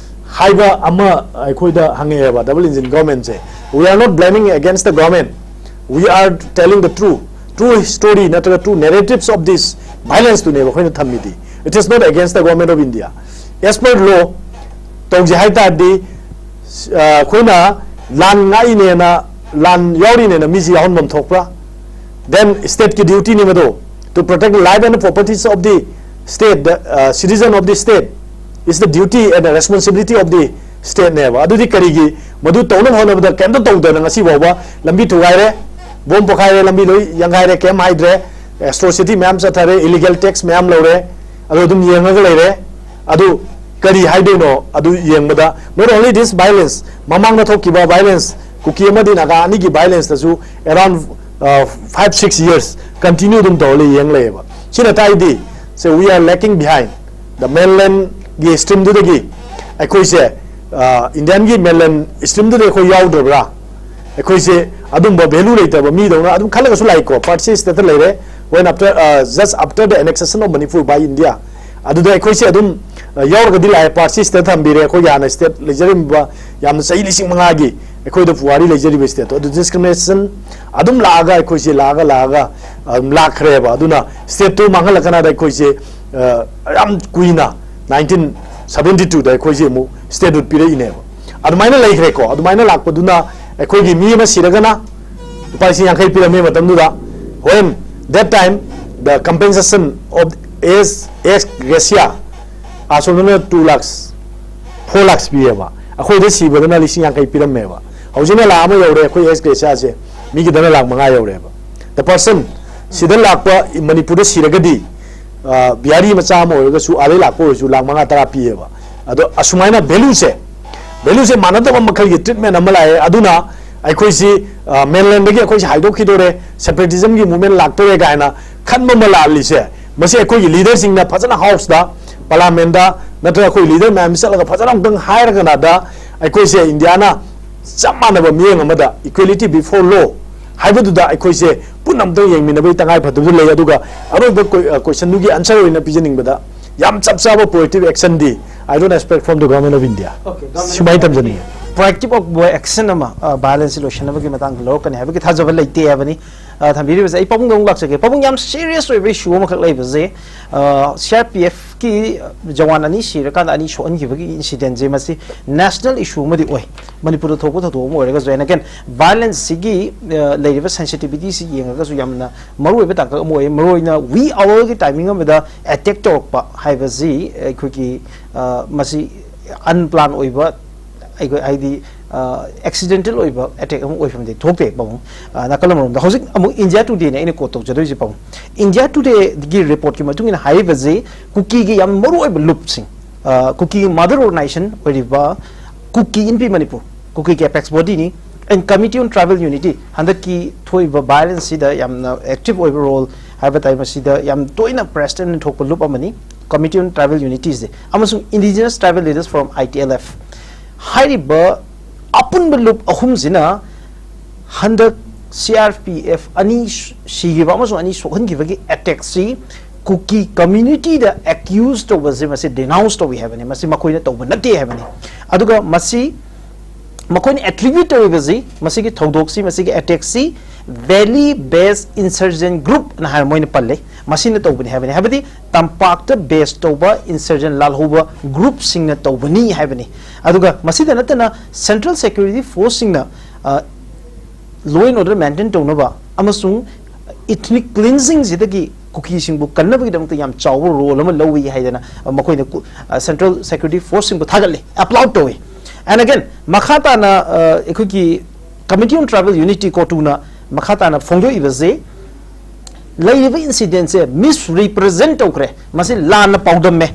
ꯍꯥꯏꯕ ꯑꯃ ꯑꯩꯈꯣꯏꯗ ꯍꯪꯉꯛꯑꯦꯕ double engine governmentꯁꯦ꯫ We are not blaming against the government. We are telling the true, true story ꯅꯠꯇ꯭ꯔꯒ true narratives of this violenceꯇꯨꯅꯦꯕ ꯑꯩꯈꯣꯏꯅ ꯊꯝꯃꯤꯗꯤ꯫ It is not against the government of India. As per law, ꯇꯧꯁꯦ ꯍꯥꯏ ꯇꯥꯔꯗꯤ, ꯑ, ꯑꯩꯈꯣꯏꯅ ꯂꯥꯟ ꯉꯥꯛꯏꯅꯦꯅ, ꯂꯥꯟ ꯌꯥꯎꯔꯤꯅꯦꯅ ꯃꯤꯁꯤ ꯌꯥꯎꯍꯟꯐꯝ ꯊꯣꯛꯄ꯭ꯔꯥ? Then stateꯀꯤ dutyꯅꯤ ꯃꯗꯨ꯫ To protect life and properties of the state, the, uh, citizen of the state is the duty and the responsibility of the stateꯅꯦꯕ꯫ ꯑꯗꯨꯗꯤ ꯀꯔꯤꯒꯤ ꯃꯗꯨ ꯇꯧꯅꯕ ꯍꯣꯠꯅꯕꯗ ꯀꯩꯝꯇ ꯇꯧꯗꯅ ꯉꯁꯤ ꯐꯥꯎꯕ ꯂꯝꯕꯤ ꯊꯨꯒꯥꯏꯔꯦ, ꯕꯣꯝ ꯄꯣꯈꯥꯏꯔꯦ, ꯂꯝꯕꯤ ꯂꯣꯏ ꯌꯥꯡꯈꯥꯏꯔꯦ, ꯀꯩꯝ ꯍꯥꯏꯗ꯭ꯔꯦ, atrocity ꯃꯌꯥꯝ ꯆꯠꯊꯔꯦ, illegal tax ꯃꯌꯥꯝ ꯂꯧꯔꯦ, ꯑꯗꯨ ꯑꯗꯨꯝ ꯌꯦꯡꯉꯒ ꯂꯩꯔꯦ꯫ ꯑꯗꯨ ꯀꯔꯤ ꯍꯥꯏꯗꯣꯏꯅꯣ ꯑꯗꯨ ꯌꯦꯡꯕꯗ, not only this violence, ꯃꯃꯥꯡꯗ ꯊꯣꯛꯈꯤꯕ violence, ꯀꯨꯀꯤ ꯑꯃꯗꯤ ꯅꯥꯒꯥ ꯑꯅꯤꯒꯤ violence ꯇꯁꯨ around five six years continue ꯑꯗꯨꯝ ꯇꯧꯔ ꯂꯩ, ꯌꯦꯡ ꯂꯩꯌꯦꯕ꯫ ꯁꯤꯅ ꯇꯥꯛꯏꯗꯤ, say we are lagging behind the mainland ꯒꯤ stream ꯗꯨꯗꯒꯤ ꯑꯩꯈꯣꯏꯁꯦ, Indian ꯒꯤ mainland stream ꯗꯨꯗ ꯑꯩꯈꯣꯏ ꯌꯥꯎꯗ꯭ꯔꯕ꯭ꯔꯥ? ꯑꯩꯈꯣꯏꯁꯦ ꯑꯗꯨꯝꯕ value ꯂꯩꯇꯕ ꯃꯤꯗꯧꯅ ꯑꯗꯨꯝ ꯈꯜꯂꯒꯁꯨ ꯂꯥꯛꯏꯀꯣ, Parsi state ꯇ ꯂꯩꯔꯦ꯫ When after, just after the annexation of Manipur by India, ꯑꯗꯨꯗ ꯑꯩꯈꯣꯏꯁꯦ ꯑꯗꯨꯝ ꯌꯥꯎꯔꯒꯗꯤ ꯂꯥꯛꯑꯦ, Parsi state ꯊꯝꯕꯤꯔꯦ, ꯑꯩꯈꯣꯏꯒꯤ ꯍꯥꯟꯅ state ꯂꯩꯖꯔꯝꯕ ꯌꯥꯝꯅ ꯆꯍꯤ ꯂꯤꯁꯤꯡ ꯃꯉꯥꯒꯤ ꯑꯩꯈꯣꯏꯗ ꯄꯨꯋꯥꯔꯤ ꯂꯩꯖꯔꯤꯕ state ꯇꯣ꯫ ꯑꯗꯨ discrimination ꯑꯗꯨꯝ ꯂꯥꯛꯑꯒ ꯑꯩꯈꯣꯏꯁꯦ ꯂꯥꯛꯑꯒ ꯂꯥꯛꯑꯒ ꯑꯗꯨꯝ ꯂꯥꯛꯈ꯭ꯔꯦꯕ꯫ ꯑꯗꯨꯅ state ꯇꯨ ꯃꯥꯡꯍꯜꯂꯛꯀꯅꯥꯗ ꯑꯩꯈꯣꯏꯁꯦ ꯌꯥꯝ ꯀꯨꯏꯅ nineteen seventy two ꯗ ꯑꯩꯈꯣꯏꯁꯦ ꯑꯃꯨꯛ statehood ꯄꯤꯔꯛꯏꯅꯦꯕ꯫ ꯑꯗꯨꯃꯥꯏꯅ ꯂꯩꯈ꯭ꯔꯦꯀꯣ꯫ ꯑꯗꯨꯃꯥꯏꯅ ꯂꯥꯛꯄꯗꯨꯅ ꯑꯩꯈꯣꯏꯒꯤ ꯃꯤ ꯑꯃ ꯁꯤꯔꯒꯅ ꯂꯨꯄꯥ ꯂꯤꯁꯤꯡ ꯌꯥꯡꯈꯩ ꯄꯤꯔꯝꯃꯤ ꯃꯇꯝꯗꯨꯗ, when that time the compensation of ex ex gratia ꯑꯁꯣꯝꯗꯅ two lakhs, four lakhs ꯄꯤꯌꯦꯕ, ꯑꯩꯈꯣꯏꯗ ꯁꯤꯕꯗꯅ ꯂꯤꯁꯤꯡ ꯌꯥꯡꯈꯩ ꯄꯤꯔꯝꯃꯦꯕ꯫ ꯍꯧꯖꯤꯛꯅ ꯂꯥꯛ ꯑꯃ ꯌꯧꯔꯦ ꯑꯩꯈꯣꯏ ex gratia ꯁꯦ, ꯃꯤꯒꯤꯗꯅ ꯂꯥꯛ ꯃꯉꯥ ꯌꯧꯔꯦꯕ꯫ The person, ꯁꯤꯗ ꯂꯥꯛꯄ, ꯃꯅꯤꯄꯨꯔꯗ ꯁꯤꯔꯒꯗꯤ, ꯕꯤꯍꯥꯔꯤ ꯃꯆꯥ ꯑꯃ ꯑꯣꯏꯔꯒꯁꯨ ꯑꯥꯗꯩ ꯂꯥꯛꯄ ꯑꯣꯏꯔꯁꯨ ꯂꯥꯛ ꯃꯉꯥ ꯇꯔꯥ ꯄꯤꯌꯦꯕ꯫ ꯑꯗꯣ ꯑꯁꯨꯃꯥꯏꯅ value ꯁꯦ, value ꯁꯦ ꯃꯥꯟꯅꯗꯕ ꯃꯈꯜꯒꯤ treatment ꯑꯃ ꯂꯥꯛꯑꯦ꯫ ꯑꯗꯨꯅ ꯑꯩꯈꯣꯏꯁꯤ mainland ꯗꯒꯤ ꯑꯩꯈꯣꯏꯁꯤ ꯍꯥꯏꯗꯣꯛꯈꯤꯗꯣꯔꯦ, separatism ꯒꯤ movement ꯂꯥꯛꯇꯣꯔꯦ ꯀꯥꯏꯅ ꯈꯟꯕ ꯑꯃ ꯂꯥꯛꯂꯤꯁꯦ, ꯃꯁꯤ ꯑꯩꯈꯣꯏꯒꯤ leader ꯁꯤꯡꯅ ꯐꯖꯅ house ꯇ, parliament ꯇ, ꯅꯠꯇ꯭ꯔꯒ ꯑꯩꯈꯣꯏ leader ꯃꯌꯥꯝ ꯆꯠꯂꯒ ꯐꯖꯅ ꯑꯃꯨꯛꯇꯪ ꯍꯥꯏꯔꯒꯅꯗ ꯑꯩꯈꯣꯏꯁꯦ India ꯅ ꯆꯞ ꯃꯥꯟꯅꯕ ꯃꯤꯠꯌꯦꯡ ꯑꯃꯗ equality before law ꯍꯥꯏꯕꯗꯨꯗ ꯑꯩꯈꯣꯏꯁꯦ ꯄꯨꯟꯅ ꯑꯃꯨꯛꯇꯪ ꯌꯦꯡꯃꯤꯟꯅꯕꯒꯤ ꯇꯉꯥꯏ ꯐꯗꯕꯁꯨ ꯂꯩ꯫ ꯑꯗꯨꯒ ꯑꯔꯣꯏꯕ question ꯗꯨꯒꯤ answer ꯑꯣꯏꯅ ꯄꯤꯖꯅꯤꯡꯕꯗ, ꯌꯥꯝ ꯆꯞ ꯆꯥꯕ proactive action D I don't expect from the Government of India꯫ ꯁꯨꯃꯥꯏꯅ ꯊꯝꯖꯅꯤꯡꯉꯤ꯫ Proactive ꯑꯣꯏꯕ action ꯑꯃ violence ꯁꯤ ꯂꯣꯏꯁꯤꯟꯅꯕꯒꯤ ꯃꯇꯥꯡꯗ ꯂꯧꯔꯛꯀꯅꯤ ꯍꯥꯏꯕꯒꯤ ꯊꯥꯖꯕ ꯂꯩꯇꯦ ꯍꯥꯏꯕꯅꯤ꯫ ꯊꯝꯕꯤꯔꯤꯕꯁꯦ꯫ ꯑꯩ ꯄꯥꯕꯨꯡꯗ ꯑꯃꯨꯛ ꯂꯥꯛꯆꯒꯦ꯫ ꯄꯥꯕꯨꯡ, ꯌꯥꯝ serious ꯑꯣꯏꯕ issue ꯑꯃꯈꯛ ꯂꯩꯕꯁꯦ, C R P F ꯀꯤ ꯖꯋꯥꯟ ꯑꯅꯤ ꯁꯤꯔꯀꯥꯟꯗ ꯑꯅꯤ ꯁꯣꯛꯍꯟꯈꯤꯕꯒꯤ incident ꯁꯦ, ꯃꯁꯤ national issue ꯑꯃꯗꯤ ꯑꯣꯏ꯫ ꯃꯅꯤꯄꯨꯔꯗ ꯊꯣꯛꯄ ꯊꯧꯗꯣꯛ ꯑꯃ ꯑꯣꯏꯔꯒꯁꯨ, and again, violence ꯁꯤꯒꯤ ꯂꯩꯔꯤꯕ sensitivity ꯁꯤ ꯌꯦꯡꯉꯒꯁꯨ ꯌꯥꯝꯅ ꯃꯔꯨꯑꯣꯏꯕ ꯇꯥꯡꯀꯛ ꯑꯃ ꯑꯣꯏ꯫ ꯃꯔꯨꯑꯣꯏꯅ wee hour ꯒꯤ timing ꯑꯃꯗ attack ꯇꯧꯔꯛꯄ ꯍꯥꯏꯕꯁꯤ ꯑꯩꯈꯣꯏꯒꯤ, ꯃꯁꯤ unplanned ꯑꯣꯏꯕ, ꯑꯩꯈꯣꯏ ꯍꯥꯏꯗꯤ accidental ꯑꯣꯏꯕ attack ꯑꯃ ꯑꯣꯏꯐꯝꯗꯤ ꯊꯣꯛꯇꯦ ꯄꯥꯕꯨꯡ꯫ ꯅꯥꯀꯜ ꯑꯃꯔꯣꯝꯗ ꯍꯧꯖꯤꯛ ꯑꯃꯨꯛ India Today ꯅ ꯑꯩꯅ quote ꯇꯧꯖꯗꯣꯏꯁꯦ ꯄꯥꯕꯨꯡ꯫ India Today ꯒꯤ report ꯀꯤ ꯃꯇꯨꯡ ꯏꯟꯅ ꯍꯥꯏꯔꯤꯕꯁꯤ, ꯀꯨꯀꯤꯒꯤ ꯌꯥꯝ ꯃꯔꯨꯑꯣꯏꯕ ꯂꯨꯞꯁꯤꯡ, ꯀꯨꯀꯤ ꯃꯥꯗꯔ ꯑꯣꯔꯒꯅꯥꯏꯖꯦꯁꯟ ꯑꯣꯏꯔꯤꯕ ꯀꯨꯀꯤ ꯏꯟꯄꯤ ꯃꯅꯤꯄꯨꯔ, ꯀꯨꯀꯤꯒꯤ ꯑꯦꯄꯦꯛꯁ ꯕꯣꯗꯤꯅꯤ꯫ And committee on tribal unity, ꯍꯟꯗꯛꯀꯤ ꯊꯣꯛꯏꯕ ꯚꯥꯏꯑꯣꯂꯦꯟꯁꯁꯤꯗ ꯌꯥꯝꯅ ꯑꯦꯛꯇꯤꯚ ꯑꯣꯏꯕ ꯔꯣꯜ ꯍꯥꯏꯕ ꯇꯥꯏ, ꯃꯁꯤꯗ ꯌꯥꯝ ꯇꯣꯏꯅ ꯄ꯭ꯔꯦꯁꯇ ꯊꯣꯛꯄ ꯂꯨꯞ ꯑꯃꯅꯤ ꯀꯃꯤꯇꯤ ꯑꯣꯟ ꯇ꯭ꯔꯥꯏꯕꯦꯜ ꯌꯨꯅꯤꯇꯤꯁꯦ, ꯑꯃꯁꯨꯡ ꯏꯟꯗꯤꯖꯤꯅꯁ ꯇ꯭ꯔꯥꯏꯕꯦꯜ ꯂꯤꯗꯔꯁ ꯐꯣꯔꯝ, ꯑꯥꯏ ꯇꯤ ꯑꯦꯜ ꯑꯦꯐ꯫ ꯍꯥꯏꯔꯤꯕ ꯑꯄꯨꯟꯕ ꯂꯨꯞ ꯑꯍꯨꯝꯁꯤꯅ ꯍꯟꯗꯛ ꯁꯤ ꯑꯥꯔ ꯄꯤ ꯑꯦꯐ ꯑꯅꯤ ꯁꯤꯈꯤꯕ ꯑꯃꯁꯨꯡ ꯑꯅꯤ ꯁꯣꯛꯍꯟꯈꯤꯕꯒꯤ ꯑꯦꯇꯦꯛꯁꯤ ꯀꯨꯀꯤ ꯀꯝꯃ꯭ꯌꯨꯅꯤꯇꯤꯗ ꯑꯦꯀ꯭ꯌꯨꯁ ꯇꯧꯕꯁꯦ, ꯃꯁꯤ ꯗꯤꯅꯥꯎꯟꯁ ꯇꯧꯏ ꯍꯥꯏꯕꯅꯤ, ꯃꯁꯤ ꯃꯈꯣꯏꯅ ꯇꯧꯕ ꯅꯠꯇꯦ ꯍꯥꯏꯕꯅꯤ꯫ ꯑꯗꯨꯒ ꯃꯁꯤ ꯃꯈꯣꯏꯅ ꯑꯦꯇ꯭ꯔꯤꯕ꯭ꯌꯨꯠ ꯇꯧꯔꯤꯕꯁꯤ, ꯃꯁꯤꯒꯤ ꯊꯧꯗꯣꯛꯁꯤ, ꯃꯁꯤꯒꯤ ꯑꯦꯇꯦꯛꯁꯤ ꯚꯦꯂꯤ ꯕꯦꯁ ꯏꯟꯁꯔꯖꯦꯟ ꯒ꯭ꯔꯨꯞꯅ ꯍꯥꯏꯔ ꯃꯣꯏꯅ ꯄꯜꯂꯦ, ꯃꯁꯤꯅ ꯇꯧꯕꯅꯤ ꯍꯥꯏꯕꯅꯤ꯫ ꯍꯥꯏꯕꯗꯤ ꯇꯝꯄꯥꯛꯇ ꯕꯦꯁ ꯇꯧꯕ ꯏꯟꯁꯔꯖꯦꯟ ꯂꯥꯜꯍꯧꯕ ꯒ꯭ꯔꯨꯞꯁꯤꯡꯅ ꯇꯧꯕꯅꯤ ꯍꯥꯏꯕꯅꯤ꯫ ꯑꯗꯨꯒ ꯃꯁꯤꯗ ꯅꯠꯇꯅ ꯁꯦꯟꯇ꯭ꯔꯦꯜ ꯁꯦꯀ꯭ꯌꯨꯔꯤꯇꯤ ꯐꯣꯔꯁꯁꯤꯡꯅ ꯂꯣ ꯑꯦꯟ ꯑꯣꯔꯗꯔ ꯃꯦꯟꯇꯦꯟ ꯇꯧꯅꯕ ꯑꯃꯁꯨꯡ ꯏꯊꯅꯤꯛ ꯀ꯭ꯂꯤꯟꯖꯤꯡꯁꯤꯗꯒꯤ ꯀꯨꯀꯤꯁꯤꯡꯕꯨ ꯀꯟꯅꯕꯒꯤꯗꯃꯛꯇ ꯌꯥꯝ ꯆꯥꯎꯕ ꯔꯣꯜ ꯑꯃ ꯂꯧꯏ ꯍꯥꯏꯗꯅ ꯃꯈꯣꯏꯅ ꯁꯦꯟꯇ꯭ꯔꯦꯜ ꯁꯦꯀ꯭ꯌꯨꯔꯤꯇꯤ ꯐꯣꯔꯁꯁꯤꯡꯕꯨ ꯊꯥꯒꯠꯂꯤ, ꯑꯦꯄ꯭ꯂꯥꯎꯗ ꯇꯧꯏ꯫ ꯑꯦꯟ ꯑꯒꯦꯟ, ꯃꯈꯥ ꯇꯥꯅ ꯑ, ꯑꯩꯈꯣꯏꯒꯤ ꯀꯃꯤꯇꯤ ꯑꯣꯟ ꯇ꯭ꯔꯥꯏꯕꯦꯜ ꯌꯨꯅꯤꯇꯤ, ꯀꯣꯇꯨꯅ ꯃꯈꯥ ꯇꯥꯅ ꯐꯣꯡꯗꯣꯛꯏꯕꯁꯦ, ꯂꯩꯔꯤꯕ ꯏꯟꯁꯤꯗꯦꯟꯁꯦ ꯃꯤꯁ ꯔꯤꯄ꯭ꯔꯖꯦꯟ ꯇꯧꯈ꯭ꯔꯦ, ꯃꯁꯤ ꯂꯥꯟꯅ ꯄꯥꯎꯗꯝꯃꯦ꯫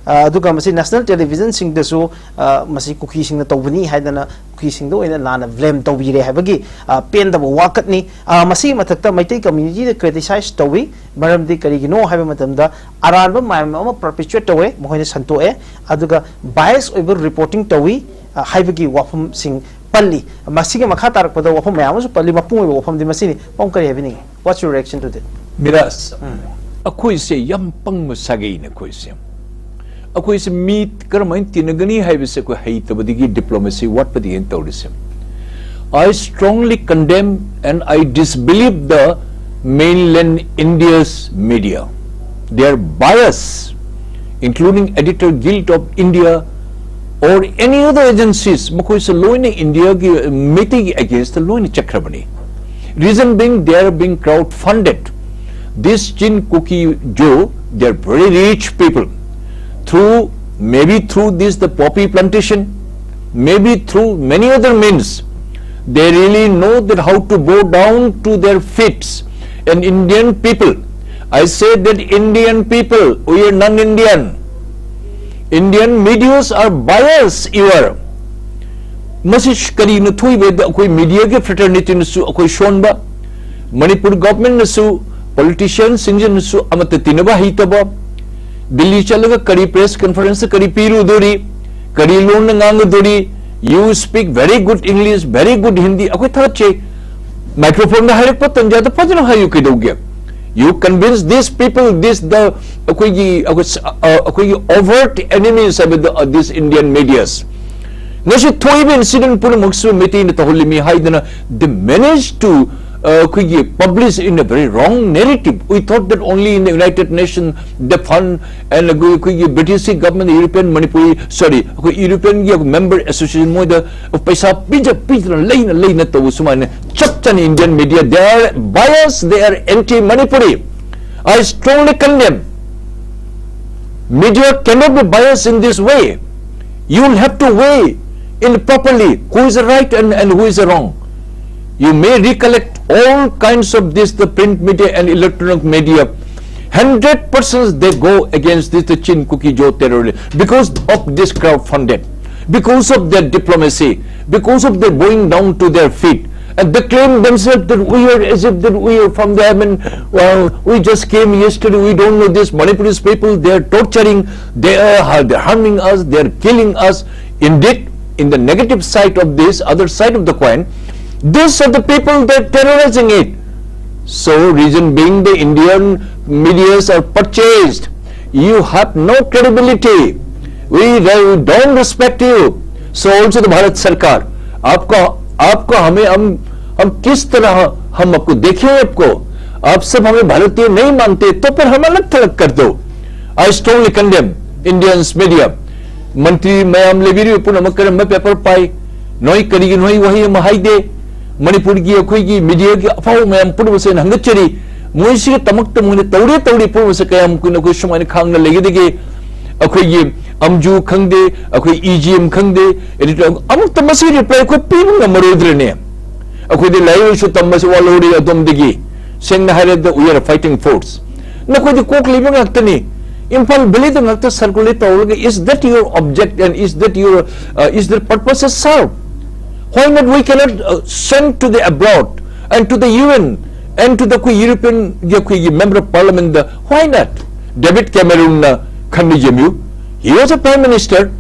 ꯑ, ꯑꯗꯨꯒ ꯃꯁꯤ ꯅꯦꯁꯅꯦꯜ ꯇꯦꯂꯤꯚꯤꯖꯟꯁꯤꯡꯗꯁꯨ, ꯑ, ꯃꯁꯤ ꯀꯨꯀꯤꯁꯤꯡꯅ ꯇꯧꯕꯅꯤ ꯍꯥꯏꯗꯅ ꯀꯨꯀꯤꯁꯤꯡꯗ ꯑꯣꯏꯅ ꯂꯥꯟꯅ ꯕ꯭ꯂꯦꯝ ꯇꯧꯕꯤꯔꯦ ꯍꯥꯏꯕꯒꯤ, ꯑ, ꯄꯦꯟꯗꯕ ꯋꯥꯀꯠꯅꯤ꯫ ꯑ, ꯃꯁꯤꯒꯤ ꯃꯊꯛꯇ ꯃꯩꯇꯩ ꯀꯝꯃ꯭ꯌꯨꯅꯤꯇꯤꯗ ꯀ꯭ꯔꯤꯇꯤꯁꯥꯏꯖ ꯇꯧꯏ꯫ ꯃꯔꯝꯗꯤ ꯀꯔꯤꯒꯤꯅꯣ ꯍꯥꯏꯕ ꯃꯇꯝꯗ, ꯑꯔꯥꯟꯕ ꯃꯌꯥꯝ ꯑꯃ ꯄꯔꯄꯤꯆꯨꯌꯦꯠ ꯇꯧꯋꯦ, ꯃꯈꯣꯏꯅ ꯁꯟꯇꯣꯛꯑꯦ, ꯑꯗꯨꯒ ꯕꯥꯏꯁ ꯑꯣꯏꯕ ꯔꯤꯄꯣꯔꯇꯤꯡ ꯇꯧꯏ, ꯑ, ꯍꯥꯏꯕꯒꯤ ꯋꯥꯐꯝꯁꯤꯡ ꯄꯜꯂꯤ꯫ ꯃꯁꯤꯒꯤ ꯃꯈꯥ ꯇꯥꯔꯛꯄꯗ ꯋꯥꯐꯝ ꯃꯌꯥꯝ ꯑꯃꯁꯨ ꯄꯜꯂꯤ꯫ ꯃꯄꯨꯡ ꯑꯣꯏꯕ ꯋꯥꯐꯝꯗꯤ ꯃꯁꯤꯅꯤ꯫ ꯄꯥꯎ ꯀꯔꯤ ꯍꯥꯏꯕꯤꯅꯤꯡꯉꯤ? What's your reaction to that? Miraj, ꯑꯩꯈꯣꯏꯁꯦ ꯌꯥꯝ ꯄꯪꯕ ꯁꯥꯒꯩꯅꯦ ꯑꯩꯈꯣꯏꯁꯦ꯫ ꯑꯩꯈꯣꯏꯁꯦ ꯃꯤ ꯀꯔꯝꯍꯥꯏꯅ ꯇꯤꯟꯅꯒꯅꯤ ꯍꯥꯏꯕꯁꯦ ꯑꯩꯈꯣꯏ ꯍꯩꯇꯕꯗꯒꯤ, ꯗꯤꯄ꯭ꯂꯣꯃꯦꯁꯤ ꯋꯥꯠꯄꯗꯒꯤꯅ ꯇꯧꯔꯤꯁꯦ꯫ I strongly condemn and I disbelieve the mainland India's media. They are biased, including Editor Guild of India or any other agencies, ꯃꯈꯣꯏꯁꯦ ꯂꯣꯏꯅ ꯏꯟꯗꯤꯌꯥꯒꯤ, ꯃꯩꯇꯩꯒꯤ ꯑꯦꯒꯦꯟꯁꯇ ꯂꯣꯏꯅ ꯆꯠꯈ꯭ꯔꯕꯅꯤ꯫ Reason being, they are being crowd funded. This Chin Kuki Zo, they are very rich people. Through, maybe through this, the poppy plantation, maybe through many other means, they really know that how to bow down to their feet. And Indian people, I say that Indian people, we are non-Indian. Indian medias are biased, you are. ꯃꯁꯤ ꯀꯔꯤꯅꯣ ꯊꯣꯛꯏꯕꯗ ꯑꯩꯈꯣꯏ ꯃꯤꯗꯤꯌꯥꯒꯤ ꯐ꯭ꯔꯦꯇꯔꯅꯤꯇꯤꯅꯁꯨ ꯑꯩꯈꯣꯏ ꯁꯣꯟꯕ, ꯃꯅꯤꯄꯨꯔ ꯒꯣꯚꯔꯟꯃꯦꯟꯠꯅꯁꯨ, ꯄꯣꯂꯤꯇꯤꯁꯤꯌꯟꯁꯤꯡꯁꯤꯅꯁꯨ ꯑꯃꯠꯇ ꯇꯤꯟꯅꯕ ꯍꯩꯇꯕ, ꯗꯤꯜꯂꯤ ꯆꯠꯂꯒ ꯀꯔꯤ ꯄ꯭ꯔꯦꯁ ꯀꯟꯐꯔꯦꯟꯁ ꯀꯔꯤ ꯄꯤꯔꯨꯗꯣꯔꯤ, ꯀꯔꯤ ꯂꯣꯟꯅ ꯉꯥꯡꯒꯗꯣꯔꯤ, you speak very good English, very good Hindi, ꯑꯩꯈꯣꯏ ꯊꯥꯒꯠꯆꯩ꯫ ꯃꯥꯏꯀ꯭ꯔꯣꯐꯣꯟꯗ ꯍꯥꯏꯔꯛꯄ ꯇꯟꯖꯥꯗ ꯐꯖꯅ ꯍꯥꯏꯌꯨ ꯀꯩꯗꯧꯒꯦ? You convince these people, this the ꯑꯩꯈꯣꯏꯒꯤ ꯑꯩꯈꯣꯏ ꯑ, ꯑꯩꯈꯣꯏꯒꯤ overt enemies ꯍꯥꯏꯕꯗ, uh, this Indian medias꯫ ꯉꯁꯤ ꯊꯣꯛꯏꯕ ꯏꯟꯁꯤꯗꯦꯟꯠ ꯄꯨꯝꯅꯃꯛꯁꯨ ꯃꯩꯇꯩꯅ ꯇꯧꯍꯜꯂꯤꯃꯤ ꯍꯥꯏꯗꯅ they manage to, uh, ꯑꯩꯈꯣꯏꯒꯤ publish in a very wrong narrative. We thought that only in the United Nations they fund and ꯑꯩꯈꯣꯏꯒꯤ ꯕ꯭ꯔꯤꯇꯤꯁꯀꯤ ꯒꯚꯔꯟꯃꯦꯟꯠ, ꯌꯨꯔꯣꯄꯤꯌꯟ ꯃꯅꯤꯄꯨꯔꯤ, ꯁꯣꯔꯤ, ꯑꯩꯈꯣꯏ ꯌꯨꯔꯣꯄꯤꯌꯟꯒꯤ ꯃꯦꯝꯕꯔ ꯑꯦꯁꯣꯁꯤꯌꯦꯁꯟ ꯃꯣꯏꯗ ꯄꯩꯁꯥ ꯄꯤꯖ ꯄꯤꯗꯅ ꯂꯩꯅ ꯂꯩꯅ ꯇꯧꯕ ꯁꯨꯃꯥꯏꯅ ꯆꯞ ꯆꯥꯅ Indian media, they are biased, they are anti Manipuri. I strongly condemn. Media cannot be biased in this way. You will have to weigh in properly who is right and, and who is wrong. You may recollect all kinds of this, the print media and electronic media. Hundred percent they go against this, the Chin Kuki Zo terrorist because of this crowdfunded, because of their diplomacy, because of their bowing down to their feet. And they claim themselves that we are, as if that we are from the heaven. Well, we just came yesterday. We don't know this. Manipuri's people, they are torturing, they are, they're harming us, they are killing us. Indeed, in the negative side of this, other side of the coin, these are the people that are terrorizing it. So, reason being, the Indian medias are purchased. You have no credibility. We re- don't respect you. So also the Bharat Sarkar, आपका आपका हमें हम हम किस तरह हम आपको देखें? आपको आप सब हमें भारतीय नहीं मानते तो फिर हम अलग थलग कर दो। I strongly condemn Indians media. ꯃꯟꯇ꯭ꯔꯤ ꯃꯌꯥꯝ ꯂꯩꯕꯤꯔꯤꯕ ꯄꯨꯝꯅꯃꯛ ꯀꯔꯝꯕ ꯄꯦꯄꯔ ꯄꯥꯏ? ꯅꯣꯏ ꯀꯔꯤꯒꯤ ꯅꯣꯏ ꯋꯥꯍꯩ ꯑꯃ ꯍꯥꯏꯗꯦ? ꯃꯅꯤꯄꯨꯔꯒꯤ ꯑꯩꯈꯣꯏꯒꯤ ꯃꯤꯗꯤꯌꯥꯒꯤ ꯑꯐꯥꯎꯕ ꯃꯌꯥꯝ ꯄꯨꯝꯅꯃꯛꯁꯦ ꯑꯩꯅ ꯍꯪꯒꯠꯆꯔꯤ꯫ ꯃꯣꯏꯁꯤꯒꯤꯗꯃꯛꯇ ꯃꯣꯏꯅ ꯇꯧꯔꯦ ꯇꯧꯔꯦ ꯄꯨꯝꯅꯃꯛꯁꯦ ꯀꯌꯥꯝ ꯀꯨꯏꯅ ꯑꯩꯈꯣꯏ ꯁꯨꯃꯥꯏꯅ ꯈꯥꯡꯅ ꯂꯩꯒꯗꯒꯦ? ꯑꯩꯈꯣꯏꯒꯤ ꯑꯝꯖꯨ ꯈꯪꯗꯦ, ꯑꯩꯈꯣꯏ ꯏ ꯖꯤ ꯑꯦꯝ ꯈꯪꯗꯦ, ꯑꯦꯗꯤꯇꯔ ꯑꯃꯨꯛꯇ ꯃꯁꯤ ꯔꯤꯄ꯭ꯂꯥꯏ ꯑꯩꯈꯣꯏ ꯄꯤꯕ ꯉꯝꯃꯔꯣꯏꯗ꯭ꯔꯅꯦ? ꯑꯩꯈꯣꯏꯗꯤ ꯂꯥꯏꯔꯤꯛ ꯂꯥꯏꯁꯨ ꯇꯝꯕꯁꯤ ꯋꯥꯠꯍꯧꯔꯤ ꯑꯗꯣꯝꯗꯒꯤ꯫ ꯁꯦꯡꯅ ꯍꯥꯏꯔꯕꯗ we are fighting force꯫ ꯅꯈꯣꯏꯗꯤ ꯀꯣꯛ ꯂꯩꯕ ꯉꯥꯛꯇꯅꯤ꯫ ꯏꯝꯐꯥꯜ ꯚꯦꯂꯤꯗ ꯉꯥꯛꯇ ꯁꯔꯀꯨꯂꯦꯠ ꯇꯧꯔꯒ, is that your object and is that your, uh, is the purpose is served? Why not we cannot, uh, send to the abroad and to the U N and to the ꯑꯩꯈꯣꯏ ꯌꯨꯔꯣꯄꯤꯌꯟꯒꯤ ꯑꯩꯈꯣꯏꯒꯤ member of parliament? Why not? David Cameronꯅ ꯈꯟꯕ ꯌꯦꯡꯕꯤꯌꯨ, he was a prime minister,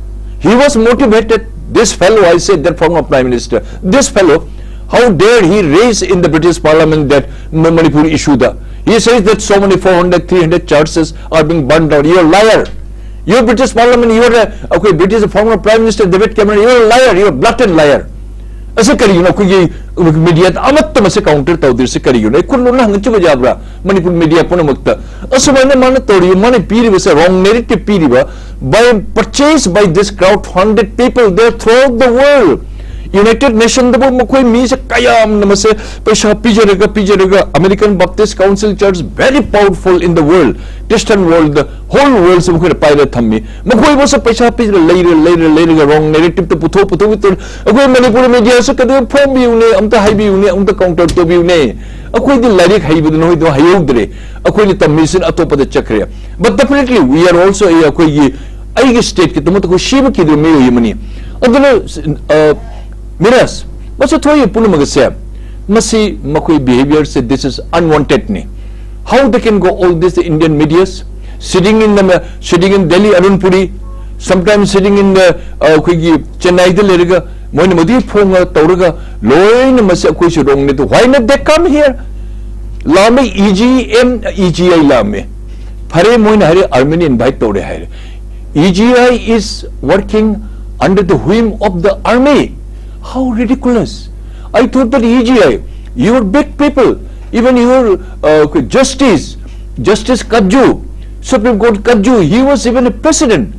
he was motivated. This fellow, I said, that former prime minister, this fellow, how dare he raise in the British parliament that Ma- Manipur issue? The he says that so many four hundred, three hundred churches are being burned down. You're a liar. You're British parliament, you're a, okay, British former prime minister David Cameron, you're a liar, you're a blatant liar. ꯑꯁꯤ ꯀꯔꯤꯒꯤꯅꯣ ꯑꯩꯈꯣꯏꯒꯤ ꯃꯤꯗꯤꯌꯥꯗ ꯑꯃꯠꯇ ꯃꯁꯤ counter ꯇꯧꯗ꯭ꯔꯤꯁꯤ ꯀꯔꯤꯒꯤꯅꯣ? ꯑꯩ ꯈꯨꯜ ꯂꯣꯟꯅ ꯍꯪꯒꯠꯆꯕ ꯌꯥꯕ꯭ꯔꯥ? ꯃꯅꯤꯄꯨꯔ ꯃꯤꯗꯤꯌꯥ ꯄꯨꯝꯅꯃꯛꯇ ꯑꯁꯨꯃꯥꯏꯅ ꯃꯥꯅ ꯇꯧꯔꯤꯕ, ꯃꯥꯅ ꯄꯤꯔꯤꯕꯁꯦ, wrong narrative ꯄꯤꯔꯤꯕ, by purchase by this crowd funded people there throughout the world. United Nationꯗꯕꯨ ꯃꯈꯣꯏ ꯃꯤꯁꯦ ꯀꯌꯥꯝꯅ ꯃꯁꯦ ꯄꯩꯁꯥ ꯄꯤꯖꯔꯒ ꯄꯤꯖꯔꯒ, American Baptist Council Church, very powerful in the world, Christian world, whole worldꯁꯦ ꯃꯈꯣꯏꯅ ꯄꯥꯏꯔ ꯊꯝꯃꯤ꯫ ꯃꯈꯣꯏꯕꯨꯁꯨ ꯄꯩꯁꯥ ꯄꯤꯔ ꯂꯩꯔ ꯂꯩꯔ ꯂꯩꯔꯒ wrong narrativeꯇ ꯄꯨꯊꯣꯛ ꯄꯨꯊꯣꯛ ꯄꯨꯊꯣꯛ ꯑꯩꯈꯣꯏ ꯃꯅꯤꯄꯨꯔ ꯃꯤꯗꯤꯌꯥꯁꯨ ꯀꯩꯗꯧ ꯐꯣꯡꯕꯤꯌꯨꯅꯦ? ꯑꯝꯇ ꯍꯥꯏꯕꯤꯌꯨꯅꯦ, ꯑꯝꯇ ꯀꯥꯎꯟꯇꯔ ꯇꯧꯕꯤꯌꯨꯅꯦ꯫ ꯑꯩꯈꯣꯏꯗꯤ ꯂꯥꯏꯔꯤꯛ ꯍꯩꯕꯗꯨ ꯅꯈꯣꯏꯗꯣ ꯍꯩꯍꯧꯗ꯭ꯔꯦ꯫ ꯑꯩꯈꯣꯏꯅ ꯇꯝꯃꯤꯁꯤꯅ ꯑꯇꯣꯞꯄꯗ ꯆꯠꯈ꯭ꯔꯦ꯫ But definitely we are also, ꯑꯩꯈꯣꯏꯒꯤ, ꯑꯩꯒꯤ stateꯀꯤꯗꯃꯛꯇ ꯑꯩꯈꯣꯏ ꯁꯤꯕ ꯀꯤꯗꯕ ꯃꯤꯑꯣꯏ ꯑꯃꯅꯤ꯫ ꯑꯗꯨꯅ, ꯑ, ꯃꯤꯔꯥꯁ, ꯃꯁꯤ ꯊꯣꯛꯏ ꯄꯨꯝꯅꯃꯛ ꯑꯁꯦ, ꯃꯁꯤ ꯃꯈꯣꯏ behaviourꯁꯦ, this is unwantedꯅꯤ꯫ How they can go all this Indian medias, sitting in the, sitting in Delhi, Arunpuri, sometimes sitting in the, ꯑ, ꯑꯩꯈꯣꯏꯒꯤ ꯆꯦꯟꯅꯥꯏꯗ ꯂꯩꯔꯒ ꯃꯣꯏꯅ ꯃꯗꯨꯒꯤ ꯐꯣꯡꯉ ꯇꯧꯔꯒ ꯂꯣꯏꯅ ꯃꯁꯤ ꯑꯩꯈꯣꯏꯁꯨ wrongꯅꯤ꯫ Why not they come here? ꯂꯥꯛꯑꯝꯃꯦ, E G M, E G I ꯂꯥꯛꯑꯝꯃꯦ꯫ ꯐꯔꯦ, ꯃꯣꯏꯅ ꯍꯥꯏꯔꯦ armyꯅ invite ꯇꯧꯔꯦ ꯍꯥꯏꯔꯦ꯫ E G I is working under the wing of the army. How ridiculous. I thought that E G I, your big people, even your, uh, justice, Justice Kajju, Supreme Court Kajju, he was even a president.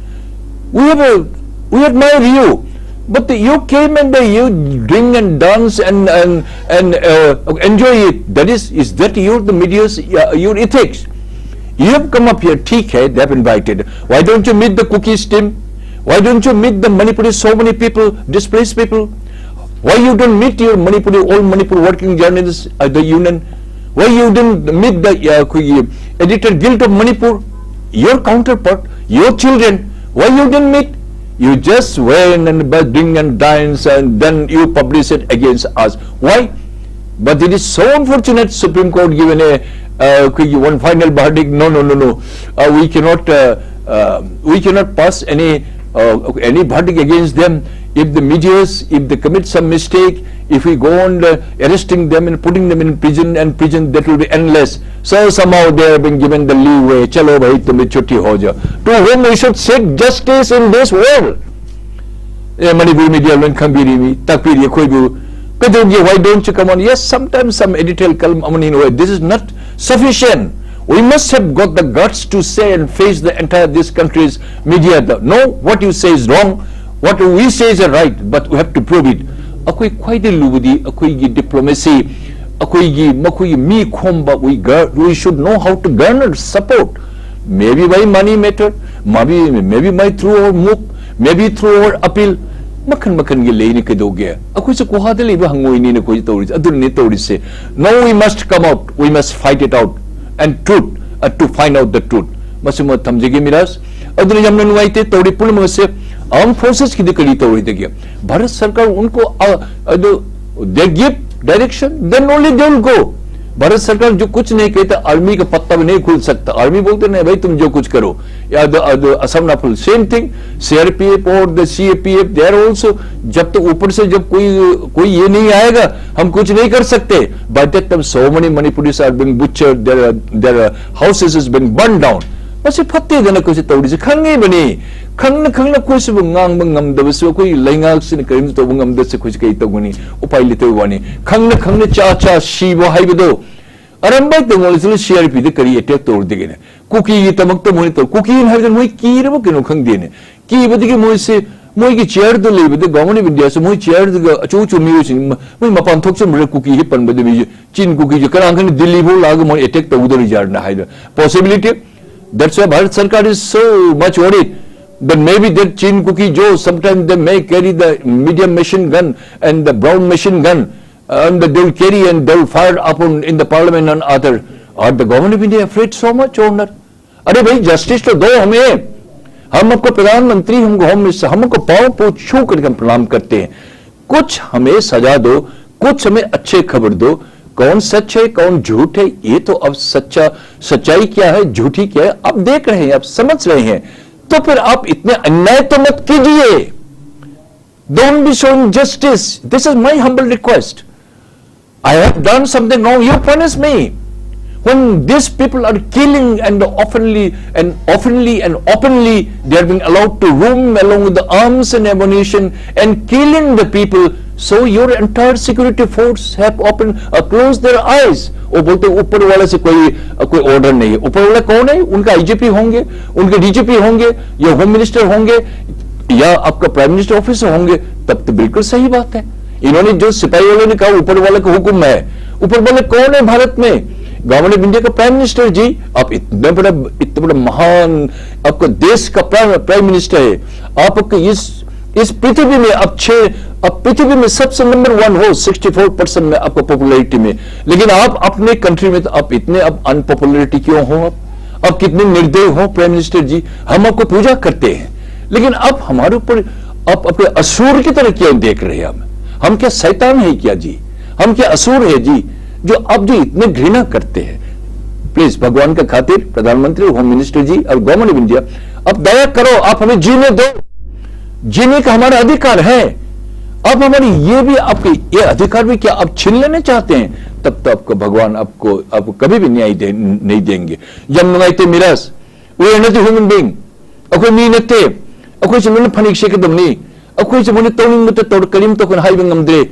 We have a, we admire you. But you came and, uh, you drink and dance and, and, and, uh, enjoy it. That is, is that your, the media's, uh, your ethics? You have come up here, ठीक है, they have invited. Why don't you meet the Kukis team? Why don't you meet the Manipuri, so many people, displaced people? Why you don't meet your Manipuri, all Manipur working journalists at the union? Why you didn't meet the, uh, ꯑꯩꯈꯣꯏꯒꯤ Editor Guild of Manipur? your counterpart, your children, why you didn't meet? You just went and buzzing and dance and then you publish it against us. Why? But it is so unfortunate, Supreme Court given a uh, one final verdict. No, no, no, no. Uh, we cannot, uh, uh, we cannot pass any uh, any verdict against them. If the mediators, if they commit some mistake, if we go on uh, arresting them and putting them in prison and prison, that will be endless. So somehow they have been given the leeway. Chalo bhai, tumhe chutti ho jao. To whom we should seek justice in this world? Eh, Manipur media ꯂꯣꯏ ꯈꯪꯕꯤꯔꯤ, ꯃꯤ ꯇꯥꯛꯄꯤꯔꯤ ꯑꯩꯈꯣꯏꯕꯨ꯫ ꯀꯩꯗꯧꯒꯦ? Why don't you come on? Yes, sometimes some editorial column, amani, this is not sufficient. We must have got the guts to say and face the entire this country's media. The, no, what you say is wrong. What we say is right, but we have to prove it. ꯑꯩꯈꯣꯏ ꯈ꯭ꯋꯥꯏꯗꯒꯤ ꯂꯨꯕꯗꯤ ꯑꯩꯈꯣꯏꯒꯤ diplomacy, ꯑꯩꯈꯣꯏꯒꯤ ꯃꯈꯣꯏꯒꯤ ꯃꯤ ꯈꯣꯝꯕ, we gar-, we should know how to garner support. Maybe by money matter, maybe, maybe by through our move, maybe through our appeal. ꯃꯈꯟ ꯃꯈꯟꯒꯤ ꯂꯩꯅꯤ, ꯀꯩꯗꯧꯒꯦ? ꯑꯩꯈꯣꯏꯁꯨ ꯒꯨꯍꯥꯗ ꯂꯩꯕ ꯍꯪꯉꯣꯏꯅꯤꯅ ꯑꯩꯈꯣꯏꯁꯨ ꯇꯧꯔꯤꯁꯦ, ꯑꯗꯨꯅꯅꯦ ꯇꯧꯔꯤꯁꯦ꯫ No, we must come out, we must fight it out and truth, uh, to find out the truth. ꯃꯁꯤꯃ ꯊꯝꯖꯒꯦ ꯃꯤꯔꯥꯖ꯫ ꯑꯗꯨꯅ ꯌꯥꯝꯅ ꯅꯨꯡꯉꯥꯏꯇꯦ ꯇꯧꯔꯤ ꯄꯨꯝꯅꯃꯛ ꯑꯁꯦ꯫ Armed forces ꯀꯤꯗꯤ ꯀꯔꯤ ꯇꯧꯔꯣꯏꯗꯒꯦ? ꯚꯥꯔꯠ ꯁꯔꯀꯥꯔ ꯎꯟꯀꯣ, ꯑ, ꯑꯗꯨ, they give direction, then only they will go. Bharat सरकार जो कुछ नहीं कहता, आर्मी का पत्ता भी नहीं खुल सकता। आर्मी बोलते, "नहीं भाई, तुम जो कुछ करो।" या the, uh, the Assam Rifle, same thing, C R P F और the C A P F, they are also, जब तक ऊपर से जब कोई, कोई ये नहीं आएगा, हम कुछ नहीं कर सकते। By that time, so many Manipuris are being butchered, their, their houses is being burned down. ꯃꯁꯤ ꯐꯠꯇꯦꯗꯅ ꯑꯩꯈꯣꯏꯁꯦ ꯇꯧꯔꯤꯁꯦ ꯈꯪꯉꯤꯕꯅꯤ꯫ ꯈꯪꯅ ꯈꯪꯅ ꯑꯩꯈꯣꯏꯁꯤꯕꯨ ꯉꯥꯡꯕ ꯉꯝꯗꯕꯁꯨ ꯑꯩꯈꯣꯏ ꯂꯩꯉꯥꯛꯁꯤꯅ ꯀꯔꯤꯝꯇ ꯇꯧꯕ ꯉꯝꯗꯕꯁꯦ ꯑꯩꯈꯣꯏꯁꯦ ꯀꯔꯤ ꯇꯧꯒꯅꯤ? ꯎꯄꯥꯏ ꯂꯩꯇꯕ ꯋꯥꯅꯤ꯫ ꯈꯪꯅ ꯈꯪꯅ ꯆꯥ ꯆꯥ ꯁꯤꯕ ꯍꯥꯏꯕꯗꯣ ꯑꯔꯝꯕꯥꯏ ꯇꯦꯡꯒꯣꯜꯁꯤꯅ C R P ꯗ ꯀꯔꯤ attack ꯇꯧꯔꯨꯗꯒꯦꯅꯦ? ꯀꯨꯀꯤꯒꯤ ꯗꯃꯛꯇ ꯃꯣꯏꯅ ꯇꯧ, ꯀꯨꯀꯤꯅ ꯍꯥꯏꯕꯗ ꯃꯣꯏ ꯀꯤꯔꯕ ꯀꯩꯅꯣ ꯈꯪꯗꯦꯅꯦ꯫ ꯀꯤꯕꯗꯒꯤ ꯃꯣꯏꯁꯦ ꯃꯣꯏꯒꯤ chair ꯗ ꯂꯩꯕꯗ, Government of India ꯁꯨ ꯃꯣꯏ chair ꯗꯒ ꯑꯆꯧ ꯑꯆꯧꯕ ꯃꯤꯑꯣꯏꯁꯤꯡ ꯃ-, ꯃꯣꯏ ꯃꯄꯥꯟ ꯊꯣꯛꯆꯟꯕꯗ ꯀꯨꯀꯤ ꯍꯦꯛ ꯄꯟꯕꯗ ꯃꯤꯁꯦ ꯆꯤꯟ ꯀꯨꯀꯤꯁꯦ ꯀꯅꯥ ꯈꯪꯅꯤ ꯗꯤꯜꯂꯤ ꯐꯥꯎ ꯂꯥꯛꯑꯒ ꯃꯣꯏ attack ꯇꯧꯒꯗꯧꯔꯤꯖꯥꯠꯅ ꯍꯥꯏꯕ possibility꯫ That's why Bharat Sarkar is so much worried that maybe that Chin Kuki Zo, sometimes they may carry the medium machine gun and the brown machine gun, and they will carry and they will fire upon in the parliament and other. Are the Government of India afraid so much or not? अरे भाई, justice तो दो हमें। हम आपको प्रधानमंत्री, हमको home minister, हम आपको पाँव पर छू करके हम प्रणाम करते हैं। कुछ हमें सजा दो, कुछ हमें अच्छे खबर दो। कौन सच है, कौन झूठ है, ये तो अब सच्चा, सच्चाई क्या है, झूठी क्या है, आप देख रहे हैं, आप समझ रहे हैं। तो फिर आप इतने अन्याय तो मत कीजिए। Don't be so injustice. This is my humble request. I have done something wrong, you punish me. When these people are killing and oftenly and oftenly and openly they are being allowed to roam along with the arms and ammunition and killing the people, so your entire security force have open uh, closed their eyes. वो बोलते हैं, ऊपर वाले से कोई कोई order नहीं है। ऊपर वाला कौन है? उनका आईजीपी होंगे, उनके डीजीपी होंगे, या होम मिनिस्टर होंगे, या आपका प्राइम मिनिस्टर ऑफिस होंगे। तब तो बिल्कुल सही बात है। इन्होंने जो सिपाही वाले ने कहा, ऊपर वाले का हुक्म है, ऊपर वाले कौन है भारत में? गवर्नमेंट ऑफ इंडिया का प्राइम मिनिस्टर जी। आप इतने बड़ा, इतने बड़ा महान आपका देश का प्राइम प्राइम मिनिस्टर है। आपको इस इस पृथ्वी में आप छह, आप पृथ्वी में सबसे नंबर वन हो सिक्सटी फोर परसेंट में आपको पॉपुलैरिटी में, लेकिन आप अपने कंट्री में तो आप इतने अब अनपॉपुलैरिटी क्यों हो? आप आप कितने निर्दय हो प्राइम मिनिस्टर जी। हम आपको पूजा करते हैं, लेकिन आप हमारे ऊपर, आप अपने असुर की तरह क्यों देख रहे हैं? हम हम क्या शैतान है क्या जी? हम क्या असुर है जी, जो आप जो इतने घृणा करते हैं? प्लीज, भगवान का खातिर प्रधानमंत्री, होम मिनिस्टर जी और गवर्नमेंट ऑफ इंडिया, आप दया करो, आप हमें जीने दो। जीने का हमारा अधिकार है। आप हमारी ये भी, आपके ये अधिकार भी क्या आप छीन लेना चाहते हैं? तब तो आपको भगवान आपको आपको कभी भी न्याय दे, नहीं देंगे। ꯌꯥꯝ ꯅꯨꯡꯉꯥꯏꯇꯦ Miraj, we are not human being. ꯑꯩꯈꯣꯏ ꯃꯤ ꯅꯠꯇꯦ꯫ ꯑꯩꯈꯣꯏꯁꯨ ꯂꯣꯏꯅ ꯐꯅꯦꯛ ꯁꯦꯠꯀꯗꯕꯅꯤ꯫ ꯑꯩꯈꯣꯏꯁꯨ ꯃꯣꯏꯅ ꯇꯧꯅꯤꯡꯕꯇ ꯇꯧꯔ ꯀꯔꯤꯝꯇ ꯑꯩꯈꯣꯏꯅ ꯍꯥꯏꯕ ꯉꯝꯗ꯭ꯔꯦ꯫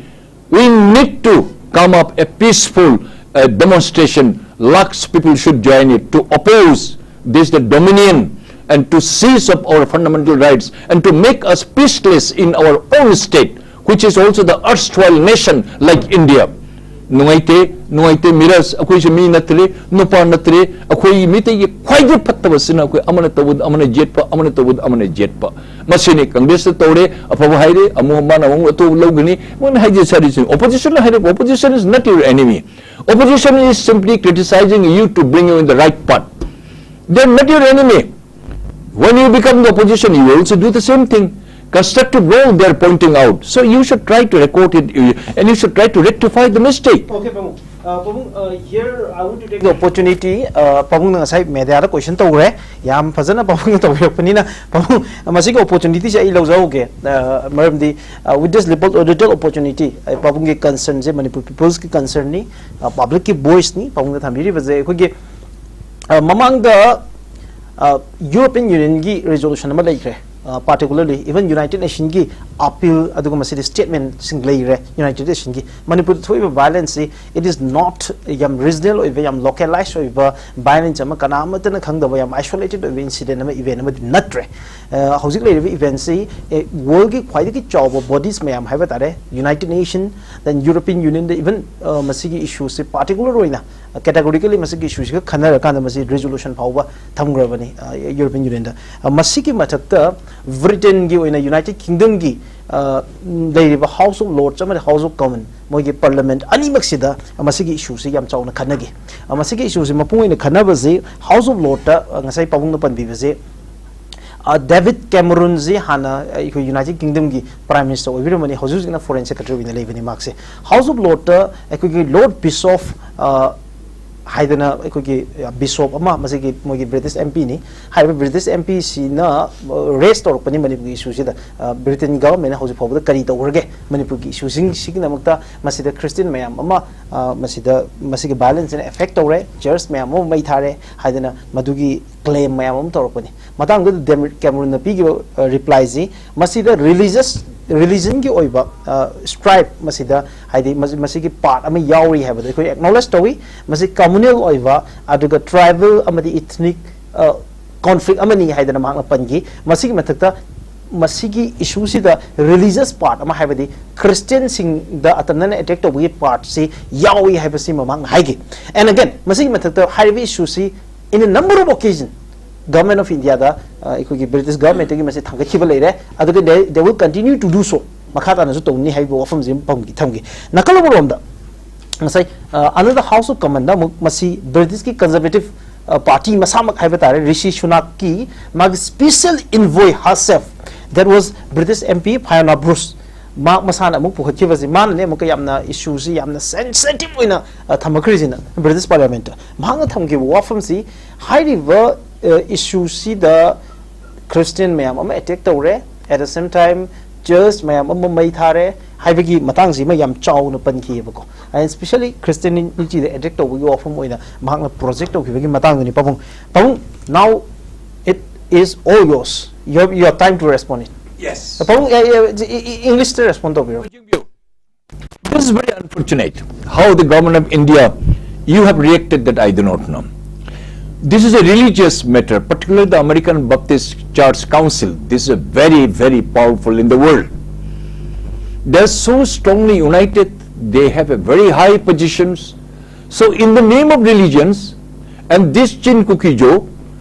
We need to come up a peaceful uh, demonstration. Lakhs people should join it to oppose this the dominion and to seize of our fundamental rights and to make us peaceless in our own state, which is also the erstwhile nation like India. ꯅꯨꯡꯉꯥꯏꯇꯦ, ꯅꯨꯡꯉꯥꯏꯇꯦ ꯃꯤꯔꯥꯖ, ꯑꯩꯈꯣꯏꯁꯨ ꯃꯤ ꯅꯠꯇ꯭ꯔꯦ, ꯅꯨꯄꯥ ꯅꯠꯇ꯭ꯔꯦ꯫ ꯑꯩꯈꯣꯏ ꯃꯤꯇꯩꯒꯤ ꯈ꯭ꯋꯥꯏꯗꯒꯤ ꯐꯠꯇꯕꯁꯤꯅ ꯑꯩꯈꯣꯏ ꯑꯃꯅ ꯇꯧꯕꯗ ꯑꯃꯅ ꯌꯦꯠꯄ, ꯑꯃꯅ ꯇꯧꯕꯗ ꯑꯃꯅ ꯌꯦꯠꯄ꯫ ꯃꯁꯤꯅꯤ ꯀꯪꯒ꯭ꯔꯦꯁꯇ ꯇꯧꯔꯦ, ꯑꯐꯕ ꯍꯥꯏꯔꯦ, ꯑꯃꯨꯛ ꯃꯥꯅ ꯑꯃꯨꯛ ꯑꯇꯣꯞꯄ ꯂꯧꯒꯅꯤ꯫ ꯃꯣꯏꯅ ꯍꯥꯏꯖꯦ ꯁꯥꯔꯤꯁꯤꯡ, ꯑꯣꯄꯣꯖꯤꯁꯟꯅ ꯍꯥꯏꯔꯦ, opposition is not your enemy. Opposition is simply criticizing you to bring you in the right path. They're not your enemy. When you become the opposition, you also do the same thing. Constructive role they're pointing out. So you should try to record it, uh, and you should try to rectify the mistake. Okay, Pabung. Uh, Pabung, uh, here I want to take the opportunity. Uh, ꯄꯥꯕꯨꯡꯅ ꯉꯁꯥꯏ ꯃꯦꯗꯤꯌꯥꯗ ꯀꯣꯏꯁꯟ ꯇꯧꯈ꯭ꯔꯦ, ꯌꯥꯝ ꯐꯖꯅ ꯄꯥꯕꯨꯡꯅ ꯇꯧꯕꯤꯔꯛꯄꯅꯤꯅ, ꯄꯥꯕꯨꯡ, ꯃꯁꯤꯒꯤ ꯑꯣꯄꯣꯔꯆꯨꯅꯤꯇꯤꯁꯦ ꯑꯩ ꯂꯧꯖꯍꯧꯒꯦ꯫ Uh, ꯃꯔꯝꯗꯤ, uh, with this little, little opportunity, ꯑꯩ ꯄꯥꯕꯨꯡꯒꯤ ꯀꯟꯁꯔꯟꯁꯦ ꯃꯅꯤꯄꯨꯔ ꯄꯤꯄꯜꯁꯀꯤ ꯀꯟꯁꯔꯟꯅꯤ, uh, ꯄꯕ꯭ꯂꯤꯛꯀꯤ ꯚꯣꯏꯁꯅꯤ ꯄꯥꯕꯨꯡꯅ ꯊꯝꯕꯤꯔꯤꯕꯁꯦ꯫ ꯑꯩꯈꯣꯏꯒꯤ, uh, ꯃꯃꯥꯡꯗ, uh, ꯌꯨꯔꯣꯄꯤꯌꯟ ꯌꯨꯅꯤꯌꯟꯒꯤ ꯔꯤꯖꯣꯂꯨꯁꯟ ꯑꯃ ꯂꯩꯈ꯭ꯔꯦ꯫ Particularly even United Nationꯒꯤ ꯑꯄꯤꯜ, ꯑꯗꯨꯒ ꯃꯁꯤꯗꯤ ꯁ꯭ꯇꯦꯠꯃꯦꯟꯁꯤꯡ ꯂꯩꯈ꯭ꯔꯦ ꯌꯨꯅꯥꯏꯇꯦꯗ ꯅꯦꯁꯟꯒꯤ꯫ ꯃꯅꯤꯄꯨꯔꯗ ꯊꯣꯛꯏꯕ ꯚꯥꯏꯑꯣꯂꯦꯟꯁꯁꯤ, it is not ꯌꯥꯝ ꯔꯤꯖꯅꯦꯜ ꯑꯣꯏꯕ, ꯌꯥꯝ ꯂꯣꯀꯦꯂꯥꯏꯁ ꯑꯣꯏꯕ ꯚꯥꯏꯑꯣꯂꯦꯟꯁ ꯑꯃ, ꯀꯅꯥ ꯑꯃꯠꯇꯅ ꯈꯪꯗꯕ ꯌꯥꯝ ꯑꯥꯏꯁꯣꯂꯦꯇꯦꯗ ꯑꯣꯏꯕ ꯏꯟꯁꯤꯗꯦꯟ ꯑꯃ, ꯏꯚꯦꯟ ꯑꯃꯗꯤ ꯅꯠꯇ꯭ꯔꯦ꯫ ꯑ, ꯍꯧꯖꯤꯛ ꯂꯩꯔꯤꯕ ꯏꯚꯦꯟꯁꯤ ꯋꯥꯔꯜꯒꯤ ꯈ꯭ꯋꯥꯏꯗꯒꯤ ꯆꯥꯎꯕ ꯕꯣꯗꯤꯁ ꯃꯌꯥꯝ ꯍꯥꯏꯕ ꯇꯥꯔꯦ, ꯌꯨꯅꯥꯏꯇꯦꯗ ꯅꯦꯁꯟ, then ꯌꯨꯔꯣꯄꯤꯌꯟ ꯌꯨꯅꯤꯌꯟꯗ, ꯏꯚꯟ ꯃꯁꯤꯒꯤ ꯏꯁꯨꯁꯤ ꯄꯥꯔꯇꯤꯀꯨꯂꯔ ꯑꯣꯏꯅ ꯀꯦꯇꯦꯒꯣꯔꯤꯀꯦꯂꯤ ꯃꯁꯤꯒꯤ ꯏꯁꯨꯁꯤꯒ ꯈꯟꯅꯔꯀꯥꯟꯗ ꯃꯁꯤ ꯔꯤꯖꯣꯂꯨꯁꯟ ꯐꯥꯎꯕ ꯊꯝꯈ꯭ꯔꯕꯅꯤ ꯌꯨꯔꯣꯄꯤꯌꯟ ꯌꯨꯅꯤꯌꯟꯗ꯫ ꯃꯁꯤꯒꯤ ꯃꯊꯛꯇ ꯕ꯭ꯔꯤꯇꯦꯟꯒꯤ ꯑꯣꯏꯅ ꯌꯨꯅꯥꯏꯇꯦꯗ ꯀꯤꯡꯗꯝꯒꯤ ꯂꯩꯔꯤꯕ ꯍꯥꯎꯁ ꯑꯣꯐ ꯂꯣꯔꯗꯁ ꯑꯃꯗꯤ ꯍꯥꯎꯁ ꯑꯣꯐ ꯀꯃꯟ, ꯃꯣꯏꯒꯤ ꯄꯥꯔꯂꯤꯌꯥꯃꯦꯟꯠ ꯑꯅꯤꯃꯛꯁꯤꯗ ꯃꯁꯤꯒꯤ ꯏꯁꯨꯁꯤ ꯌꯥꯝ ꯆꯥꯎꯅ ꯈꯟꯅꯈꯤ꯫ ꯃꯁꯤꯒꯤ ꯏꯁꯨꯁꯤ ꯃꯄꯨꯡ ꯑꯣꯏꯅ ꯈꯟꯅꯕꯁꯤ ꯍꯥꯎꯁ ꯑꯣꯐ ꯂꯣꯔꯗꯇ ꯉꯁꯥꯏ ꯄꯥꯕꯨꯡꯅ ꯄꯟꯕꯤꯕꯁꯦ, ꯗꯦꯕꯤꯗ ꯀꯦꯃꯔꯨꯟꯁꯤ ꯍꯥꯟꯅ ꯑꯩꯈꯣꯏ ꯌꯨꯅꯥꯏꯇꯦꯗ ꯀꯤꯡꯗꯝꯒꯤ ꯄ꯭ꯔꯥꯏꯝ ꯃꯤꯅꯤꯁꯇꯔ ꯑꯣꯏꯕꯤꯔꯝꯕꯅꯤ, ꯍꯧꯖꯤꯛ ꯍꯧꯖꯤꯛꯅ ꯐꯣꯔꯦꯟ ꯁꯦꯀ꯭ꯔꯦꯇꯔꯤ ꯑꯣꯏꯅ ꯂꯩꯕꯅꯤ ꯃꯍꯥꯛꯁꯦ꯫ ꯍꯥꯎꯁ ꯑꯣꯐ ꯂꯣꯔꯗꯇ ꯑꯩꯈꯣꯏꯒꯤ ꯂꯣꯔꯗ ꯕꯤꯁꯣꯞ ꯍꯥꯏꯗꯅ ꯑꯩꯈꯣꯏꯒꯤ ꯕꯤꯁꯣꯞ ꯑꯃ, ꯃꯁꯤꯒꯤ ꯃꯣꯏꯒꯤ ꯕ꯭ꯔꯤꯇꯤꯁ ꯑꯦꯝ ꯄꯤꯅꯤ꯫ ꯍꯥꯏꯔꯤꯕ ꯕ꯭ꯔꯤꯇꯤꯁ ꯑꯦꯝ ꯄꯤꯁꯤꯅ ꯔꯦꯁ ꯇꯧꯔꯛꯄꯅꯤ ꯃꯅꯤꯄꯨꯔꯒꯤ ꯏꯁꯨꯁꯤꯗ꯫ ꯕ꯭ꯔꯤꯇꯦꯟꯒꯤ ꯒꯚꯔꯟꯃꯦꯟꯅ ꯍꯧꯖꯤꯛ ꯐꯥꯎꯕꯗ ꯀꯔꯤ ꯇꯧꯈ꯭ꯔꯒꯦ ꯃꯅꯤꯄꯨꯔꯒꯤ ꯏꯁꯨꯁꯤꯡꯁꯤꯒꯤꯗꯃꯛꯇ? ꯃꯁꯤꯗ ꯈ꯭ꯔꯤꯁꯇꯤꯌꯟ ꯃꯌꯥꯝ ꯑꯃ, ꯃꯁꯤꯗ, ꯃꯁꯤꯒꯤ ꯚꯥꯏꯑꯣꯂꯦꯟꯁꯁꯤꯅ ꯑꯦꯐꯦꯛ ꯇꯧꯔꯦ, ꯆꯔꯆ ꯃꯌꯥꯝ ꯑꯃ ꯃꯩ ꯊꯥꯔꯦ ꯍꯥꯏꯗꯅ ꯃꯗꯨꯒꯤ ꯀ꯭ꯂꯦꯝ ꯃꯌꯥꯝ ꯑꯃ ꯇꯧꯔꯛꯄꯅꯤ꯫ ꯃꯇꯥꯡꯗꯨꯗ ꯗꯦꯕꯤꯗ ꯀꯦꯃꯔꯨꯟꯅ ꯄꯤꯈꯤꯕ ꯔꯤꯄ꯭ꯂꯥꯏꯁꯤ, ꯃꯁꯤꯗ ꯔꯤꯂꯤꯖꯁ, ꯔꯤꯂꯤꯖꯟꯒꯤ ꯑꯣꯏꯕ ꯁ꯭ꯇ꯭ꯔꯥꯏꯞ, ꯃꯁꯤꯗ ꯍꯥꯏꯗꯤ ꯃꯁꯤꯒꯤ ꯄꯥꯔꯠ ꯑꯃ ꯌꯥꯎꯔꯤ ꯍꯥꯏꯕꯗꯣ ꯑꯩꯈꯣꯏ ꯑꯦꯛꯅꯣꯂꯦꯖ ꯇꯧꯏ꯫ ꯃꯁꯤ ꯀꯝꯃꯨꯅꯦꯜ ꯑꯣꯏꯕ, ꯑꯗꯨꯒ ꯇ꯭ꯔꯥꯏꯕꯦꯜ ꯑꯃꯗꯤ ꯏꯊꯅꯤꯛ ꯀꯣꯟꯐ꯭ꯂꯤꯛ ꯑꯃꯅꯤ ꯍꯥꯏꯗꯅ ꯃꯍꯥꯛꯅ ꯄꯟꯈꯤ꯫ ꯃꯁꯤꯒꯤ ꯃꯊꯛꯇ ꯃꯁꯤꯒꯤ ꯏꯁꯨꯁꯤꯗ ꯔꯤꯂꯤꯖꯁ ꯄꯥꯔꯠ ꯑꯃ, ꯍꯥꯏꯕꯗꯤ ꯈ꯭ꯔꯤꯁꯇꯤꯌꯟꯁꯤꯡꯗ ꯑꯇꯝꯅꯅ ꯑꯦꯇꯦꯛ ꯇꯧꯕꯒꯤ ꯄꯥꯔꯠꯁꯤ ꯌꯥꯎꯏ ꯍꯥꯏꯕꯁꯤ ꯃꯍꯥꯛꯅ ꯍꯥꯏꯈꯤ꯫ And again, ꯃꯁꯤꯒꯤ ꯃꯊꯛꯇ ꯍꯥꯏꯔꯤꯕ ꯏꯁꯨꯁꯤ in a number of occasion Government of Indiaꯗ, ꯑ, ꯑꯩꯈꯣꯏꯒꯤ ꯕ꯭ꯔꯤꯇꯤꯁ ꯒꯚꯔꯟꯃꯦꯟꯠꯇꯒꯤ ꯃꯁꯤ ꯊꯥꯡꯒꯠꯈꯤꯕ ꯂꯩꯔꯦ, ꯑꯗꯨꯒ they, they will continue to do so, ꯃꯈꯥ ꯇꯥꯅꯁꯨ ꯇꯧꯅꯤ ꯍꯥꯏꯕ ꯋꯥꯐꯝꯁꯤ ꯑꯃ ꯄꯝꯈꯤ-, ꯊꯝꯈꯤ꯫ ꯅꯥꯀꯜ ꯑꯃꯔꯣꯝꯗ ꯉꯁꯥꯏ, ꯑ, another House of Commonꯗ ꯑꯃꯨꯛ ꯃꯁꯤ ꯕ꯭ꯔꯤꯇꯤꯁꯀꯤ ꯀꯟꯖꯔꯕꯦꯇꯤꯚ ꯄꯥꯔꯇꯤ ꯃꯁꯥꯃꯛ ꯍꯥꯏꯕ ꯇꯥꯔꯦ, ꯔꯤꯁꯤ ꯁꯨꯅꯥꯛꯀꯤ ꯃꯥꯒꯤ special envoy herself, that was British M P Fiona Bruce, ꯃꯍꯥꯛ ꯃꯁꯥꯅ ꯑꯃꯨꯛ ꯄꯨꯈꯠꯈꯤꯕꯁꯤ, ꯃꯥꯅꯅꯦ ꯑꯃꯨꯛꯀ ꯌꯥꯝꯅ ꯏꯁꯨꯁꯤ ꯌꯥꯝꯅ ꯁꯦꯟꯁꯤꯇꯤꯚ ꯑꯣꯏꯅ ꯑ, ꯊꯝꯃꯛꯈ꯭ꯔꯤꯁꯤꯅ ꯕ꯭ꯔꯤꯇꯤꯁ ꯄꯥꯔꯂꯤꯌꯥꯃꯦꯟꯠꯇ꯫ ꯃꯍꯥꯛꯅ ꯊꯝꯈꯤꯕ ꯋꯥꯐꯝꯁꯤ, ꯍꯥꯏꯔꯤꯕ ꯏꯁꯨꯁꯤꯗ ꯈ꯭ꯔꯤꯁꯇꯤꯌꯟ ꯃꯌꯥꯝ ꯑꯃ ꯑꯦꯇꯦꯛ ꯇꯧꯔꯦ, at the same time church ꯃꯌꯥꯝ ꯑꯃ ꯃꯩ ꯊꯥꯔꯦ ꯍꯥꯏꯕꯒꯤ ꯃꯇꯥꯡꯁꯤꯃ ꯌꯥꯝ ꯆꯥꯎꯅ ꯄꯟꯈꯤꯑꯕꯀꯣ꯫ And specially Christianityꯗ ꯑꯦꯇꯦꯛ ꯇꯧꯕꯒꯤ ꯋꯥꯐꯝ ꯑꯣꯏꯅ ꯃꯍꯥꯛꯅ ꯄ꯭ꯔꯣꯖꯦꯛ ꯇꯧꯈꯤꯕꯒꯤ ꯃꯇꯥꯡꯗꯨꯅꯤ꯫ ꯄꯥꯕꯨꯡ, ꯄꯥꯕꯨꯡ, now it is all yours, your, your time to respond it. Yes. ꯄꯥꯕꯨꯡ, Englishꯇ respond ꯇꯧꯕꯤꯔꯣ꯫ This is very unfortunate how the government of India, you have reacted, that I do not know. This is a religious matter, particularly the American Baptist Church Council. This is a very, very powerful in the world. They are so strongly united, they have a very high positions. So in the name of religions, and this Chin Kuki Jo,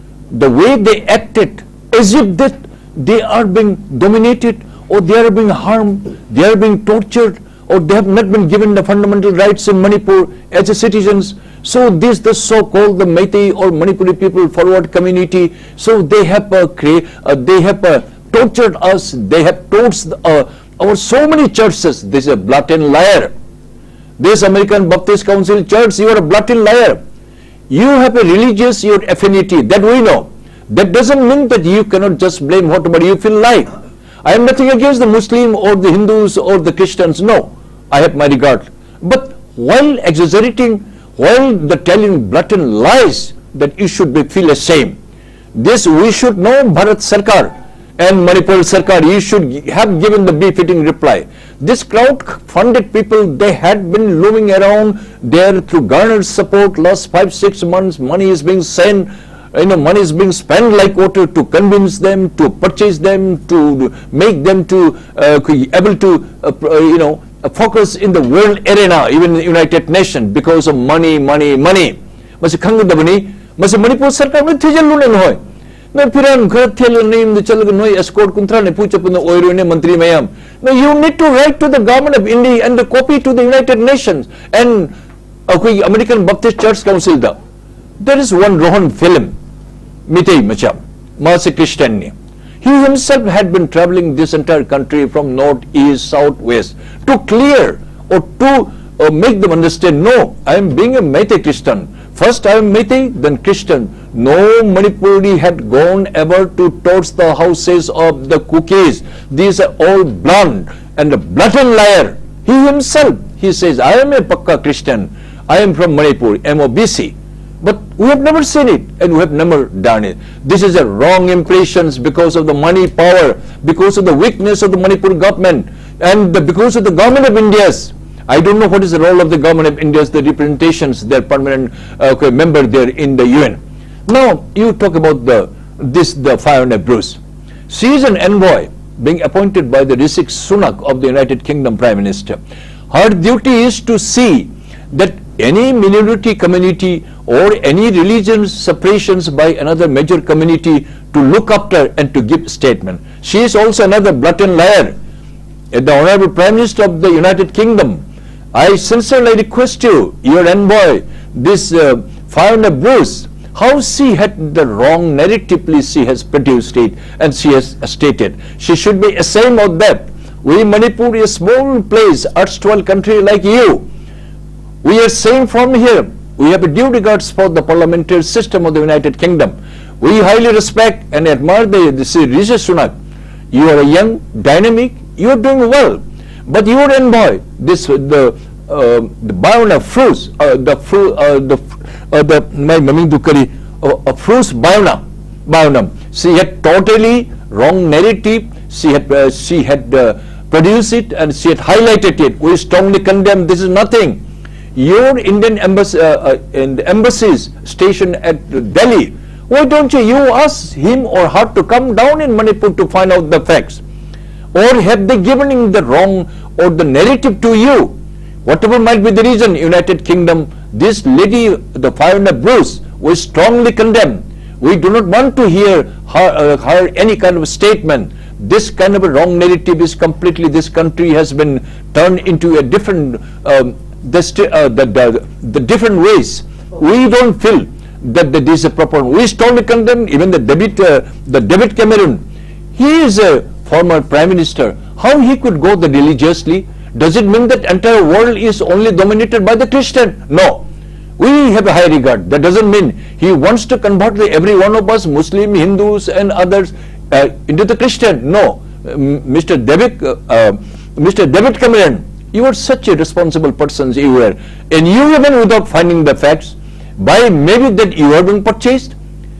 the way they acted, as if that they are being dominated, or they are being harmed, they are being tortured, or they have not been given the fundamental rights in Manipur as a citizens. So this, the so-called the Meitei or Manipuri people forward community, so they have uh, cre- uh, they have uh, tortured us. They have torched uh, our so many churches. This is a blatant liar. This American Baptist Council Church, you are a blatant liar. You have a religious, your affinity, that we know. That doesn't mean that you cannot just blame whatever you feel like. I have nothing against the Muslim or the Hindus or the Christians. No, I have my regard. But while exaggerating, while the telling blatant lies, that you should be feel ashamed. This we should know. Bharat Sarkar and Manipur Sarkar, you should have given the befitting reply. This crowd funded people, they had been looming around there to garner support last five, six months. Money is being sent, you know, money is being spent like water to convince them, to purchase them, to make them to uh, able to uh, you know focus in the world arena, even the United Nations, because of money, money, money. ꯃꯁꯤ ꯈꯪꯒꯗꯕꯅꯤ꯫ ꯃꯁꯤ ꯃꯅꯤꯄꯨꯔ ꯁꯔꯀꯥꯔꯅ ꯊꯤꯖꯤꯜꯂꯨꯅꯦ ꯅꯈꯣꯏ꯫ ꯅꯣꯏ ꯐꯤꯔꯥꯟ ꯈꯔ ꯊꯦꯜꯂꯒ ꯅꯌꯨꯝꯗ ꯆꯠꯂꯒ ꯅꯣꯏ escort ꯀꯨꯟꯊ꯭ꯔꯥ ꯅꯤꯐꯨ ꯆꯠꯄꯅ ꯑꯣꯏꯔꯣꯏꯅꯦ ꯃꯟꯇ꯭ꯔꯤ ꯃꯌꯥꯝ꯫ No, you need to write to the government of India and the copy to the United Nations and ꯑꯩꯈꯣꯏꯒꯤ American Baptist Church Councilꯗ꯫ There is one Rohan Philip, Meitei ꯃꯆꯥ, ꯃꯥꯁꯦ Christian ꯅꯤ꯫ He himself had been traveling this entire country from north, east, south, west to clear or to uh, make them understand, no, I am being a Meitei Christian. First I am Meitei, then Christian. No Manipuri had gone ever to torch the houses of the Kukis. These are all blunt and a blatant liar. He himself, he says, I am a Pakka Christian. I am from Manipur, M O B C. But we have never seen it and we have never done it. This is a wrong impressions because of the money power, because of the weakness of the Manipur government, and the, because of the government of India's. I don't know what is the role of the government of India's, the representations, their permanent uh, member there in the U N. Now, you talk about the this the five hundred Bruce. She is an envoy being appointed by the Rishi Sunak of the United Kingdom Prime Minister. Her duty is to see that any minority community or any religion separations by another major community to look after and to give statement. She is also another blatant liar. Uh, the Honorable Prime Minister of the United Kingdom, I sincerely request you, your envoy, this uh, five hundred Bruce, how she had the wrong narratively she has produced it and she has stated. She should be ashamed of that. We Manipur is a small place, erstwhile country like you. We are saying from here, we have a due regards for the parliamentary system of the United Kingdom. We highly respect and admire the, the Sri Rishi Sunak. You are a young, dynamic, you are doing well. But your envoy, this the uh, the Biona Frus, uh, the Fru, uh, the uh, the my maming dukari, uh, uh, Frus Biona, Biona. She had totally wrong narrative. She had uh, she had uh, produced it and she had highlighted it. We strongly condemn. This is nothing. Your Indian embassy uh, uh, in the embassies stationed at Delhi. Why don't you, you ask him or her to come down in Manipur to find out the facts? Or have they given in the wrong or the narrative to you? Whatever might be the reason, United Kingdom, this lady, the five hundred Bruce, we strongly condemn. We do not want to hear her, uh, her any kind of statement. This kind of a wrong narrative is completely, this country has been turned into a different, um, the, st- uh, the, the, the different ways. We don't feel that, that is a proper. We strongly condemn even the David, uh, the David Cameron. He is a former prime minister. How he could go that religiously? Does it mean that entire world is only dominated by the Christian? No. We have a high regard. That doesn't mean he wants to convert the, every one of us, Muslim, Hindus, and others, uh, into the Christian. No. Um, Mister David, uh, uh, Mister David Cameron, you are such a responsible person, you were. And you, even without finding the facts, by maybe that you have been purchased,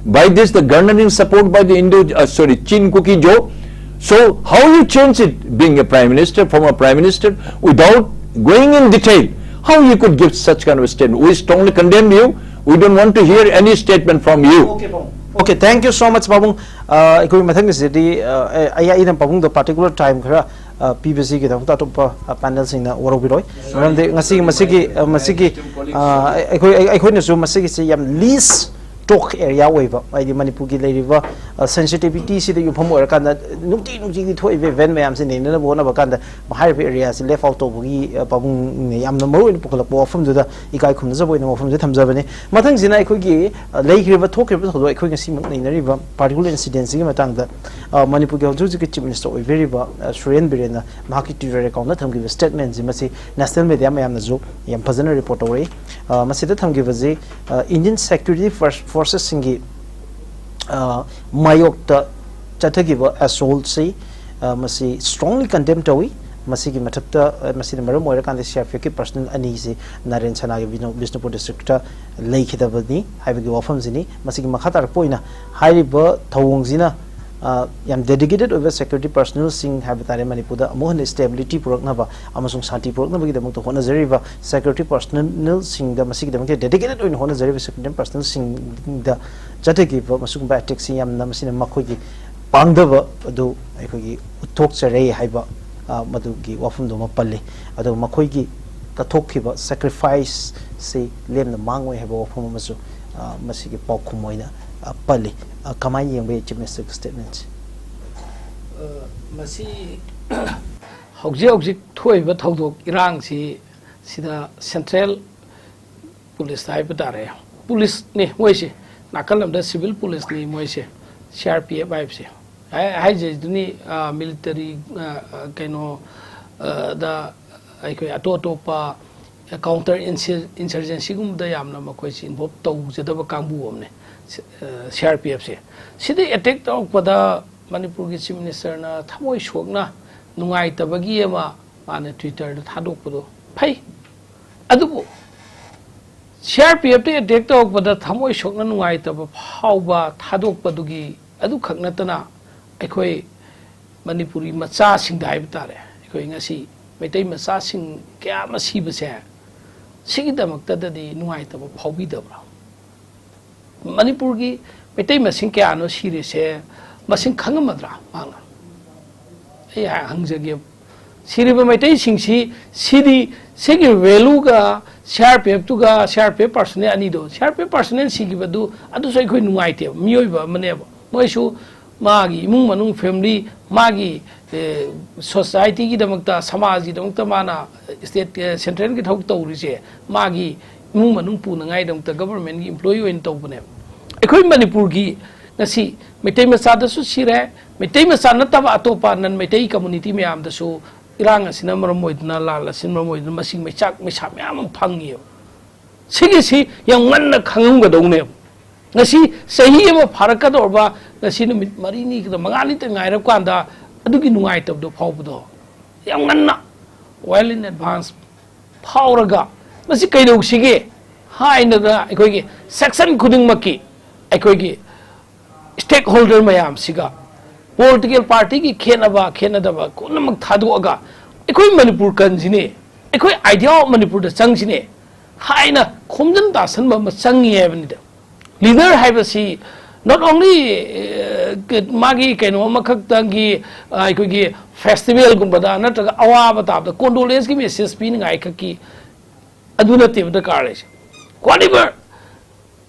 by this, the garnering support by the Indo, uh, sorry, Chin Kuki Zo. So how you change it, being a prime minister, former prime minister, without going in detail? How you could give such kind of a statement? We strongly condemn you. We don't want to hear any statement from you. Okay, Pabung. Okay, thank you so much, Pabung. ꯑ, ꯑꯩꯈꯣꯏ ꯃꯊꯪꯒꯤꯁꯤꯗꯤ, ꯑ, ꯑꯩ, ꯑꯩꯅ ꯄꯥꯕꯨꯡꯗ particular time ꯈꯔ, ꯑ, ꯄꯤꯕꯁꯤꯒꯤꯗꯃꯛꯇ ꯑꯇꯣꯞꯄ, ꯑ, panelꯁꯤꯡꯅ ꯋꯥꯔꯧꯕꯤꯔꯣꯏ꯫ ꯃꯔꯝꯗꯤ ꯉꯁꯤ, ꯃꯁꯤꯒꯤ, ꯑ, ꯃꯁꯤꯒꯤ, ꯑ, ꯑꯩꯈꯣꯏ, ꯑꯩ-, ꯑꯩꯈꯣꯏꯅꯁꯨ ꯃꯁꯤꯒꯤꯁꯤ ꯌꯥꯝ least talk area ꯑꯣꯏꯕ, ꯍꯥꯏꯗꯤ ꯃꯅꯤꯄꯨꯔꯒꯤ ꯂꯩꯔꯤꯕ, ꯑ, sensitivityꯁꯤꯗ ꯌꯨꯝꯐꯝ ꯑꯣꯏꯔꯀꯥꯟꯗ ꯅꯨꯡꯇꯤ ꯅꯨꯡꯇꯤꯒꯤ ꯊꯣꯛꯏꯕ event ꯃꯌꯥꯝꯁꯤ ꯅꯩꯅꯅꯕ ꯍꯣꯠꯅꯕ ꯀꯥꯟꯗ ꯍꯥꯏꯔꯤꯕ areaꯁꯤ left out ꯇꯧꯕꯒꯤ, ꯑ, ꯄꯥꯕꯨꯡꯅ ꯌꯥꯝꯅ ꯃꯔꯨ ꯑꯣꯏꯅ ꯄꯨꯈꯠꯂꯛꯄ ꯋꯥꯐꯝꯗꯨꯗ ꯏꯀꯥꯏ ꯈꯨꯝꯅꯖꯕ ꯑꯣꯏꯅ ꯋꯥꯐꯝꯁꯦ ꯊꯝꯖꯕꯅꯤ꯫ ꯃꯊꯪꯁꯤꯅ ꯑꯩꯈꯣꯏꯒꯤ, ꯑ, ꯂꯩꯈ꯭ꯔꯤꯕ, ꯊꯣꯛꯈ꯭ꯔꯤꯕ ꯊꯧꯗꯣꯛ, ꯑꯩꯈꯣꯏ ꯉꯁꯤꯃꯛ ꯅꯩꯅꯔꯤꯕ particular incidentsꯁꯤꯒꯤ ꯃꯇꯥꯡꯗ, ꯑ, ꯃꯅꯤꯄꯨꯔꯒꯤ ꯍꯧꯖꯤꯛ ꯍꯧꯖꯤꯛꯀꯤ Chief Minister ꯑꯣꯏꯕꯤꯔꯤꯕ, ꯑ, ꯁꯨꯔꯦꯟ ꯕꯤꯔꯦꯟꯅ ꯃꯍꯥꯛꯀꯤ Twitter accountꯇ ꯊꯝꯈꯤꯕ statementꯁꯤ, ꯃꯁꯤ national media ꯃꯌꯥꯝꯅꯁꯨ ꯌꯥꯝ ꯐꯖꯅ report ꯇꯧꯔꯛꯏ꯫ ꯑ, ꯃꯁꯤꯗ ꯊꯝꯈꯤꯕꯁꯤ, ꯑ, Indian security force-, forcesꯁꯤꯡꯒꯤ, ꯑ, ꯃꯥꯌꯣꯛꯇ ꯆꯠꯊꯈꯤꯕ assaultꯁꯤ, ꯑ, ꯃꯁꯤ strongly condemn ꯇꯧꯏ꯫ ꯃꯁꯤꯒꯤ ꯃꯊꯛꯇ, ꯑ, ꯃꯁꯤꯅ ꯃꯔꯝ ꯑꯣꯏꯔꯀꯥꯟꯗ CRPFꯀꯤ personnel ꯑꯅꯤꯁꯤ ꯅꯔꯦꯟ ꯁꯅꯥꯒꯤ ꯕꯤꯅꯣ-, ꯕꯤꯁꯅꯨꯄꯨꯔ districtꯇ ꯂꯩꯈꯤꯗꯕꯅꯤ ꯍꯥꯏꯕꯒꯤ ꯋꯥꯐꯝꯁꯤꯅꯤ꯫ ꯃꯁꯤꯒꯤ ꯃꯈꯥ ꯇꯥꯔꯛꯄ ꯑꯣꯏꯅ ꯍꯥꯏꯔꯤꯕ ꯊꯧꯑꯣꯡꯁꯤꯅ, ꯑ, ꯌꯥꯝ dedicated ꯑꯣꯏꯕ security personnelꯁꯤꯡ ꯍꯥꯏꯕ ꯇꯥꯔꯦ, ꯃꯅꯤꯄꯨꯔꯗ ꯑꯃꯨꯛ ꯍꯟꯅ stability ꯄꯨꯔꯛꯅꯕ ꯑꯃꯁꯨꯡ ꯁꯥꯟꯇꯤ ꯄꯨꯔꯛꯅꯕꯒꯤꯗꯃꯛꯇ ꯍꯣꯠꯅꯖꯔꯤꯕ security personnelꯁꯤꯡꯗ, ꯃꯁꯤꯒꯤꯗꯃꯛꯇ dedicated ꯑꯣꯏꯅ ꯍꯣꯠꯅꯖꯔꯤꯕ security personnelꯁꯤꯡꯗ ꯆꯠꯊꯈꯤꯕ ꯃꯁꯤꯒꯨꯝꯕ attackꯁꯤ ꯌꯥꯝꯅ, ꯃꯁꯤꯅ ꯃꯈꯣꯏꯒꯤ ꯄꯥꯡꯗꯕ ꯑꯗꯨ ꯑꯩꯈꯣꯏꯒꯤ ꯎꯠꯊꯣꯛꯆꯔꯦ ꯍꯥꯏꯕ, ꯑ, ꯃꯗꯨꯒꯤ ꯋꯥꯐꯝꯗꯨꯃ ꯄꯜꯂꯤ꯫ ꯑꯗꯨꯒ ꯃꯈꯣꯏꯒꯤ ꯀꯠꯊꯣꯛꯈꯤꯕ sacrificeꯁꯤ ꯂꯦꯝꯅ ꯃꯥꯡꯉꯣꯏ ꯍꯥꯏꯕ ꯋꯥꯐꯝ ꯑꯃꯁꯨ, ꯑ, ꯃꯁꯤꯒꯤ ꯄꯥꯎꯈꯨꯝ ꯑꯣꯏꯅ, ꯑ, ꯄꯜꯂꯤ꯫ ꯑ, ꯀꯃꯥꯏꯅ ꯌꯦꯡꯕ ꯌꯥꯏ Chief Ministerꯒꯤ statementꯁꯤ? ꯑ, ꯃꯁꯤ ꯍꯧꯖꯤꯛ ꯍꯧꯖꯤꯛ ꯊꯣꯛꯏꯕ ꯊꯧꯗꯣꯛ ꯏꯔꯥꯡꯁꯤ ꯁꯤꯗ central police ꯍꯥꯏꯕ ꯇꯥꯔꯦ, ꯄꯨꯂꯤꯁꯅꯤ ꯃꯣꯏꯁꯦ, ꯅꯥꯀꯜ ꯑꯃꯗ ꯁꯤꯚꯤꯜ ꯄꯨꯂꯤꯁꯅꯤ ꯃꯣꯏꯁꯦ, ꯁꯤ ꯑꯥꯔ ꯄꯤ ꯑꯦꯐ ꯍꯥꯏꯕꯁꯦ꯫ ꯍꯥꯏ-, ꯍꯥꯏꯖꯩꯗꯨꯅꯤ, ꯑ, ꯃꯤꯂꯤꯇꯔꯤ, ꯑ, ꯑ, ꯀꯩꯅꯣ, ꯑ, ꯗ ꯑꯩꯈꯣꯏ ꯑꯇꯣꯞ ꯑꯇꯣꯞꯄ ꯀꯥꯎꯟꯇꯔ ꯏꯟꯁꯔ-, ꯏꯟꯁꯔꯖꯦꯟꯁꯤꯒꯨꯝꯕꯗ ꯌꯥꯝꯅ ꯃꯈꯣꯏꯁꯤ ꯏꯟꯚꯣꯜꯕ ꯇꯧꯖꯗꯕ ꯀꯥꯡꯕꯨ ꯑꯃꯅꯦ, ꯁꯤ-, ꯑ, ꯁꯤ ꯑꯥꯔ ꯄꯤ ꯑꯦꯐꯁꯦ꯫ ꯁꯤꯗ ꯑꯦꯇꯦꯛ ꯇꯧꯔꯛꯄꯗ ꯃꯅꯤꯄꯨꯔꯒꯤ ꯆꯤꯐ ꯃꯤꯅꯤꯁꯇꯔꯅ ꯊꯃꯣꯏ ꯁꯣꯛꯅ ꯅꯨꯡꯉꯥꯏꯇꯕꯒꯤ ꯑꯃ ꯃꯥꯅ ꯇ꯭ꯋꯤꯇꯔꯗ ꯊꯥꯗꯣꯛꯄꯗꯣ ꯐꯩ꯫ ꯑꯗꯨꯕꯨ ꯁꯤ ꯑꯥꯔ ꯄꯤ ꯑꯦꯐꯇ ꯑꯦꯇꯦꯛ ꯇꯧꯔꯛꯄꯗ ꯊꯃꯣꯏ ꯁꯣꯛꯅ ꯅꯨꯡꯉꯥꯏꯇꯕ ꯐꯥꯎꯕ ꯊꯥꯗꯣꯛꯄꯗꯨꯒꯤ ꯑꯗꯨꯈꯛ ꯅꯠꯇꯅ ꯑꯩꯈꯣꯏ ꯃꯅꯤꯄꯨꯔꯤ ꯃꯆꯥꯁꯤꯡꯗ ꯍꯥꯏꯕ ꯇꯥꯔꯦ, ꯑꯩꯈꯣꯏ ꯉꯁꯤ ꯃꯩꯇꯩ ꯃꯆꯥꯁꯤꯡ ꯀꯌꯥ ꯑꯃ ꯁꯤꯕꯁꯦ, ꯁꯤꯒꯤꯗꯃꯛꯇꯗꯗꯤ ꯅꯨꯡꯉꯥꯏꯇꯕ ꯐꯥꯎꯕꯤꯗꯕ꯭ꯔꯥ? ꯃꯅꯤꯄꯨꯔꯒꯤ ꯃꯩꯇꯩ ꯃꯁꯤꯡ ꯀꯌꯥꯅꯣ ꯁꯤꯔꯤꯁꯦ ꯃꯁꯤꯡ ꯈꯪꯉꯝꯃꯗ꯭ꯔꯥ ꯃꯥꯅ? ꯑꯩ ꯍꯥ-, ꯍꯪꯖꯒꯦ꯫ ꯁꯤꯔꯤꯕ ꯃꯩꯇꯩꯁꯤꯡꯁꯤ, ꯁꯤꯗꯤ, ꯁꯤꯒꯤ ꯚꯦꯂꯨꯒ ꯁꯤ ꯑꯥꯔ ꯄꯤ ꯑꯦꯐꯇꯨꯒ, ꯁꯤ ꯑꯥꯔ ꯄꯤ ꯑꯦꯐ ꯄꯥꯔꯁꯣꯅꯦꯜ ꯑꯅꯤꯗꯣ, C R P F personnel ꯁꯤꯈꯤꯕꯗꯨ, ꯑꯗꯨꯁꯨ ꯑꯩꯈꯣꯏ ꯅꯨꯡꯉꯥꯏꯇꯦꯕ꯫ ꯃꯤꯑꯣꯏꯕ ꯑꯃꯅꯦꯕ꯫ ꯃꯣꯏꯁꯨ ꯃꯥꯒꯤ ꯏꯃꯨꯡ ꯃꯅꯨꯡ, ꯐꯦꯃꯤꯂꯤ, ꯃꯥꯒꯤ, ꯑꯦ, ꯁꯣꯁꯥꯏꯇꯤꯒꯤꯗꯃꯛꯇ, ꯁꯃꯥꯖꯒꯤꯗꯃꯛꯇ ꯃꯥꯅ ꯁ꯭ꯇꯦꯠ, ꯑꯦ, ꯁꯦꯟꯇ꯭ꯔꯦꯜꯒꯤ ꯊꯕꯛ ꯇꯧꯔꯤꯁꯦ, ꯃꯥꯒꯤ ꯏꯃꯨꯡ ꯃꯅꯨꯡ ꯄꯨꯅꯉꯥꯏꯗꯃꯛꯇ ꯒꯚꯔꯟꯃꯦꯟꯒꯤ ꯏꯝꯄ꯭ꯂꯣꯌꯤ ꯑꯣꯏꯅ ꯇꯧꯕꯅꯦꯕ꯫ ꯑꯩꯈꯣꯏ ꯃꯅꯤꯄꯨꯔꯒꯤ ꯉꯁꯤ ꯃꯩꯇꯩ ꯃꯆꯥꯗꯁꯨ ꯁꯤꯔꯦ, ꯃꯩꯇꯩ ꯃꯆꯥ ꯅꯠꯇꯕ ꯑꯇꯣꯞꯄ ꯅꯟ ꯃꯩꯇꯩ ꯀꯝꯃꯨꯅꯤꯇꯤ ꯃꯌꯥꯝꯗꯁꯨ ꯏꯔꯥꯡ ꯑꯁꯤꯅ ꯃꯔꯝ ꯑꯣꯏꯗꯨꯅ, ꯂꯥꯟ ꯑꯁꯤꯅ ꯃꯔꯝ ꯑꯣꯏꯗꯨꯅ ꯃꯁꯤꯡ ꯃꯩꯆꯥꯛ ꯃꯩꯁꯥ ꯃꯌꯥꯝ ꯑꯃ ꯐꯪꯉꯤꯕ꯫ ꯁꯤꯒꯤꯁꯤ ꯌꯥꯝ ꯉꯟꯅ ꯈꯪꯉꯝꯒꯗꯧꯅꯦꯕ꯫ ꯉꯁꯤ ꯆꯍꯤ ꯑꯃ ꯐꯥꯔꯛꯀꯗꯧꯔꯕ, ꯉꯁꯤ ꯅꯨꯃꯤꯠ ꯃꯔꯤꯅꯤ ꯈꯛꯇ, ꯃꯉꯥꯅꯤꯇ ꯉꯥꯏꯔꯕ ꯀꯥꯟꯗ ꯑꯗꯨꯒꯤ ꯅꯨꯡꯉꯥꯏꯇꯕꯗꯣ ꯐꯥꯎꯕꯗꯣ ꯌꯥꯝ ꯉꯟꯅ, well in advance ꯐꯥꯎꯔꯒ ꯃꯁꯤ ꯀꯩꯗꯧꯁꯤꯒꯦ ꯍꯥꯏꯅꯗꯅ ꯑꯩꯈꯣꯏꯒꯤ ꯁꯦꯛꯁꯟ ꯈꯨꯗꯤꯡꯃꯛꯀꯤ ꯑꯩꯈꯣꯏꯒꯤ ꯁ꯭ꯇꯦꯛ ꯍꯣꯜꯗꯔ ꯃꯌꯥꯝꯁꯤꯒ, ꯄꯣꯂꯤꯇꯤꯀꯦꯜ ꯄꯥꯔꯇꯤꯒꯤ ꯈꯦꯠꯅꯕ ꯈꯦꯠꯅꯗꯕ ꯄꯨꯝꯅꯃꯛ ꯊꯥꯗꯣꯛꯑꯒ ꯑꯩꯈꯣꯏ ꯃꯅꯤꯄꯨꯔ ꯀꯟꯁꯤꯅꯦ, ꯑꯩꯈꯣꯏ idea of ꯃꯅꯤꯄꯨꯔꯗ ꯆꯪꯁꯤꯅꯦ ꯍꯥꯏꯅ ꯈꯣꯝꯖꯤꯟ ꯇꯥꯁꯟꯕ ꯑꯃ ꯆꯪꯉꯤ ꯍꯥꯏꯕꯅꯤꯗ꯫ ꯂꯤꯗꯔ ꯍꯥꯏꯕꯁꯤ not only, ꯑꯦ, ꯃꯥꯒꯤ ꯀꯩꯅꯣ ꯑꯃꯈꯛꯇꯪꯒꯤ, ꯑ, ꯑꯩꯈꯣꯏꯒꯤ ꯐꯦꯁꯇꯤꯚꯦꯜꯒꯨꯝꯕꯗ ꯅꯠꯇ꯭ꯔꯒ ꯑꯋꯥꯕ ꯇꯥꯕꯗ ꯀꯣꯟꯗꯣꯂꯦꯟꯁꯀꯤ ꯃꯦꯁꯦꯖ ꯄꯤꯅꯤꯡꯉꯥꯏ ꯈꯛꯀꯤ ꯑꯗꯨ ꯅꯠꯇꯦꯕ ꯗꯔꯀꯥꯔ ꯂꯩꯁꯦ꯫ Whatever,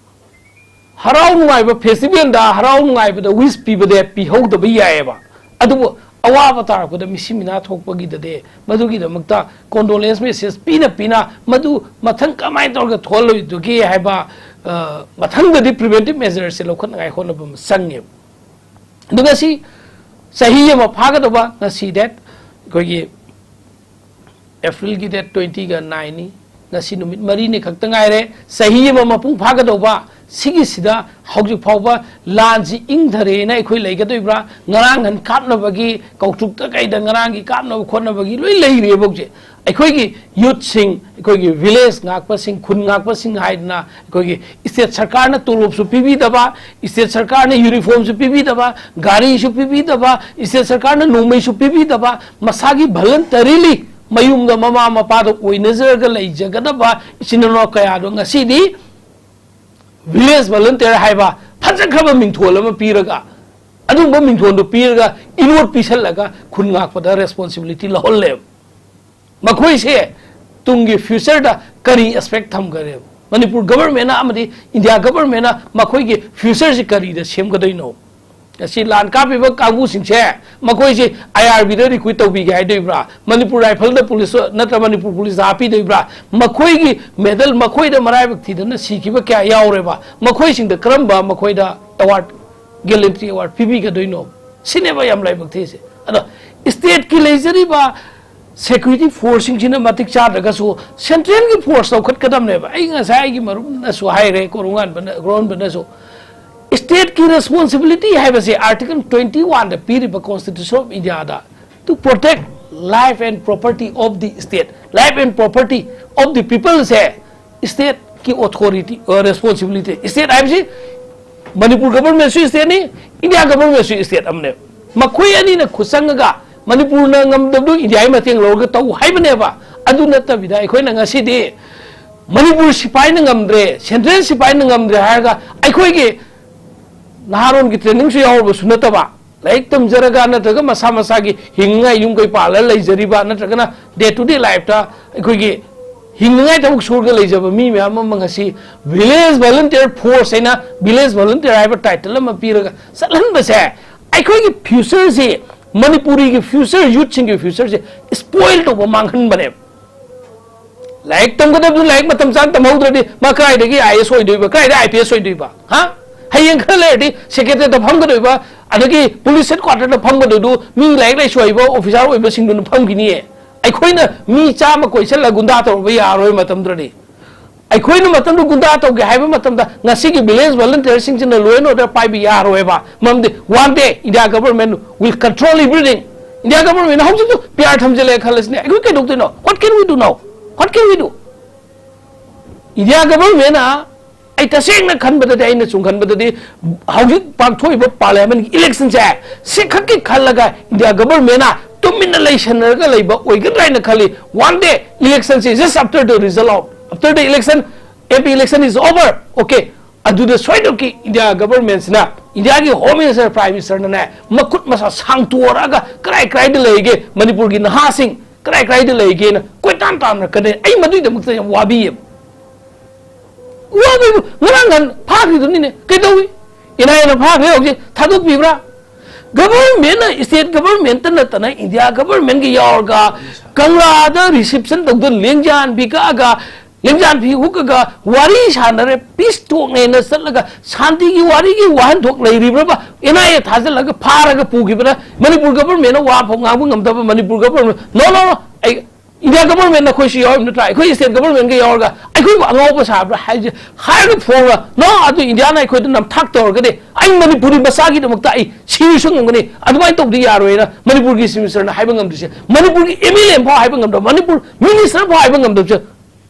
ꯍꯔꯥꯎ ꯅꯨꯡꯉꯥꯏꯕ ꯐꯦꯁꯇꯤꯚꯦꯜꯗ ꯍꯔꯥꯎ ꯅꯨꯡꯉꯥꯏꯕꯗ ꯋꯤꯁ ꯄꯤꯕꯗ ꯄꯤꯍꯧꯗꯕ ꯌꯥꯏꯑꯕ, ꯑꯗꯨꯕꯨ ꯑꯋꯥꯕ ꯇꯥꯔꯛꯄꯗ ꯃꯤꯁꯤ ꯃꯤꯅꯥ ꯊꯣꯛꯄꯒꯤꯗꯗꯤ ꯃꯗꯨꯒꯤꯗꯃꯛꯇ ꯀꯣꯟꯗꯣꯂꯦꯟꯁ ꯃꯦꯁꯦꯖ ꯄꯤꯅ ꯄꯤꯅ ꯃꯗꯨ ꯃꯊꯪ ꯀꯃꯥꯏꯅ ꯇꯧꯔꯒ ꯊꯣꯛꯍꯜꯂꯣꯏꯗꯒꯦ ꯍꯥꯏꯕ ꯑ, ꯃꯊꯪꯗꯗꯤ preventive measures ꯁꯦ ꯂꯧꯈꯠꯅꯉꯥꯏ ꯍꯣꯠꯅꯕ ꯑꯃ ꯆꯪꯉꯦꯕ꯫ ꯑꯗꯨꯒ ꯁꯤ ꯆꯍꯤ ꯑꯃ ꯐꯥꯒꯗꯧꯕ, ꯉꯁꯤ date ꯑꯩꯈꯣꯏꯒꯤ April ꯒꯤ date twenty ꯒ nine ꯅꯤ, ꯉꯁꯤ ꯅꯨꯃꯤꯠ ꯃꯔꯤꯅꯤ ꯈꯛꯇ ꯉꯥꯏꯔꯦ ꯆꯍꯤ ꯑꯃ ꯃꯄꯨꯡ ꯐꯥꯒꯗꯧꯕ꯫ ꯁꯤꯒꯤꯁꯤꯗ ꯍꯧꯖꯤꯛ ꯐꯥꯎꯕ ꯂꯥꯟꯁꯤ ꯏꯪꯊꯔꯦꯅ ꯑꯩꯈꯣꯏ ꯂꯩꯒꯗꯣꯏꯕ꯭ꯔꯥ? ꯉꯔꯥꯡ ꯅꯍꯥꯟ ꯀꯥꯞꯅꯕꯒꯤ ꯀꯧꯇ꯭ꯔꯨꯛꯇ ꯀꯩꯗ ꯉꯔꯥꯡꯒꯤ ꯀꯥꯞꯅꯕ ꯈꯣꯠꯅꯕꯒꯤ ꯂꯣꯏ ꯂꯩꯔꯦꯕ ꯍꯧꯖꯤꯛ꯫ ꯑꯩꯈꯣꯏꯒꯤ youth ꯁꯤꯡ, ꯑꯩꯈꯣꯏꯒꯤ village ꯉꯥꯛꯄꯁꯤꯡ, ꯈꯨꯟ ꯉꯥꯛꯄꯁꯤꯡ ꯍꯥꯏꯗꯅ ꯑꯩꯈꯣꯏꯒꯤ state ꯁꯔꯀꯥꯔꯅ ꯇꯣꯂꯣꯞꯁꯨ ꯄꯤꯕꯤꯗꯕ, state ꯁꯔꯀꯥꯔꯅ uniform ꯁꯨ ꯄꯤꯕꯤꯗꯕ, ꯒꯥꯔꯤꯁꯨ ꯄꯤꯕꯤꯗꯕ, state ꯁꯔꯀꯥꯔꯅ ꯅꯣꯡꯃꯩꯁꯨ ꯄꯤꯕꯤꯗꯕ, ꯃꯁꯥꯒꯤ voluntarily ꯃꯌꯨꯝꯗ ꯃꯃꯥ ꯃꯄꯥꯗ ꯑꯣꯏꯅꯖꯔꯒ ꯂꯩꯖꯒꯗꯕ ꯏꯆꯤꯟ ꯏꯅꯥꯎ ꯀꯌꯥꯗꯣ ꯉꯁꯤꯗꯤ village volunteer ꯍꯥꯏꯕ ꯐꯖꯈ꯭ꯔꯕ ꯃꯤꯡꯊꯣꯜ ꯑꯃ ꯄꯤꯔꯒ, ꯑꯗꯨꯒꯨꯝꯕ ꯃꯤꯡꯊꯣꯜꯗꯣ ꯄꯤꯔꯒ, ꯏꯅꯣꯠ ꯄꯤꯁꯜꯂꯒ ꯈꯨꯟ ꯉꯥꯛꯄꯗ responsibility ꯂꯧꯍꯜꯂꯦꯕ꯫ ꯃꯈꯣꯏꯁꯦ ꯇꯨꯡꯒꯤ future ꯗ ꯀꯔꯤ expect ꯊꯝꯒꯅꯦꯕ? ꯃꯅꯤꯄꯨꯔ government ꯅ ꯑꯃꯗꯤ India government ꯅ ꯃꯈꯣꯏꯒꯤ future ꯁꯤ ꯀꯔꯤꯗ ꯁꯦꯝꯒꯗꯣꯏꯅꯣ? ꯉꯁꯤ ꯂꯥꯟ ꯀꯥꯞꯄꯤꯕ ꯀꯥꯡꯕꯨꯁꯤꯡꯁꯦ, ꯃꯈꯣꯏꯁꯤ I R B the recruit ꯇꯧꯕꯤꯒꯦ ꯍꯥꯏꯗꯣꯏꯕ꯭ꯔꯥ? ꯃꯅꯤꯄꯨꯔ Rifle ꯗ police ꯅꯠꯇ꯭ꯔ ꯃꯅꯤꯄꯨꯔ police ꯇ ꯍꯥꯞꯄꯤꯗꯣꯏꯕ꯭ꯔꯥ? ꯃꯈꯣꯏꯒꯤ medal, ꯃꯈꯣꯏꯗ ꯃꯔꯥꯏꯕꯛ ꯊꯤꯗꯅ ꯁꯤꯈꯤꯕ ꯀꯌꯥ ꯌꯥꯎꯔꯦꯕ꯫ ꯃꯈꯣꯏꯁꯤꯡꯗ ꯀꯔꯝꯕ ꯃꯈꯣꯏꯗ award, gallantry award ꯄꯤꯕꯤꯒꯗꯣꯏꯅꯣ? ꯁꯤꯅꯦꯕ ꯌꯥꯝ ꯂꯥꯏꯕꯛ ꯊꯤꯔꯤꯁꯦ꯫ ꯑꯗꯣ state ꯀꯤ ꯂꯩꯖꯔꯤꯕ security force ꯁꯤꯡꯁꯤꯅ ꯃꯇꯤꯛ ꯆꯥꯗ꯭ꯔꯒꯁꯨ central ꯒꯤ force ꯂꯧꯈꯠꯀꯗꯕꯅꯦꯕ꯫ ꯑꯩ ꯉꯁꯥꯏ ꯑꯩꯒꯤ ꯃꯔꯨꯞꯅꯁꯨ ꯍꯥꯏꯔꯦ, ꯀꯣꯔꯣꯡꯉꯥꯟꯕꯅ-, ꯀꯣꯔꯣꯟꯕꯅꯁꯨ, state ꯀꯤ responsibility ꯍꯥꯏꯕꯁꯦ Article twenty one ꯗ ꯄꯤꯔꯤꯕ Constitution of India the, to protect life and property of the state, life and property of the people say state ꯀꯤ authority, ꯑ, responsibility꯫ State ꯍꯥꯏꯕꯁꯤ ꯃꯅꯤꯄꯨꯔ government ꯁꯨ state ꯅꯤ, India government ꯁꯨ state ꯑꯃꯅꯦ꯫ ꯃꯈꯣꯏ ꯑꯅꯤꯅ ꯈꯨꯠꯆꯪꯉꯒ ꯃꯅꯤꯄꯨꯔꯅ ꯉꯝꯗꯕꯗꯨ India ꯒꯤ ꯃꯇꯦꯡ ꯂꯧꯔꯒ ꯇꯧ ꯍꯥꯏꯕꯅꯦꯕ꯫ ꯑꯗꯨ ꯅꯠꯇꯕꯤꯗ ꯑꯩꯈꯣꯏꯅ ꯉꯁꯤꯗꯤ ꯃꯅꯤꯄꯨꯔ ꯁꯤꯐꯥꯏꯅ ꯉꯝꯗ꯭ꯔꯦ, central ꯁꯤꯐꯥꯏꯅ ꯉꯝꯗ꯭ꯔꯦ ꯍꯥꯏꯔꯒ ꯑꯩꯈꯣꯏꯒꯤ ꯅꯍꯥꯔꯣꯜꯒꯤ training ꯁꯨ ꯌꯥꯎꯔꯕꯁꯨ ꯅꯠꯇꯕ, ꯂꯥꯏꯔꯤꯛ ꯇꯝꯖꯔꯒ ꯅꯠꯇ꯭ꯔꯒ ꯃꯁꯥ ꯃꯁꯥꯒꯤ ꯍꯤꯡꯅꯉꯥꯏ ꯌꯨꯝ ꯀꯩ ꯄꯥꯜꯂꯒ ꯂꯩꯖꯔꯤꯕ ꯅꯠꯇ꯭ꯔꯒꯅ day to day life ꯇ ꯑꯩꯈꯣꯏꯒꯤ ꯍꯤꯡꯅꯉꯥꯏ ꯊꯕꯛ ꯁꯨꯔꯒ ꯂꯩꯖꯕ ꯃꯤ ꯃꯌꯥꯝ ꯑꯃ ꯉꯁꯤ village volunteer force ꯍꯥꯏꯅ village volunteer ꯍꯥꯏꯕ title ꯑꯃ ꯄꯤꯔꯒ ꯆꯠꯍꯟꯕꯁꯦ, ꯑꯩꯈꯣꯏꯒꯤ future ꯁꯤ, ꯃꯅꯤꯄꯨꯔꯤꯒꯤ future, youth ꯁꯤꯡꯒꯤ future ꯁꯦ spoil ꯇꯧꯕ, ꯃꯥꯡꯍꯟꯕꯅꯦꯕ꯫ ꯂꯥꯏꯔꯤꯛ ꯇꯝꯒꯗꯕꯗꯨ ꯂꯥꯏꯔꯤꯛ ꯃꯇꯝ ꯆꯥꯅ ꯇꯝꯍꯧꯗ꯭ꯔꯗꯤ ꯃꯥ ꯀꯗꯥꯏꯗꯒꯤ ꯑꯥꯏ ꯑꯦꯁ ꯑꯣꯏꯗꯣꯏꯕ, ꯀꯗꯥꯏꯗ ꯑꯥꯏ ꯄꯤ ꯑꯦꯁ ꯑꯣꯏꯗꯣꯏꯕ? ꯍꯥ? ꯍꯌꯦꯡ ꯈꯔ ꯂꯩꯔꯗꯤ ꯁꯦꯀ꯭ꯔꯦꯇꯔꯤꯌꯦꯠꯇ ꯐꯝꯒꯗꯣꯏꯕ, ꯑꯗꯒꯤ ꯄꯨꯂꯤꯁ ꯍꯦꯗ ꯀ꯭ꯋꯥꯇꯔꯗ ꯐꯝꯒꯗꯣꯏꯗꯨ ꯃꯤ ꯂꯥꯏꯔꯤꯛ ꯂꯥꯏꯁꯨ ꯍꯩꯕ ꯑꯣꯐꯤꯁꯥꯔ ꯑꯣꯏꯕꯁꯤꯡꯗꯨꯅ ꯐꯝꯈꯤꯅꯤꯌꯦ꯫ ꯑꯩꯈꯣꯏꯅ ꯃꯤ ꯆꯥꯝꯃ ꯀꯣꯏꯁꯜꯂ ꯒꯨꯟꯗꯥ ꯇꯧꯔꯨꯕ ꯌꯥꯔꯣꯏ ꯃꯇꯝꯗꯨꯗꯗꯤ꯫ ꯑꯩꯈꯣꯏꯅ ꯃꯇꯝꯗꯨ ꯒꯨꯟꯗꯥ ꯇꯧꯒꯦ ꯍꯥꯏꯕ ꯃꯇꯝꯗ ꯉꯁꯤꯒꯤ ꯚꯤꯂꯦꯖ ꯚꯣꯂꯨꯟꯇꯤꯌꯔꯁꯤꯡꯁꯤꯅ law and order ꯄꯥꯏꯕ ꯌꯥꯔꯣꯏꯕ꯫ ꯃꯔꯝꯗꯤ one day India government will control everything. India government ꯍꯧꯖꯤꯛꯁꯨ ꯄꯤ ꯑꯥꯔ ꯊꯝꯖꯤꯜꯂꯦ ꯈꯜꯂꯁꯤꯅꯦ, ꯑꯩꯈꯣꯏ ꯀꯩꯗꯧꯗꯣꯏꯅꯣ? What can we do now? What can we do? India government ꯑꯩ ꯇꯁꯦꯡꯅ ꯈꯟꯕꯗꯗꯤ, ꯑꯩꯅ ꯁꯨꯝ ꯈꯟꯕꯗꯗꯤ, ꯍꯧꯖꯤꯛ ꯄꯥꯡꯊꯣꯛꯏꯕ ꯄꯥꯔꯂꯤꯌꯥꯃꯦꯟꯒꯤ ꯏꯂꯦꯛꯁꯟꯁꯦ ꯁꯤ ꯈꯛꯀꯤ ꯈꯜꯂꯒ ꯏꯟꯗꯤꯌꯥ ꯒꯚꯔꯟꯃꯦꯟꯅ ꯇꯨꯃꯤꯟꯅ ꯂꯩꯁꯟꯅꯔꯒ ꯂꯩꯕ ꯑꯣꯏꯒꯗ꯭ꯔꯥ ꯍꯥꯏꯅ ꯈꯜꯂꯤ꯫ One day election ꯁꯤ just after the result of, after the election, M P election is over, okay, ꯑꯗꯨꯗ ꯁꯣꯏꯗꯅꯀꯤ ꯏꯟꯗꯤꯌꯥ ꯒꯚꯔꯟꯃꯦꯟꯁꯤꯅ, ꯏꯟꯗꯤꯌꯥꯒꯤ ꯍꯣꯝ ꯃꯤꯅꯤꯁꯇꯔ, ꯄ꯭ꯔꯥꯏꯝ ꯃꯤꯅꯤꯁꯇꯔꯅꯅꯦ, ꯃꯈꯨꯠ ꯃꯁꯥ ꯁꯥꯡꯇꯣꯔꯛꯑꯒ ꯀꯔꯥꯏ ꯀꯔꯥꯏꯗ ꯂꯩꯒꯦ, ꯃꯅꯤꯄꯨꯔꯒꯤ ꯅꯍꯥꯁꯤꯡ ꯀꯔꯥꯏ ꯀꯔꯥꯏꯗ ꯂꯩꯒꯦꯅ ꯀꯣꯏꯇꯥꯟ ꯇꯥꯟꯅꯔꯛꯀꯅꯤ꯫ ꯑꯩ ꯃꯗꯨꯒꯤꯗꯃꯛꯇ ꯌꯥꯝ ꯋꯥꯕꯤꯌꯦꯕ꯫ ꯋꯥꯕꯤꯕꯨ ꯉꯔꯥꯡ ꯅꯍꯥꯟ ꯐꯥꯈ꯭ꯔꯤꯗꯨꯅꯤꯅꯦ꯫ ꯀꯩꯗꯧꯏ? ꯑꯦꯟ ꯑꯥꯏ ꯑꯦꯅ ꯐꯥꯈ꯭ꯔꯦ, ꯍꯧꯖꯤꯛ ꯊꯥꯗꯣꯛꯄꯤꯕ꯭ꯔꯥ? ꯒꯚꯔꯟꯃꯦꯟꯅ, ꯁ꯭ꯇꯦꯠ ꯒꯚꯔꯟꯃꯦꯟꯇ ꯅꯠꯇꯅ ꯏꯟꯗꯤꯌꯥ ꯒꯚꯔꯟꯃꯦꯟꯒ ꯌꯥꯎꯔꯒ ꯀꯪꯂꯥꯗ ꯔꯤꯁꯦꯞꯁꯟ ꯇꯧꯗꯨꯅ ꯂꯦꯡꯖꯥꯟ ꯄꯤ ꯀꯛꯑꯒ, ꯂꯦꯡꯖꯥꯟ ꯐꯤ ꯍꯨꯛꯑꯒ ꯋꯥꯔꯤ ꯁꯥꯟꯅꯔꯦ, ꯄꯤꯁ ꯇꯣꯛꯅꯦꯅ ꯆꯠꯂꯒ ꯁꯥꯟꯇꯤꯒꯤ ꯋꯥꯔꯤꯒꯤ ꯋꯥꯍꯟꯊꯣꯛ ꯂꯩꯔꯤꯕ꯭ꯔꯕ? ꯑꯦꯟ ꯑꯥꯏ ꯑꯦ ꯊꯥꯖꯤꯜꯂꯒ ꯐꯥꯔꯒ ꯄꯨꯈꯤꯕꯅ ꯃꯅꯤꯄꯨꯔ ꯒꯚꯔꯟꯃꯦꯟꯅ ꯋꯥ ꯐꯥꯎ ꯉꯥꯡꯕ ꯉꯝꯗꯕ Manipur government, no, no, no, ꯑꯩ, ꯏꯟꯗꯤꯌꯥ ꯒꯚꯔꯟꯃꯦꯟ ꯅꯈꯣꯏꯁꯨ ꯌꯥꯎꯔꯤꯕ ꯅꯠꯇ꯭ꯔꯥ? ꯑꯩꯈꯣꯏ ꯁ꯭ꯇꯦꯠ ꯒꯚꯔꯟꯃꯦꯟꯒ ꯌꯥꯎꯔꯒ ꯑꯩꯈꯣꯏꯕꯨ ꯑꯉꯥꯎꯕ ꯁꯥꯕ꯭ꯔꯥ ꯍꯥꯏꯁꯦ ꯍꯥꯏꯔꯒ ꯐꯣꯡꯉ, no, ꯑꯗꯨ ꯏꯟꯗꯤꯌꯥꯅ ꯑꯩꯈꯣꯏꯗ ꯅꯝꯊꯥꯛ ꯇꯧꯔꯒꯗꯤ ꯑꯩ ꯃꯅꯤꯄꯨꯔꯤ ꯃꯆꯥꯒꯤꯗꯃꯛꯇ ꯑꯩ ꯁꯤꯔꯁꯨ ꯉꯝꯒꯅꯤ, ꯑꯗꯨꯃꯥꯏꯅ ꯇꯧꯕꯗꯤ ꯌꯥꯔꯣꯏꯅ ꯃꯅꯤꯄꯨꯔꯒꯤ ꯆꯤꯐ ꯃꯤꯅꯤꯁꯇꯔꯅ ꯍꯥꯏꯕ ꯉꯝꯗ꯭ꯔꯤꯁꯦ, ꯃꯅꯤꯄꯨꯔꯒꯤ ꯑꯦꯝ ꯑꯦꯜ ꯑꯦ ꯑꯃ ꯐꯥꯎ ꯍꯥꯏꯕ ꯉꯝꯗꯕ, ꯃꯅꯤꯄꯨꯔ ꯃꯤꯅꯤꯁꯇꯔ ꯐꯥꯎ ꯍꯥꯏꯕ ꯉꯝꯗꯕꯁꯦ,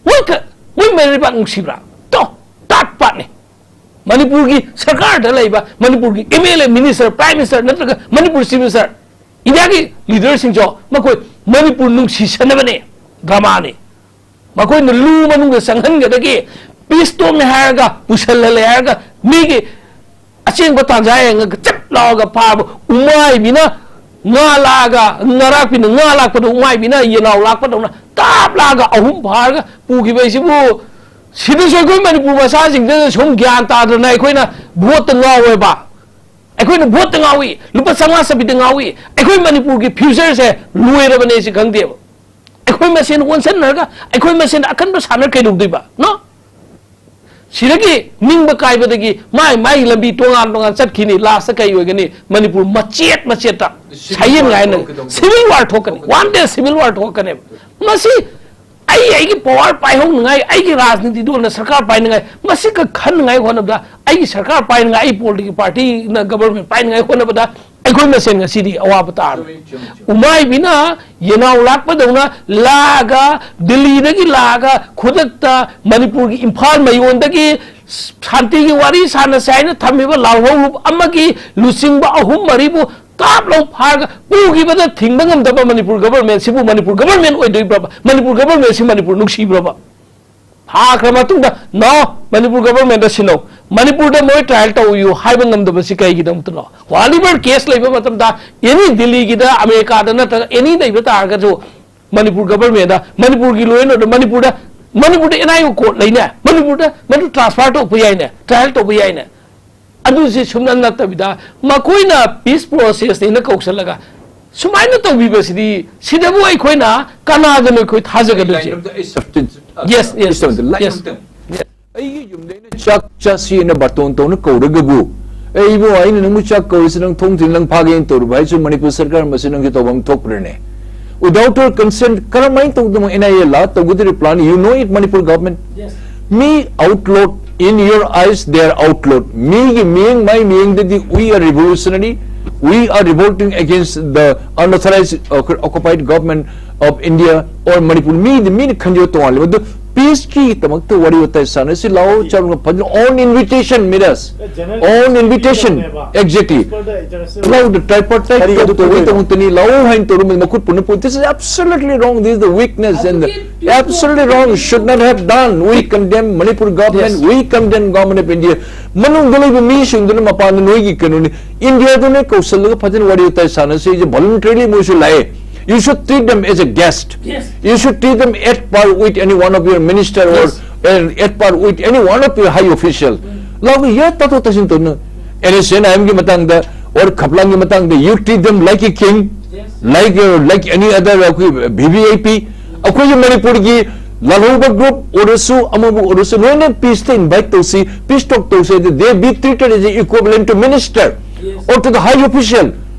ꯃꯣꯏ ꯀ-, ꯃꯣꯏ ꯃꯔꯩꯕꯥꯛ ꯅꯨꯡꯁꯤꯕ꯭ꯔꯥ? ꯇꯣ, ꯇꯥꯠ ꯄꯥꯠꯅꯤ꯫ ꯃꯅꯤꯄꯨꯔꯒꯤ ꯁꯔꯀꯥꯔꯗ ꯂꯩꯕ ꯃꯅꯤꯄꯨꯔꯒꯤ M L A, minister, prime minister ꯅꯠꯇ꯭ꯔꯒ ꯃꯅꯤꯄꯨꯔ ꯆꯤꯐ ꯃꯤꯅꯤꯁꯇꯔ, ꯏꯟꯗꯤꯌꯥꯒꯤ ꯂꯤꯗꯔꯁꯤꯡꯁꯨ ꯃꯈꯣꯏ ꯃꯅꯤꯄꯨꯔ ꯅꯨꯡꯁꯤꯁꯟꯅꯕꯅꯦ, ꯗ꯭ꯔꯃꯥꯅꯤ꯫ ꯃꯈꯣꯏꯅ ꯂꯨ ꯃꯅꯨꯡꯗ ꯆꯪꯍꯟꯒꯗꯒꯦ, ꯄꯤꯁ ꯇꯣꯛꯅꯤ ꯍꯥꯏꯔꯒ, ꯄꯨꯁꯜꯍꯜꯂꯦ ꯍꯥꯏꯔꯒ, ꯃꯤꯒꯤ ꯑꯆꯦꯡꯕ ꯇꯥꯟꯖꯥ ꯌꯦꯡꯉꯒ ꯆꯞ ꯂꯥꯎꯔꯒ ꯐꯥꯕ ꯎꯃꯥꯏꯕꯤꯅ ꯉꯥ ꯂꯥꯛꯑꯒ, ꯉꯥꯔꯥꯛꯄꯤꯅ ꯉꯥ ꯂꯥꯛꯄꯗ ꯎꯃꯥꯏꯕꯤꯅ ꯌꯦꯅꯥꯎ ꯂꯥꯛꯄꯗꯧꯅ ꯇꯥꯞ ꯂꯥꯛꯑꯒ ꯑꯍꯨꯝ ꯐꯥꯔꯒ ꯄꯨꯈꯤꯕ ꯍꯥꯏꯁꯤꯕꯨ, ꯁꯤꯗꯁꯨ ꯑꯩꯈꯣꯏ ꯃꯅꯤꯄꯨꯔ ꯃꯆꯥꯁꯤꯡꯗꯨꯅ ꯁꯨꯝ ꯒ꯭ꯌꯥꯟ ꯇꯥꯗꯅ ꯑꯩꯈꯣꯏꯅ ꯚꯣꯠꯇ ꯉꯥꯎꯋꯦꯕ꯫ ꯑꯩꯈꯣꯏꯅ ꯚꯣꯠꯇ ꯉꯥꯎꯏ, ꯂꯨꯄꯥ ꯆꯥꯝꯃꯉꯥ ꯆꯠꯄꯤꯗ ꯉꯥꯎꯏ꯫ ꯑꯩꯈꯣꯏ ꯃꯅꯤꯄꯨꯔꯒꯤ ꯐ꯭ꯌꯨꯆꯔꯁꯦ ꯂꯣꯏꯔꯕꯅꯦ ꯁꯤ ꯈꯪꯗꯦꯕ꯫ ꯑꯩꯈꯣꯏ ꯃꯁꯦꯟ ꯑꯣꯟꯁꯤꯟꯅꯔꯒ ꯑꯩꯈꯣꯏ ꯃꯁꯦꯟ ꯑꯀꯟꯕ ꯁꯥꯟꯅꯔ ꯀꯩꯗꯧꯗꯣꯏꯕ? ꯅꯣ? ꯁꯤꯗꯒꯤ ꯅꯤꯡꯕ ꯀꯥꯏꯕꯗꯒꯤ ꯃꯥꯏ ꯃꯥꯏ ꯂꯝꯕꯤ ꯇꯣꯉꯥꯟ ꯇꯣꯉꯥꯟ ꯆꯠꯈꯤꯅꯤ꯫ ꯂꯥꯁꯇ ꯀꯩ ꯑꯣꯏꯒꯅꯤ? ꯃꯅꯤꯄꯨꯔ ꯃꯆꯦꯠ ꯃꯆꯦꯠꯇ ꯁꯥꯏꯌꯦꯟ ꯉꯥꯏꯅ ꯁꯤꯚꯤꯜ ꯋꯥꯔ ꯊꯣꯛꯀꯅꯤ꯫ ꯋꯥꯟ ꯗꯦ ꯁꯤꯚꯤꯜ ꯋꯥꯔ ꯊꯣꯛꯀꯅꯦꯕ꯫ ꯃꯁꯤ ꯑꯩ ꯑꯩꯒꯤ ꯄꯋꯥꯔ ꯄꯥꯏꯍꯧꯅꯉꯥꯏ, ꯑꯩꯒꯤ ꯔꯥꯖꯅꯤꯇꯤꯗ ꯑꯣꯏꯅ ꯁꯔꯀꯥꯔ ꯄꯥꯏꯅꯉꯥꯏ, ꯃꯁꯤꯒ ꯈꯟꯅꯉꯥꯏ ꯍꯣꯠꯅꯕꯗ, ꯑꯩꯒꯤ ꯁꯔꯀꯥꯔ ꯄꯥꯏꯅꯉꯥꯏ, ꯑꯩ ꯄꯣꯂꯤꯇꯤꯀꯦꯜ ꯄꯥꯔꯇꯤꯅ ꯒꯕꯔꯃꯦꯟ ꯄꯥꯏꯅꯉꯥꯏ ꯍꯣꯠꯅꯕꯗ ꯑꯩꯈꯣꯏ ꯃꯁꯦꯟ ꯉꯁꯤꯗꯤ ꯑꯋꯥꯕ ꯇꯥꯔꯣꯏ꯫ ꯎꯃꯥꯏꯕꯤꯅ ꯌꯦꯅꯥꯎ ꯂꯥꯛꯄꯗꯧꯅ ꯂꯥꯛꯑꯒ, ꯗꯤꯜꯂꯤꯗꯒꯤ ꯂꯥꯛꯑꯒ ꯈꯨꯗꯛꯇ ꯃꯅꯤꯄꯨꯔꯒꯤ ꯏꯝꯐꯥꯜ ꯃꯌꯣꯟꯗꯒꯤ ꯁꯥꯟꯇꯤꯒꯤ ꯋꯥꯔꯤ ꯁꯥꯟꯅꯁꯦ ꯍꯥꯏꯅ ꯊꯝꯃꯤꯕ ꯂꯥꯜꯍꯧꯂꯨꯞ ꯑꯃꯒꯤ ꯂꯨꯆꯤꯡꯕ ꯑꯍꯨꯝ ꯃꯔꯤꯕꯨ ꯀꯥꯞ ꯂꯧ ꯐꯥꯔꯒ ꯄꯨꯈꯤꯕꯗ ꯊꯤꯡꯕ ꯉꯝꯗꯕ ꯃꯅꯤꯄꯨꯔ ꯒꯕꯔꯃꯦꯟꯁꯤꯕꯨ ꯃꯅꯤꯄꯨꯔ ꯒꯕꯔꯃꯦꯟ ꯑꯣꯏꯗꯣꯏꯕ꯭ꯔꯕ? ꯃꯅꯤꯄꯨꯔ ꯒꯕꯔꯃꯦꯟꯁꯤ ꯃꯅꯤꯄꯨꯔ ꯅꯨꯡꯁꯤꯕ꯭ꯔꯕ? ꯐꯥꯈ꯭ꯔ ꯃꯇꯨꯡꯗ, "No, ꯃꯅꯤꯄꯨꯔ ꯒꯕꯔꯃꯦꯟꯗ ꯁꯤꯟꯅꯧ, ꯃꯅꯤꯄꯨꯔꯗ ꯃꯣꯏ ꯇ꯭ꯔꯥꯏꯌꯦꯜ ꯇꯧꯕꯤꯌꯨ" ꯍꯥꯏꯕ ꯉꯝꯗꯕꯁꯤ ꯀꯩꯒꯤꯗꯃꯛꯇꯅꯣ? ꯋꯥꯂꯤꯕꯔ ꯀꯦꯁ ꯂꯩꯕ ꯃꯇꯝꯗ ꯑꯦꯅꯤ ꯗꯤꯜꯂꯤꯒꯤꯗ, ꯑꯃꯦꯔꯤꯀꯥꯗ ꯅꯠꯇ꯭ꯔꯒ ꯑꯦꯅꯤ ꯂꯩꯕ ꯇꯥꯔꯒꯁꯨ ꯃꯅꯤꯄꯨꯔ ꯒꯕꯔꯃꯦꯟꯗ, ꯃꯅꯤꯄꯨꯔꯒꯤ ꯂꯣ ꯑꯦꯟ ꯑꯣꯔꯗꯔ, ꯃꯅꯤꯄꯨꯔꯗ, ꯃꯅꯤꯄꯨꯔꯗ ꯑꯦꯟ ꯑꯥꯏ ꯑꯣ ꯀꯣꯔꯠ ꯂꯩꯅꯦ, ꯃꯅꯤꯄꯨꯔꯗ ꯃꯗꯨ ꯇ꯭ꯔꯥꯟꯁꯐꯔ ꯇꯧꯕ ꯌꯥꯏꯅꯦ, ꯇ꯭ꯔꯥꯏꯌꯦꯜ ꯇꯧꯕ ꯌꯥꯏꯅꯦ꯫ ꯑꯗꯨꯁꯤ ꯁꯨꯝꯅ ꯅꯠꯇꯕꯤꯗ ꯃꯈꯣꯏꯅ ꯄꯤꯁ ꯄ꯭ꯔꯣꯁꯦꯁꯅꯤꯅ ꯀꯧꯁꯜꯂꯒ ꯁꯨꯃꯥꯏꯅ ꯇꯧꯕꯤꯕꯁꯤꯗꯤ, ꯁꯤꯗꯕꯨ ꯑꯩꯈꯣꯏꯅ ꯀꯅꯥꯗꯅꯣ ꯑꯩꯈꯣꯏ ꯊꯥꯖꯒꯗꯣꯏꯁꯦ? Yes, yes, yes, yes. ꯑꯩꯒꯤ ꯌꯨꯝꯗ ꯑꯩꯅ ꯆꯥꯛ ꯆꯥꯁꯤꯅ ꯕꯥꯇꯣꯟ ꯇꯧꯅ ꯀꯧꯔꯒꯕꯨ, "ꯑꯦ ꯏꯕꯨꯡ, ꯑꯩꯅ ꯅꯪꯕꯨ ꯆꯥꯛ ꯀꯧꯔꯤꯁꯤ ꯅꯪ ꯊꯣꯡ ꯊꯤꯟ ꯅꯪ ꯐꯥꯒꯦꯅ ꯇꯧꯔꯤꯕ ꯍꯥꯏꯁꯨ ꯃꯅꯤꯄꯨꯔ ꯁꯔꯀꯥꯔ ꯃꯁꯤ ꯅꯪꯁꯨ ꯇꯧꯐꯝ ꯊꯣꯛꯄ꯭ꯔꯅꯦ?" Without your consent, ꯀꯔꯝꯍꯥꯏꯅ ꯇꯧꯗꯅ ꯑꯦꯟ ꯑꯥꯏ ꯑꯦ ꯂꯥ ꯇꯧꯒꯗꯧꯔꯤ plan? You know it, Manipur government? Yes. Me outlaw, in your eyes, they are outlaw. ꯃꯤꯒꯤ ꯃꯤꯠꯌꯦꯡ, ꯃꯥꯏ ꯃꯤꯠꯌꯦꯡꯗꯗꯤ we are revolutionary, we are revolting against the unauthorized occu-, occupied government of India or Manipur. ꯃꯤꯗꯤ ꯃꯤꯅ ꯈꯟꯖꯕ ꯇꯣꯉꯥꯜꯂꯦ꯫ ꯑꯗꯨ ꯄꯤꯁꯀꯤꯗꯃꯛꯇ ꯋꯥꯔꯤ ꯋꯥꯇꯥꯏ ꯁꯥꯟꯅꯁꯤ ꯂꯥꯛꯑꯣ, ꯆꯠꯂꯒ ꯐꯖꯅ on invitation, meet us. General On invitation. Exactly. As per the international ꯂꯥꯛꯑꯣ, tripartite ꯀꯔꯤ ꯇꯧ-, ꯇꯧꯕꯒꯤ ꯇꯧꯗꯣꯏꯅꯣ? ꯇꯧꯕ ꯅꯠꯇꯅꯤ, ꯂꯥꯛꯑꯣ ꯍꯥꯏꯅ ꯇꯧꯔꯝꯕꯗꯤ ꯃꯈꯨꯠ ꯄꯨꯟꯅ ꯄꯨꯟ-, this is absolutely wrong. This is the weakness and the, absolutely wrong. Should not have done. We condemn Manipur government. Yes. We condemn government of India. ꯃꯅꯨꯡꯗ ꯂꯩꯕ ꯃꯤꯁꯤꯡꯗꯨꯅ ꯃꯄꯥꯟꯗ ꯅꯣꯏꯒꯤ ꯀꯩꯅꯣꯅꯤ, ꯏꯟꯗꯤꯌꯥꯗꯨꯅ ꯀꯧꯁꯜꯂꯒ ꯐꯖꯅ ꯋꯥꯔꯤ ꯋꯥꯇꯥꯏ ꯁꯥꯟꯅꯁꯤ, ꯍꯥꯏꯁꯦ voluntarily ꯃꯣꯏꯁꯨ ꯂꯥꯛꯑꯦ꯫ You should treat them as a guest. Yes. You should treat them at par with any one of your minister or, yes, uh, at par with any one of your high official. ꯂꯥꯛꯑꯒ ꯌꯥ ꯇꯥꯊꯣꯛ ꯇꯥꯁꯤꯟ ꯇꯧꯅ꯫ And S and ꯑꯥꯏ ꯑꯦꯝꯒꯤ ꯃꯇꯥꯡꯗ or ꯈꯞꯂꯥꯡꯒꯤ ꯃꯇꯥꯡꯗ, you treat them like a king, yes, like, uh, like any other, uh, V V I P. ꯑꯩꯈꯣꯏꯒꯤ ꯃꯅꯤꯄꯨꯔꯒꯤ ꯂꯥꯜꯍꯧꯕ group ꯑꯣꯏꯔꯁꯨ, ꯑꯃꯕꯨ ꯑꯣꯏꯔꯁꯨ, ꯂꯣꯏꯅ peace ꯇ invite ꯇꯧꯁꯤ, peace talk ꯇꯧꯁꯤ, ꯑꯗꯨ they be treated as equivalent to minister or to the high official.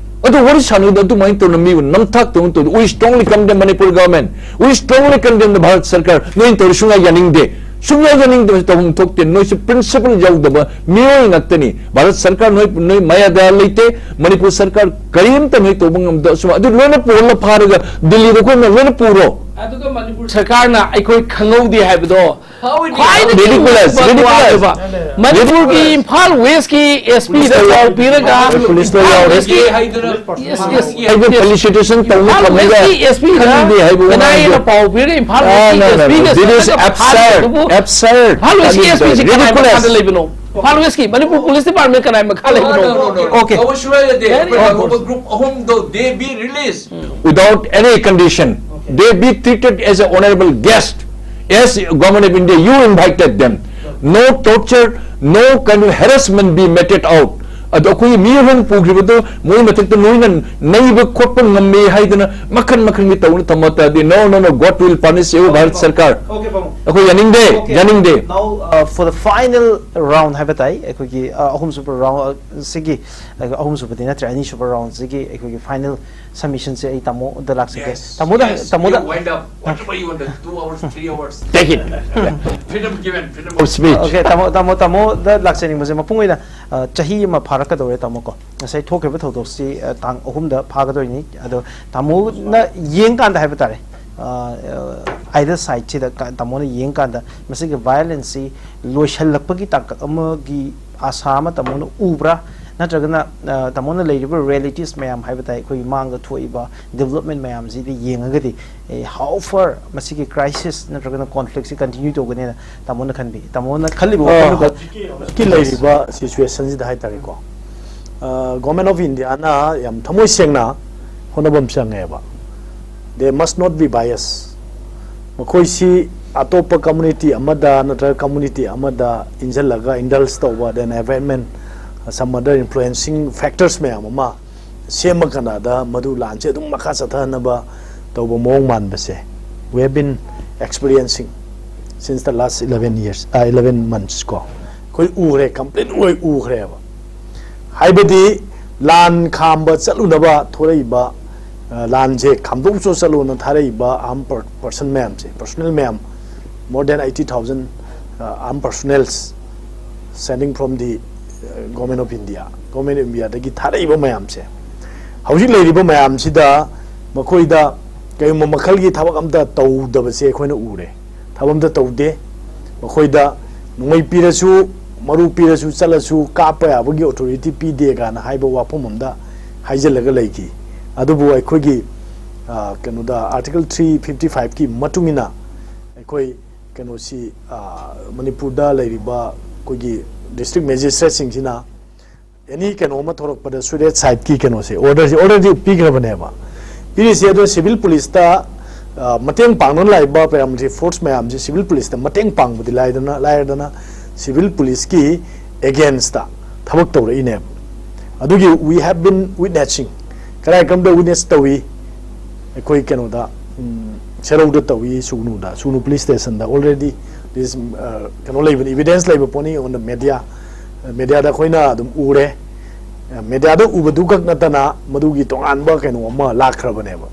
ꯑꯗꯨ ꯋꯥꯔꯤ ꯁꯥꯟꯅꯕꯗ ꯑꯗꯨꯃꯥꯏꯅ ꯇꯧꯅ ꯃꯤꯕꯨ ꯅꯝꯊꯥꯛ ꯇꯧꯅ ꯇꯧꯗ, we strongly condemn Manipur government, we strongly condemn the Bharat ꯁꯔꯀꯥꯔ, ꯅꯣꯏꯅ ꯇꯧꯔꯤ ꯁꯨꯡꯌꯥ ꯌꯥꯅꯤꯡꯗꯦ, ꯁꯨꯡꯌꯥ ꯌꯥꯅꯤꯡꯗꯕꯁꯤ ꯇꯧꯐꯝ ꯊꯣꯛꯇꯦ, ꯅꯣꯏꯁꯨ principle ꯌꯥꯎꯗꯕ ꯃꯤꯑꯣꯏ ꯉꯥꯛꯇꯅꯤ꯫ ꯚꯥꯔꯠ ꯁꯔꯀꯥꯔ ꯅꯣꯏ, ꯅꯣꯏ ꯃꯌꯥꯗ ꯂꯩꯇꯦ, ꯃꯅꯤꯄꯨꯔ ꯁꯔꯀꯥꯔ ꯀꯔꯤꯝꯇ ꯅꯣꯏ ꯇꯧꯕ ꯉꯝꯗ, ꯑꯁꯨꯝ ꯑꯗꯨ ꯂꯣꯏꯅ ꯄꯨꯍꯜꯂ ꯐꯥꯔꯒ ꯗꯤꯜꯂꯤꯗ ꯑꯩꯈꯣꯏꯅ ꯂꯣꯏꯅ ꯄꯨꯔꯣ꯫ ꯑꯗꯨꯒ ꯃꯅꯤꯄꯨꯔ ꯁꯔꯀꯥꯔꯅ ꯑꯩꯈꯣꯏ ꯈꯪꯍꯧꯗꯦ ꯍꯥꯏꯕꯗꯣ ꯈ꯭ꯋꯥꯏꯗꯒꯤ Ridiculous, ꯎꯕ ridiculous. ꯋꯥꯗꯕ꯫ ꯃꯅꯤꯄꯨꯔꯒꯤ ꯏꯝꯐꯥꯜ ꯋꯦꯁꯀꯤ SP ꯗ ꯄꯥꯎ ꯄꯤꯔꯒ police ꯇ ꯏꯝꯐꯥꯜ ꯌꯥꯎꯔꯦ꯫ ꯋꯦꯁꯀꯤ ꯍꯥꯏꯕ felicitation ꯇꯧꯕ ꯏꯝꯐꯥꯜ ꯐꯪꯉꯒ ꯋꯦꯁꯀꯤ SP ꯗ ꯈꯪꯗꯦ ꯍꯥꯏꯕ ꯀꯅꯥꯏꯅ ꯋꯥꯍꯩꯗꯣ꯫ ꯄꯥꯎ ꯄꯤꯔꯒ ꯏꯝꯐꯥꯜ No, ꯋꯦꯁꯀꯤ no, no, no. SP ꯒ This is ꯆꯠꯂꯒ absurd, ꯐꯥꯔꯤꯗꯨꯕꯨ absurd. ꯏꯝꯐꯥꯜ ꯋꯦꯁꯀꯤ SP ꯁꯤ ꯀꯅꯥꯏ ꯃꯈꯥꯗ ꯂꯩꯕꯅꯣ? ꯏꯝꯐꯥꯜ ꯋꯦꯁꯀꯤ ꯃꯅꯤꯄꯨꯔ police department ꯀꯅꯥꯏ ꯃꯈꯥ ꯂꯩꯕꯅꯣ? Okay. ꯇꯧꯕ ꯁꯨꯡꯌꯥꯗꯦ꯫ ꯑꯩꯈꯣꯏ ꯂꯥꯜꯍꯧꯕ group ꯑꯍꯨꯝꯗꯣ, they be released. Without any condition, they be treated as a honorable guest. As Government of India, you invited them. No torture, no kind of harassment be meted out. ꯑꯗꯣ ꯑꯩꯈꯣꯏꯒꯤ ꯃꯤ ꯑꯍꯨꯝ ꯄꯨꯈ꯭ꯔꯤꯕꯗꯣ ꯃꯣꯏ ꯃꯊꯛꯇ ꯅꯣꯏꯅ ꯅꯩꯕ ꯈꯣꯠꯄ ꯉꯝꯃꯦ ꯍꯥꯏꯗꯅ ꯃꯈꯟ ꯃꯈꯟꯒꯤ ꯇꯧꯅ ꯊꯝꯕ ꯇꯥꯔꯗꯤ, no, no, no, God will punish you, Bharat ꯁꯔꯀꯥꯔ꯫ Okay, ꯄꯥꯕꯨꯡ꯫ ꯑꯩꯈꯣꯏ ꯌꯥꯅꯤꯡꯗꯦ, Okay. ꯌꯥꯅꯤꯡꯗꯦ꯫ Now, uh, for the final round ꯍꯥꯏꯕ ꯇꯥꯏ, ꯑꯩꯈꯣꯏꯒꯤ, uh, ꯑꯍꯨꯝꯁꯨꯕ round, uh, ꯁꯤꯒꯤ, uh, ꯑꯍꯨꯝꯁꯨꯕꯗꯤ ꯅꯠꯇ꯭ꯔꯦ, ꯑꯅꯤꯁꯨꯕ round ꯁꯤꯒꯤ ꯑꯩꯈꯣꯏꯒꯤ final submission ꯁꯦ ꯑꯩ ꯇꯥꯃꯣꯗ ꯂꯥꯛꯆꯒꯦ꯫ Yes, ꯇꯥꯃꯣꯗ, yes, ꯇꯥꯃꯣꯗ you wind up whatever you want, two hours, three hours. Take it. Freedom given, freedom of speech. Okay, ꯇꯥꯃꯣ, ꯇꯥꯃꯣ, ꯇꯥꯃꯣꯗ ꯂꯥꯛꯆꯅꯤꯡꯕꯁꯦ ꯃꯄꯨꯡ ꯑꯣꯏꯅ, ꯑ, ꯆꯍꯤ ꯑꯃ ꯐꯥꯔꯛꯀꯗꯧꯔꯦ, ꯇꯥꯃꯣ ꯀꯣ꯫ ꯉꯁꯥꯏ ꯊꯣꯛꯈꯤꯕ ꯊꯧꯗꯣꯛꯁꯤ, ꯑ, ꯇꯥꯡ ꯑꯍꯨꯝꯗ ꯐꯥꯒꯗꯣꯏꯅꯤ꯫ ꯑꯗꯣ ꯇꯥꯃꯣꯅ ꯌꯦꯡꯀꯥꯟꯗ ꯍꯥꯏꯕ ꯇꯥꯔꯦ, ꯑ, ꯑ, either side ꯁꯤꯗ ꯀ-, ꯇꯥꯃꯣꯅ ꯌꯦꯡꯀꯥꯟꯗ ꯃꯁꯤꯒꯤ violence ꯁꯤ ꯂꯣꯏꯁꯤꯜꯂꯛꯄꯒꯤ ꯇꯥꯡꯀꯛ ꯑꯃꯒꯤ ꯑꯥꯁꯥ ꯑꯃ ꯇꯥꯃꯣꯅ ꯎꯕ꯭ꯔꯥ? ꯅꯠꯇ꯭ꯔꯒꯅ, ꯑ, ꯇꯥꯃꯣꯅ ꯂꯩꯔꯤꯕ realities ꯃꯌꯥꯝ ꯍꯥꯏꯕ ꯇꯥꯏ, ꯑꯩꯈꯣꯏꯒꯤ ꯃꯥꯡꯗ ꯊꯣꯛꯏꯕ development ꯃꯌꯥꯝꯁꯤꯗ ꯌꯦꯡꯉꯒꯗꯤ, ꯑꯦ, how far ꯃꯁꯤꯒꯤ crisis ꯅꯠꯇ꯭ꯔꯒꯅ conflict ꯁꯤ continue ꯇꯧꯒꯅꯤꯅ ꯇꯥꯃꯣꯅ ꯈꯟꯕꯤ? ꯇꯥꯃꯣꯅ ꯈꯜꯂꯤꯕ ꯑ, ꯋꯥꯈꯜꯗꯨꯒ ꯍꯧꯖꯤꯛꯀꯤ ꯂꯩꯔꯤꯕ situation ꯁꯤꯗ ꯍꯥꯏꯇꯥꯔꯦꯀꯣ, ꯑ, Government of India ꯅ ꯌꯥꯝ ꯊꯃꯣꯏ ꯁꯦꯡꯅ ꯍꯣꯠꯅꯕ ꯑꯃ ꯆꯪꯉꯦꯕ꯫ They must not be biased. ꯃꯈꯣꯏꯁꯤ ꯑꯇꯣꯞꯄ community ꯑꯃꯗ ꯅꯠꯇ꯭ꯔꯒ community ꯑꯃꯗ ꯏꯟꯁꯤꯜꯂꯒ indulge ꯇꯧꯕ, then environment, some other influencing factors ꯃꯌꯥꯝ ꯑꯃ ꯁꯦꯝꯃ ꯀꯥꯟꯗ ꯃꯗꯨ ꯂꯥꯟꯁꯦ ꯑꯗꯨꯝ ꯃꯈꯥ ꯆꯠꯊꯅꯕ ꯇꯧꯕ ꯃꯑꯣꯡ ꯃꯥꯟꯕꯁꯦ, We have been experiencing since the last eleven years, uh, eleven months ꯀꯣ, ꯑꯩꯈꯣꯏ ꯎꯈ꯭ꯔꯦ, complete ꯑꯣꯏ ꯎꯈ꯭ꯔꯦꯕ꯫ ꯍꯥꯏꯕꯗꯤ ꯂꯥꯟ ꯈꯥꯝꯕ ꯆꯠꯂꯨꯅꯕ ꯊꯣꯔꯛꯏꯕ, ꯑ, ꯂꯥꯟꯁꯦ ꯈꯥꯝꯗꯣꯛꯆ ꯆꯠꯂꯨꯅ ꯊꯥꯔꯛꯏꯕ armed per- person ꯃꯌꯥꯝꯁꯦ, personnel ꯃꯌꯥꯝ, more than eighty thousand, ꯑ, armed personnels sending from the, ꯑ, Government of India, Government of Indiaꯗꯒꯤ ꯊꯥꯔꯛꯏꯕ ꯃꯌꯥꯝꯁꯦ, ꯍꯧꯖꯤꯛ ꯂꯩꯔꯤꯕ ꯃꯌꯥꯝꯁꯤꯗ ꯃꯈꯣꯏꯗ ꯀꯔꯤꯒꯨꯝꯕ ꯃꯈꯜꯒꯤ ꯊꯕꯛ ꯑꯝꯇ ꯇꯧꯗꯕꯁꯦ ꯑꯩꯈꯣꯏꯅ ꯎꯔꯦ꯫ ꯊꯕꯛ ꯑꯝꯇ ꯇꯧꯗꯦ꯫ ꯃꯈꯣꯏꯗ ꯅꯣꯡꯃꯩ ꯄꯤꯔꯁꯨ, ꯃꯔꯨ ꯄꯤꯔꯁꯨ, ꯆꯠꯂꯁꯨ ꯀꯥꯞꯄ ꯌꯥꯕꯒꯤ authority ꯄꯤꯗꯦ ꯀꯥꯏꯅ ꯍꯥꯏꯕ ꯋꯥꯐꯝ ꯑꯝꯗ ꯍꯥꯏꯖꯤꯜꯂꯒ ꯂꯩꯈꯤ꯫ ꯑꯗꯨꯕꯨ ꯑꯩꯈꯣꯏꯒꯤ, ꯑ, ꯀꯩꯅꯣꯗ, Article three fifty fiveꯀꯤ ꯃꯇꯨꯡ ꯏꯟꯅ ꯑꯩꯈꯣꯏ ꯀꯩꯅꯣꯁꯤ, ꯑ, ꯃꯅꯤꯄꯨꯔꯗ ꯂꯩꯔꯤꯕ ꯑꯩꯈꯣꯏꯒꯤ district magistrateꯁꯤꯡꯁꯤꯅ any ꯀꯩꯅꯣ ꯑꯃ ꯊꯣꯛꯂꯛꯄꯗ suicide ꯀꯤ ꯀꯩꯅꯣꯁꯦ, orderꯁꯦ already ꯄꯤꯈ꯭ꯔꯕꯅꯦꯕ꯫ ꯄꯤꯔꯤꯁꯦ ꯑꯗꯣ civil policeꯇ, ꯑ, ꯃꯇꯦꯡ ꯄꯥꯡꯅꯕ ꯂꯥꯛꯏꯕ paramilitary force ꯃꯌꯥꯝꯁꯦ civil policeꯇ ꯃꯇꯦꯡ ꯄꯥꯡꯕꯗꯤ ꯂꯥꯏꯗꯅ, ꯂꯥꯏꯔꯗꯅ civil policeꯀꯤ againstꯇ ꯊꯕꯛ ꯇꯧꯔꯛꯏꯅꯦꯕ꯫ ꯑꯗꯨꯒꯤ we have been witnessing, ꯀꯔꯥꯏ ꯀꯔꯝꯗ witness ꯇꯧꯏ? ꯑꯩꯈꯣꯏ ꯀꯩꯅꯣꯗ, ꯎꯝ, ꯁꯦꯔꯧꯗ ꯇꯧꯏ, ꯁꯨꯒꯅꯨꯗ, ꯁꯨꯒꯅꯨ police stationꯗ already this, ꯑ, ꯀꯩꯅꯣ ꯂꯩꯕꯅꯤ, evidence ꯂꯩꯕ ꯄꯣꯠꯅꯤ on the media꯫ Mediaꯗ ꯑꯩꯈꯣꯏꯅ ꯑꯗꯨꯝ ꯎꯔꯦ꯫ Mediaꯗ ꯎꯕꯗꯨ ꯈꯛ ꯅꯠꯇꯅ ꯃꯗꯨꯒꯤ ꯇꯣꯉꯥꯟꯕ ꯀꯩꯅꯣ ꯑꯃ ꯂꯥꯛꯈ꯭ꯔꯕꯅꯦꯕ꯫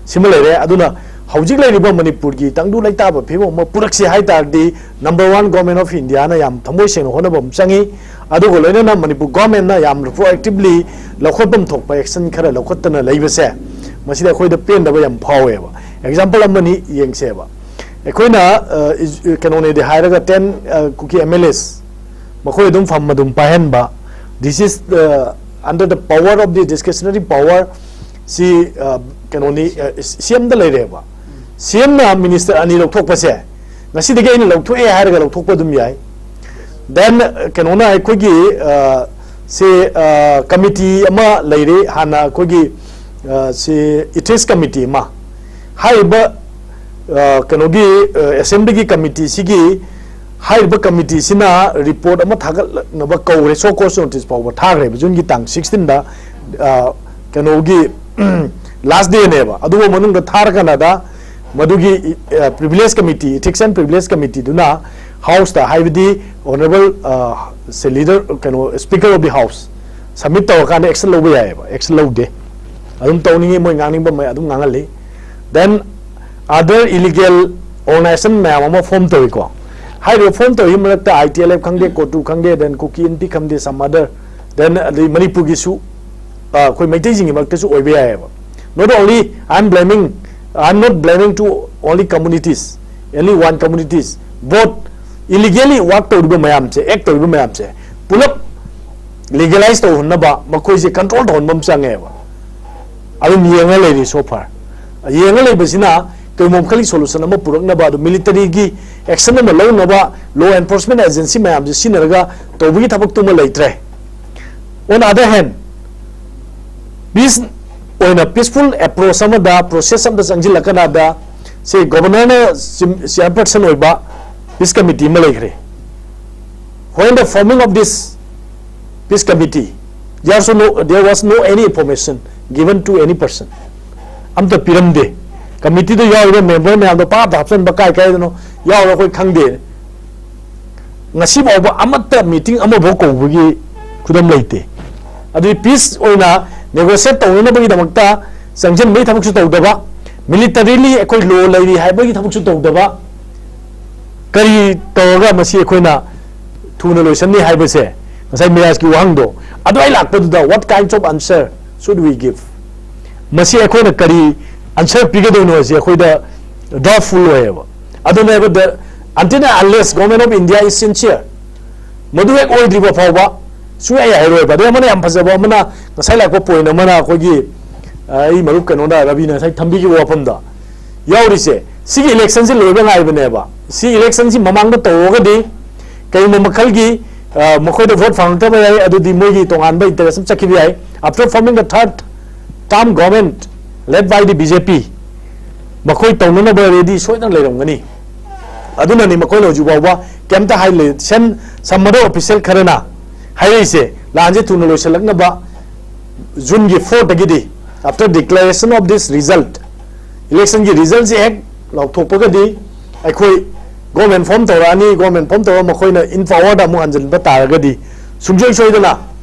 ꯁꯤꯃ ꯂꯩꯔꯦ꯫ ꯑꯗꯨꯅ ꯍꯧꯖꯤꯛ ꯂꯩꯔꯤꯕ ꯃꯅꯤꯄꯨꯔꯒꯤ ꯇꯪꯗꯨ ꯂꯩꯇꯥꯕ ꯐꯤꯕꯝ ꯑꯃ ꯄꯨꯔꯛꯁꯤ ꯍꯥꯏ ꯇꯥꯔꯗꯤ, number one, Government of Indiaꯅ ꯌꯥꯝ ꯊꯃꯣꯏ ꯁꯦꯡꯅ ꯍꯣꯠꯅꯕ ꯑꯃ ꯆꯪꯉꯤ꯫ ꯑꯗꯨꯒ ꯂꯣꯏꯅꯅ ꯃꯅꯤꯄꯨꯔ governmentꯅ ꯌꯥꯝ proactively ꯂꯧꯈꯠꯐꯝ ꯊꯣꯛꯄ action ꯈꯔ ꯂꯧꯈꯠꯇꯅ ꯂꯩꯕꯁꯦ, ꯃꯁꯤꯗ ꯑꯩꯈꯣꯏꯗ ꯄꯦꯟꯗꯕ ꯌꯥꯝ ꯐꯥꯎꯋꯦꯕ꯫ Example ꯑꯃꯅꯤ ꯌꯦꯡꯁꯦꯕ꯫ ꯑꯩꯈꯣꯏꯅ, ꯑ, ꯏꯖ-, ꯀꯩꯅꯣꯅꯦꯗꯤ ꯍꯥꯏꯔꯒ ten, ꯑ, ꯀꯨꯀꯤ M L As ꯃꯈꯣꯏ ꯑꯗꯨꯝ ꯐꯝ ꯑꯗꯨꯝ ꯄꯥꯏꯍꯟꯕ꯫ This is, uh, under the power of the discretionary power꯫ ꯁꯤ, uh, ꯀꯩꯅꯣꯅꯤ, uh, CMꯗ ꯂꯩꯔꯦꯕ꯫ CMꯅ minister ꯑꯅꯤ ꯂꯧꯊꯣꯛꯄꯁꯦ, ꯉꯁꯤꯗꯒꯤ ꯑꯩꯅ ꯂꯧꯊꯣꯛꯑꯦ ꯍꯥꯏꯔꯒ ꯂꯧꯊꯣꯛꯄ ꯑꯗꯨꯝ ꯌꯥꯏ꯫ Then, uh, ꯀꯩꯅꯣꯅ ꯑꯩꯈꯣꯏꯒꯤ, uh, ꯁꯤ, uh, committee ꯑꯃ ꯂꯩꯔꯤ, ꯍꯥꯟꯅ ꯑꯩꯈꯣꯏꯒꯤ, uh, ꯁꯤ ethics committee ꯑꯃ꯫ ꯍꯥꯏꯔꯤꯕ, uh, ꯀꯩꯅꯣꯒꯤ, uh, assemblyꯒꯤ committeeꯁꯤꯒꯤ, ꯍꯥꯏꯔꯤꯕ committeeꯁꯤꯅ report ꯑꯃ ꯊꯥꯒꯠꯂꯛꯅꯕ ꯀꯧꯔꯦ, show cause notice ꯐꯥꯎꯕ ꯊꯥꯈ꯭ꯔꯦꯕ꯫ Juneꯒꯤ ꯇꯥꯡ sixteenꯗ, ꯑ, ꯀꯩꯅꯣꯒꯤ last dayꯅꯦꯕ꯫ ꯑꯗꯨꯒ ꯃꯅꯨꯡꯗ ꯊꯥꯔꯀꯥꯟꯗ ꯃꯗꯨꯒꯤ privilege committee, ethics and privilege ꯀꯃꯤꯇꯤꯗꯨꯅ ꯍꯥꯎꯁꯇ, ꯍꯥꯏꯕꯗꯤ ꯑꯣꯅꯔꯦꯕꯜ ꯁꯦ ꯂꯤꯗꯔ, ꯀꯩꯅꯣ, speaker of the house submit ꯇꯧꯔꯀꯥꯟꯗ ꯑꯦꯛꯁꯟ ꯂꯧꯕ ꯌꯥꯏꯑꯕ꯫ ꯑꯦꯛꯁꯟ ꯂꯧꯗꯦ, ꯑꯗꯨꯝ ꯇꯧꯅꯤꯡꯉꯤ, ꯃꯣꯏ ꯉꯥꯡꯅꯤꯡꯕ ꯃꯌꯥꯝ ꯑꯗꯨꯝ ꯉꯥꯡꯍꯜꯂꯤ꯫ Then other illegal organization ꯃꯌꯥꯝ ꯑꯃ ꯐꯣꯝ ꯇꯧꯏꯀꯣ꯫ ꯍꯥꯏꯔꯤꯕ ꯐꯣꯝ ꯇꯧꯔꯤꯕ ꯃꯔꯛꯇ ꯑꯥꯏ ꯇꯤ ꯑꯦꯜ ꯑꯦꯐ ꯈꯪꯗꯦ, ꯀꯣꯇꯨ ꯈꯪꯗꯦ, then ꯀꯨꯀꯤ ꯏꯟꯄꯤ ꯈꯪꯗꯦ, some other, then ꯑꯗꯩ ꯃꯅꯤꯄꯨꯔꯒꯤꯁꯨ, ꯑ, ꯑꯩꯈꯣꯏ ꯃꯩꯇꯩꯁꯤꯡꯒꯤ ꯃꯔꯛꯇꯁꯨ ꯑꯣꯏꯕ ꯌꯥꯏꯑꯕ꯫ Not only I am blaming, I am not blaming to only communities, only one communities, but illegally work ꯇꯧꯔꯤꯕ ꯃꯌꯥꯝꯁꯦ, ꯑꯦꯛ ꯇꯧꯔꯤꯕ ꯃꯌꯥꯝꯁꯦ ꯄꯨꯂꯞ ꯂꯤꯒꯦꯂꯥꯏꯁ ꯇꯧꯍꯟꯅꯕ, ꯃꯈꯣꯏꯁꯦ ꯀꯟꯇ꯭ꯔꯣꯜ ꯇꯧꯍꯟꯕ ꯑꯃ ꯆꯪꯉꯦꯕ꯫ ꯑꯗꯨꯝ ꯌꯦꯡꯉ ꯂꯩꯔꯤ so far꯫ ꯌꯦꯡꯉ ꯂꯩꯕꯁꯤꯅ ꯀꯩꯒꯨꯝꯕ ꯃꯈꯜꯒꯤ ꯁꯣꯂꯨꯁꯟ ꯑꯃ ꯄꯨꯔꯛꯅꯕ, ꯑꯗꯨ ꯃꯤꯂꯤꯇꯔꯤꯒꯤ ꯑꯦꯛꯁꯟ ꯑꯃ ꯂꯧꯅꯕ, ꯂꯣ ꯑꯦꯟꯐꯣꯔꯁꯃꯦꯟ ꯑꯦꯖꯦꯟꯁꯤ ꯃꯌꯥꯝꯁꯦ ꯁꯤꯖꯤꯟꯅꯔꯒ ꯇꯧꯕꯒꯤ ꯊꯕꯛꯇꯨꯃ ꯂꯩꯇ꯭ꯔꯦ꯫ On other hand, ꯄꯤꯁ ꯑꯣꯏꯅ ꯄꯤꯁꯐꯨꯜ ꯑꯦꯄ꯭ꯔꯣꯆ ꯑꯃꯗ, ꯄ꯭ꯔꯣꯁꯦꯁ ꯑꯃꯗ ꯆꯪꯁꯤꯜꯂꯀꯥꯟꯗ, ꯁꯤ ꯒꯣꯕꯔꯅꯔꯅ ꯆꯤꯝ-, ꯆꯤꯌꯔꯄꯔꯁꯟ ꯑꯣꯏꯕ ꯄꯤꯁ ꯀꯃꯤꯇꯤ ꯑꯃ ꯂꯩꯈ꯭ꯔꯦ꯫ When the forming of this peace committee, there was no, there was no any information given to any person. ꯑꯝꯇ ꯄꯤꯔꯝꯗꯦ꯫ ꯀꯃꯤꯇꯤꯗ ꯌꯥꯎꯔꯤꯕ ꯃꯦꯝꯕꯔ ꯃꯌꯥꯝꯗꯣ ꯄꯥꯞꯇ ꯍꯥꯞꯆꯤꯟꯕ ꯀꯥꯏ ꯀꯥꯏꯗꯅꯣ ꯌꯥꯎꯔ ꯑꯩꯈꯣꯏ ꯈꯪꯗꯦ꯫ ꯉꯁꯤ ꯐꯥꯎꯕ ꯑꯃꯠꯇ ꯃꯤꯇꯤꯡ ꯑꯃꯐꯥꯎ ꯀꯧꯕꯒꯤ ꯈꯨꯗꯝ ꯂꯩꯇꯦ꯫ ꯑꯗꯨꯗꯤ ꯄꯤꯁ ꯑꯣꯏꯅ ꯅꯦꯒꯣꯁꯤꯌꯦꯠ ꯇꯧꯅꯅꯕꯒꯤꯗꯃꯛꯇ ꯆꯪꯁꯤꯟꯕꯒꯤ ꯊꯕꯛꯁꯨ ꯇꯧꯗꯕ, ꯃꯤꯂꯤꯇꯔꯤꯂꯤ ꯑꯩꯈꯣꯏ ꯂꯣ ꯂꯩꯔꯤ ꯍꯥꯏꯕꯒꯤ ꯊꯕꯛꯁꯨ ꯇꯧꯗꯕ, ꯀꯔꯤ ꯇꯧꯔꯒ ꯃꯁꯤ ꯑꯩꯈꯣꯏꯅ ꯊꯨꯅ ꯂꯣꯏꯁꯟꯅꯤ ꯍꯥꯏꯕꯁꯦ, ꯉꯁꯥꯏ ꯃꯤꯔꯥꯖꯀꯤ ꯋꯥꯍꯪꯗꯣ ꯑꯗꯨꯋꯥꯏ ꯂꯥꯛꯄꯗꯨꯗ, what kinds of answer should we give? ꯃꯁꯤ ꯑꯩꯈꯣꯏꯅ ꯀꯔꯤ ꯑꯟꯁꯔ ꯄꯤꯒꯗꯣꯏꯅꯣ ꯍꯥꯏꯁꯦ ꯑꯩꯈꯣꯏꯗ ꯗꯥꯎꯠꯐꯨꯜ ꯑꯣꯏꯌꯦꯕ꯫ ꯑꯗꯨꯅꯦꯕ, the, until and unless Government of India is sincere, ꯃꯗꯨ ꯍꯦꯛ ꯑꯣꯏꯗ꯭ꯔꯤꯕ ꯐꯥꯎꯕ ꯁꯨꯡꯌꯥ ꯌꯥꯍꯜꯂꯣꯏꯕ꯫ ꯑꯗꯩ ꯑꯃꯅ ꯌꯥꯝ ꯐꯖꯕ ꯑꯃꯅ, ꯉꯁꯥꯏ ꯂꯥꯛꯄ ꯄꯣꯏꯟ ꯑꯃꯅ, ꯑꯩꯈꯣꯏꯒꯤ, ꯑ, ꯑꯩ ꯃꯔꯨꯞ ꯀꯩꯅꯣꯅ, ꯔꯕꯤꯅ ꯉꯁꯥꯏ ꯊꯝꯕꯤꯈꯤꯕ ꯋꯥꯐꯝꯗ ꯌꯥꯎꯔꯤꯁꯦ, ꯁꯤꯒꯤ ꯏꯂꯦꯛꯁꯟꯁꯤ ꯂꯣꯏꯕ ꯉꯥꯏꯕꯅꯦꯕ꯫ ꯁꯤ ꯏꯂꯦꯛꯁꯟꯁꯤ ꯃꯃꯥꯡꯗ ꯇꯧꯔꯒꯗꯤ ꯀꯩꯒꯨꯝꯕ ꯃꯈꯜꯒꯤ, ꯑ, ꯃꯈꯣꯏꯗ ꯚꯣꯠ ꯐꯪꯉꯛꯇꯕ ꯌꯥꯏ, ꯑꯗꯨꯗꯤ ꯃꯣꯏꯒꯤ ꯇꯣꯉꯥꯟꯕ ꯏꯟꯇꯔꯦꯁ ꯑꯃ ꯆꯠꯈꯤꯕ ꯌꯥꯏ꯫ After forming the third term government led by the B J P, ꯃꯈꯣꯏ ꯇꯧꯅꯅꯕ ꯔꯦꯗꯤ ꯁꯣꯏꯗꯅ ꯂꯩꯔꯝꯒꯅꯤ꯫ ꯑꯗꯨꯅꯅꯤ ꯃꯈꯣꯏꯅ ꯍꯧꯖꯤꯛ ꯐꯥꯎꯕ ꯀꯩꯝꯇ ꯍꯥꯏ ꯂꯩ-, ꯁꯦꯟ-, some other official ꯈꯔꯅ ꯍꯥꯏꯔꯛꯏꯁꯦ, ꯂꯥꯟꯁꯦ ꯊꯨꯅ ꯂꯣꯏꯁꯤꯜꯂꯛꯅꯕ ꯖꯨꯟꯒꯤ ꯐꯣꯔꯗꯒꯤꯗꯤ, after declaration of this result, ꯏꯂꯦꯛꯁꯟꯒꯤ ꯔꯤꯖꯜꯁꯦ ꯍꯦꯛ ꯂꯥꯎꯊꯣꯛꯄꯒꯗꯤ ꯑꯩꯈꯣꯏ ꯒꯣꯔꯃꯦꯟ ꯐꯣꯝ ꯇꯧꯔꯛꯑꯅꯤ, ꯒꯣꯔꯃꯦꯟ ꯐꯣꯝ ꯇꯧꯔꯒ ꯃꯈꯣꯏꯅ ꯏꯟ ꯄꯋꯥꯔꯗ ꯑꯃꯨꯛ ꯍꯟꯖꯤꯟꯕ ꯇꯥꯔꯒꯗꯤ ꯁꯨꯡꯁꯣꯏ ꯁꯣꯏꯗꯅ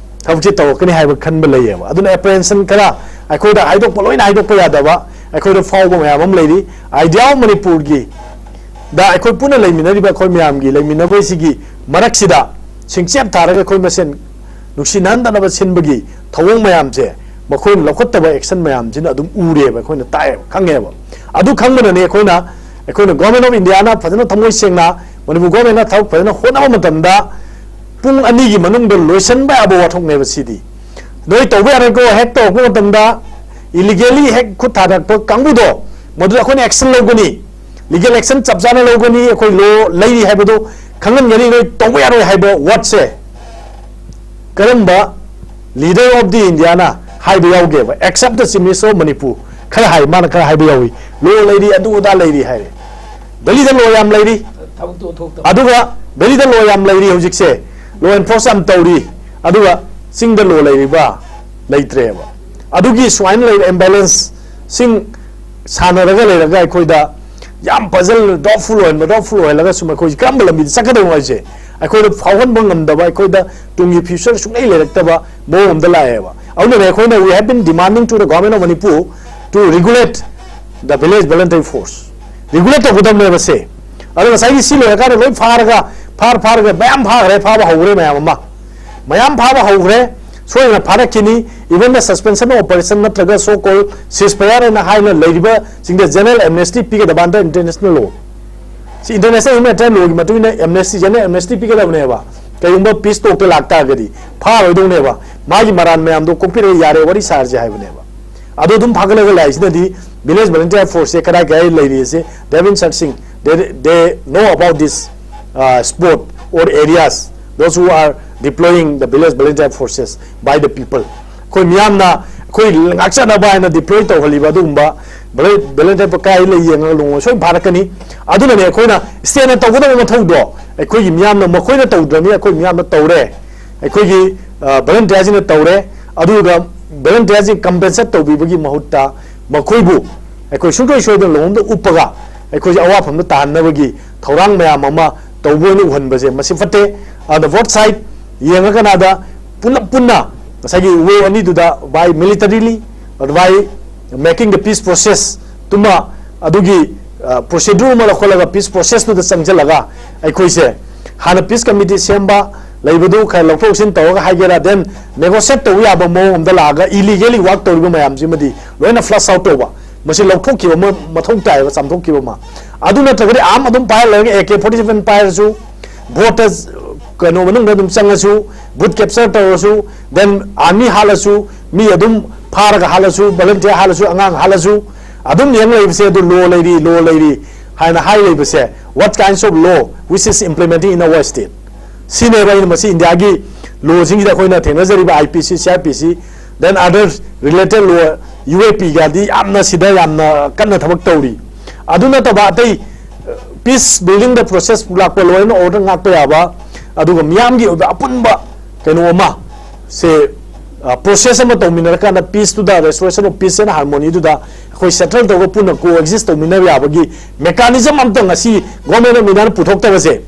ꯊꯕꯛꯁꯦ ꯇꯧꯔꯛꯀꯅꯤ ꯍꯥꯏꯕ ꯈꯟꯕ ꯂꯩꯌꯦꯕ꯫ ꯑꯗꯨꯅ ꯑꯦꯄ꯭ꯔꯦꯍꯦꯟꯁꯟ ꯈꯔ ꯑꯩꯈꯣꯏꯗ ꯍꯥꯏꯗꯣꯛꯄ, ꯂꯣꯏꯅ ꯍꯥꯏꯗꯣꯛꯄ ꯌꯥꯗꯕ ꯑꯩꯈꯣꯏꯗ ꯐꯥꯎꯕ ꯃꯌꯥꯝ ꯑꯃ ꯂꯩꯔꯤ꯫ ꯑꯥꯏꯗꯤꯌꯥ ꯑꯣꯐ ꯃꯅꯤꯄꯨꯔꯒꯤ ꯗ ꯑꯩꯈꯣꯏ ꯄꯨꯟꯅ ꯂꯩꯃꯤꯟꯅꯔꯤꯕ ꯑꯩꯈꯣꯏ ꯃꯌꯥꯝꯒꯤ ꯂꯩꯃꯤꯟꯅꯕꯁꯤꯒꯤ ꯃꯔꯛꯁꯤꯗ ꯁꯤꯡꯆꯦꯞ ꯊꯥꯔꯒ ꯑꯩꯈꯣꯏ ꯃꯁꯦꯟ ꯅꯨꯡꯁꯤꯅꯍꯟꯗꯅꯕ ꯁꯤꯟꯕꯒꯤ ꯊꯧꯑꯣꯡ ꯃꯌꯥꯝꯁꯦ ꯃꯈꯣꯏꯅ ꯂꯧꯈꯠꯇꯕ ꯑꯦꯛꯁꯟ ꯃꯌꯥꯝꯁꯤꯅ ꯑꯗꯨꯝ ꯎꯔꯦꯕ, ꯑꯩꯈꯣꯏꯅ ꯇꯥꯛꯑꯦꯕ, ꯈꯪꯉꯦꯕ꯫ ꯑꯗꯨ ꯈꯪꯕꯅꯅꯦ ꯑꯩꯈꯣꯏꯅ, ꯑꯩꯈꯣꯏꯅ ꯒꯣꯔꯃꯦꯟ ꯑꯣꯐ ꯏꯟꯗꯤꯌꯥꯅ ꯐꯖꯅ ꯊꯃꯣꯏ ꯁꯦꯡꯅ ꯃꯅꯤꯄꯨꯔ ꯒꯣꯔꯃꯦꯟꯅ ꯊꯕꯛ ꯐꯖꯅ ꯍꯣꯠꯅꯕ ꯃꯇꯝꯗ ꯄꯨꯡ ꯑꯅꯤꯒꯤ ꯃꯅꯨꯡꯗ ꯂꯣꯏꯁꯤꯟꯕ ꯌꯥꯕ ꯋꯥꯊꯣꯛꯅꯦꯕ ꯁꯤꯗꯤ꯫ ꯅꯣꯏ ꯇꯧꯕ ꯌꯥꯔꯣꯏꯀꯣ, ꯍꯦꯛ ꯇꯧꯔꯛꯄ ꯃꯇꯝꯗ ꯏꯂꯤꯒꯦꯂꯤ ꯍꯦꯛ ꯈꯨꯠ ꯊꯥꯔꯛꯄ ꯀꯥꯡꯕꯨꯗꯣ, ꯃꯗꯨꯗ ꯑꯩꯈꯣꯏꯅ ꯑꯦꯛꯁꯟ ꯂꯧꯒꯅꯤ, ꯂꯤꯒꯦꯜ ꯑꯦꯛꯁꯟ ꯆꯞ ꯆꯥꯅ ꯂꯧꯒꯅꯤ, ꯑꯩꯈꯣꯏ ꯂꯣ ꯂꯩꯔꯤ ꯍꯥꯏꯕꯗꯨ ꯈꯪꯍꯟꯒꯅꯤ, ꯅꯣꯏ ꯇꯧꯕ ꯌꯥꯔꯣꯏ ꯍꯥꯏꯕ ꯋꯥꯔꯗꯁꯦ ꯀꯔꯝꯕ ꯂꯤꯗꯔ ꯑꯣꯐ ꯗꯤ ꯏꯟꯗꯤꯌꯥꯅ ꯍꯥꯏꯕ ꯌꯥꯎꯒꯦꯕ? Except the chief minister of Manipur ꯈꯔ ꯍꯥꯏ, ꯃꯥꯅ ꯈꯔ ꯍꯥꯏꯕ ꯌꯥꯎꯏ, ꯂꯣ ꯂꯩꯔꯤ, ꯑꯗꯨ ꯑꯗꯥ ꯂꯩꯔꯤ ꯍꯥꯏꯔꯦ꯫ ꯗꯦꯜꯂꯤꯗ ꯂꯣ ꯌꯥꯝ ꯂꯩꯔꯤ, ꯊꯕꯛꯇꯣ ꯑꯣꯟꯊꯣꯛꯇꯕ꯫ ꯑꯗꯨꯒ ꯗꯦꯜꯂꯤꯗ ꯂꯣ ꯌꯥꯝ ꯂꯩꯔꯤ ꯍꯧꯖꯤꯛꯁꯦ, ꯂꯣ ꯑꯦꯟꯐꯣꯔꯁ ꯌꯥꯝ ꯇꯧꯔꯤ, ꯑꯗꯨꯒ ꯆꯤꯡꯗ ꯂꯣ ꯂꯩꯔꯤꯕ ꯂꯩꯇ꯭ꯔꯦꯕ꯫ ꯑꯗꯨꯒꯤ ꯁꯨꯃꯥꯏꯅ ꯂꯩꯕ ꯏꯝꯕꯦꯂꯦꯟꯁꯁꯤꯡ ꯁꯥꯟꯅꯔꯒ ꯂꯩꯔꯒ ꯑꯩꯈꯣꯏꯗ ꯌꯥꯝ ꯄꯖꯜ, ꯗꯥꯎꯠꯐꯨꯜ ꯑꯣꯏꯍꯟꯕ, ꯗꯥꯎꯠꯐꯨꯜ ꯑꯣꯏꯍꯜꯂꯒ ꯁꯨꯝ ꯑꯩꯈꯣꯏꯁꯦ ꯀꯔꯝꯕ ꯂꯝꯕꯤꯗ ꯆꯠꯀꯗꯧꯅꯣ ꯍꯥꯏꯁꯦ ꯑꯩꯈꯣꯏꯗ ꯐꯥꯎꯍꯟꯕ ꯉꯝꯗꯕ, ꯑꯩꯈꯣꯏꯗ ꯇꯨꯡꯒꯤ ꯐ꯭ꯌꯨꯆꯔ ꯁꯨꯡꯂꯩ ꯂꯩꯔꯛꯇꯕ ꯃꯑꯣꯡ ꯑꯃꯗ ꯂꯥꯛꯑꯦꯕ꯫ ꯑꯗꯨꯅꯅꯦ ꯑꯩꯈꯣꯏꯅ we have been demanding to the government of Manipur to regulate the village voluntary force꯫ Regulate ꯇꯧꯒꯗꯕꯅꯦꯕ ꯁꯦ꯫ ꯑꯗꯣ ꯉꯁꯥꯏꯒꯤ ꯁꯤ ꯂꯣꯏꯔꯀꯥꯟꯗ ꯂꯣꯏ ꯐꯥꯔꯒ, ꯐꯥꯔ ꯐꯥꯔꯒ ꯃꯌꯥꯝ ꯐꯥꯈ꯭ꯔꯦ, ꯐꯥꯕ ꯍꯧꯈ꯭ꯔꯦ ꯃꯌꯥꯝ ꯑꯃ꯫ ꯃꯌꯥꯝ ꯐꯥꯕ ꯍꯧꯈ꯭ꯔꯦ, ꯁꯣꯏꯗꯅ ꯐꯥꯔꯛꯈꯤꯅꯤ꯫ Even the suspension of operation ꯅꯠꯇ꯭ꯔꯒ so called ceasefire ꯍꯥꯏꯅ ꯍꯥꯏꯅ ꯂꯩꯔꯤꯕꯁꯤꯡꯗ general amnesty ꯄꯤꯒꯗꯕ under international law꯫ ꯁꯤ international humanitarian law ꯒꯤ ꯃꯇꯨꯡ ꯏꯟꯅ amnesty, general amnesty ꯄꯤꯒꯗꯕꯅꯦꯕ꯫ ꯀꯩꯒꯨꯝꯕ ꯄꯤꯁ ꯇꯣꯛꯇ ꯂꯥꯛꯇꯥꯔꯒꯗꯤ ꯐꯥꯔꯣꯏꯗꯧꯅꯦꯕ꯫ ꯃꯥꯒꯤ ꯃꯔꯥꯟ ꯃꯌꯥꯝꯗꯣ ꯀꯣꯛꯄꯤꯔꯒ ꯌꯥꯔꯦ, ꯋꯥꯔꯤ ꯁꯥꯔꯁꯦ ꯍꯥꯏꯕꯅꯦꯕ꯫ ꯑꯗꯣ ꯑꯗꯨꯝ ꯐꯥꯒꯠꯂꯒ ꯂꯥꯛꯏꯁꯤꯅꯗꯤ village volunteer force ꯁꯦ ꯀꯗꯥꯏ ꯀꯗꯥꯏ ꯂꯩꯔꯤ ꯑꯁꯦ they have been searching, they, they know about this uh, spot or areas, those who are deploying the village volunteer forces by the people꯫ ꯑꯩꯈꯣꯏ ꯃꯤꯌꯥꯝꯅ ꯑꯩꯈꯣꯏ ꯉꯥꯛꯆꯅꯕ ꯍꯥꯏꯅ ꯗꯤꯄ꯭ꯂꯣꯏ ꯇꯧꯍꯜꯂꯤꯕ ꯑꯗꯨꯒꯨꯝꯕ ꯚꯣꯂꯟꯇꯤꯌꯔ ꯀꯥꯏ ꯂꯩ ꯌꯦꯡꯉꯒ ꯅꯣꯡꯃ ꯁꯣꯏ ꯐꯥꯔꯛꯀꯅꯤ꯫ ꯑꯗꯨꯅꯅꯦ ꯑꯩꯈꯣꯏꯅ ꯁ꯭ꯇꯦꯠꯅ ꯇꯧꯒꯗꯕ ꯃꯊꯧꯗꯣ ꯑꯩꯈꯣꯏꯒꯤ ꯃꯤꯌꯥꯝꯅ, ꯃꯈꯣꯏꯅ ꯇꯧꯗ꯭ꯔꯕꯅꯤꯅ ꯑꯩꯈꯣꯏ ꯃꯤꯌꯥꯝꯅ ꯇꯧꯔꯦ, ꯑꯩꯈꯣꯏꯒꯤ ꯚꯣꯂꯟꯇꯤꯌꯔꯁꯤꯡꯅ ꯇꯧꯔꯦ꯫ ꯑꯗꯨꯒ ꯚꯣꯂꯟꯇꯤꯌꯔꯁꯤꯡ ꯀꯝꯄꯦꯟꯁꯦꯠ ꯇꯧꯕꯤꯕꯒꯤ ꯃꯍꯨꯠꯇ ꯃꯈꯣꯏꯕꯨ ꯑꯩꯈꯣꯏ ꯁꯨꯡꯁꯣꯏ ꯁꯣꯏꯗꯅ ꯂꯨꯍꯣꯡꯕꯗ ꯎꯞꯄꯒ ꯑꯩꯈꯣꯏꯁꯦ ꯑꯋꯥꯐꯝꯗ ꯇꯥꯍꯟꯅꯕꯒꯤ ꯊꯧꯔꯥꯡ ꯃꯌꯥꯝ ꯑꯃ ꯇꯧꯕ ꯑꯣꯏꯅ ꯎꯍꯟꯕꯁꯦ ꯃꯁꯤ ꯐꯠꯇꯦ꯫ ꯑꯗ both side ꯌꯦꯡꯉꯀꯥꯟꯗ ꯄꯨꯂꯞ ꯄꯨꯟꯅ ꯉꯁꯥꯏꯒꯤ wing ꯑꯅꯤꯗꯨꯗ by militarily, by making the peace process ꯇꯨꯃ, ꯑꯗꯨꯒꯤ procedure ꯑꯃ ꯂꯧꯈꯠꯂꯒ peace process ꯇꯨꯗ ꯆꯪꯁꯤꯜꯂꯒ ꯑꯩꯈꯣꯏꯁꯦ ꯍꯥꯟꯅ peace committee ꯁꯦꯝꯕ ꯂꯩꯕꯗꯨ ꯈꯔ ꯂꯧꯊꯣꯛ ꯂꯧꯁꯤꯟ ꯇꯧꯔꯒ ꯍꯥꯏꯒꯦꯔꯥ, then negotiate ꯇꯧꯕ ꯌꯥꯕ ꯃꯑꯣꯡ ꯑꯃꯗ ꯂꯥꯛꯑꯒ illegally work ꯇꯧꯔꯤꯕ ꯃꯌꯥꯝꯁꯤꯃꯗꯤ ꯂꯣꯏꯅ flush out ꯇꯧꯕ, ꯃꯁꯤ ꯂꯧꯊꯣꯛꯈꯤꯕ ꯑꯃ ꯃꯊꯧ ꯇꯥꯏꯌꯦꯕ, ꯆꯥꯝꯊꯣꯛꯈꯤꯕ ꯑꯃ꯫ ꯑꯗꯨ ꯅꯠꯇ꯭ꯔꯒꯗꯤ arm ꯑꯗꯨꯝ ꯄꯥꯏꯔ ꯂꯩꯔꯒ AK forty seven ꯄꯥꯏꯔꯁꯨ, vote ꯀꯩꯅꯣ ꯃꯅꯨꯡꯗ ꯑꯗꯨꯝ ꯆꯪꯉꯁꯨ, booth capture ꯇꯧꯔꯁꯨ, then army ꯍꯥꯠꯂꯁꯨ, ꯃꯤ ꯑꯗꯨꯝ ꯐꯥꯔꯒ ꯍꯥꯠꯂꯁꯨ, volunteer ꯍꯥꯠꯂꯁꯨ, ꯑꯉꯥꯡ ꯍꯥꯠꯂꯁꯨ, ꯑꯗꯨꯝ ꯌꯦꯡ ꯂꯩꯕꯁꯦ ꯑꯗꯨ law ꯂꯩꯔꯤ, law ꯂꯩꯔꯤ ꯍꯥꯏꯅ ꯍꯥꯏ ꯂꯩꯕꯁꯦ, what kinds of law which is implementing in our state? ꯁꯤꯅꯦꯕ ꯑꯩꯅ ꯃꯁꯤ ꯏꯟꯗꯤꯌꯥꯒꯤ ꯂꯣꯁꯤꯡꯁꯤꯗ ꯑꯩꯈꯣꯏꯅ ꯊꯦꯡꯅꯖꯔꯤꯕ IPC, CRPC, then other related law, UAP ꯒꯗꯤ ꯌꯥꯝꯅ ꯁꯤꯗ ꯌꯥꯝꯅ ꯀꯟꯅ ꯊꯕꯛ ꯇꯧꯔꯤ꯫ ꯑꯗꯨ ꯅꯠꯇꯕ ꯑꯇꯩ peace building ꯗ process ꯂꯥꯛꯄ, law and order ꯉꯥꯛꯄ ꯌꯥꯕ, ꯑꯗꯨꯒ ꯃꯤꯌꯥꯝꯒꯤ ꯑꯣꯏꯕ ꯑꯄꯨꯟꯕ ꯀꯩꯅꯣ ꯑꯃ ꯁꯦ, process ꯑꯃ ꯇꯧꯃꯤꯟꯅꯔꯀꯥꯟꯗ peace ꯇꯨꯗ, restoration of peace and harmony ꯗꯨꯗ ꯑꯩꯈꯣꯏ settle ꯇꯧꯔꯒ ꯄꯨꯟꯅ coexist ꯇꯧꯃꯤꯟꯅꯕ ꯌꯥꯕꯒꯤ mechanism ꯑꯝꯇ ꯉꯁꯤ Government of India ꯅ ꯄꯨꯊꯣꯛꯇꯕꯁꯦ,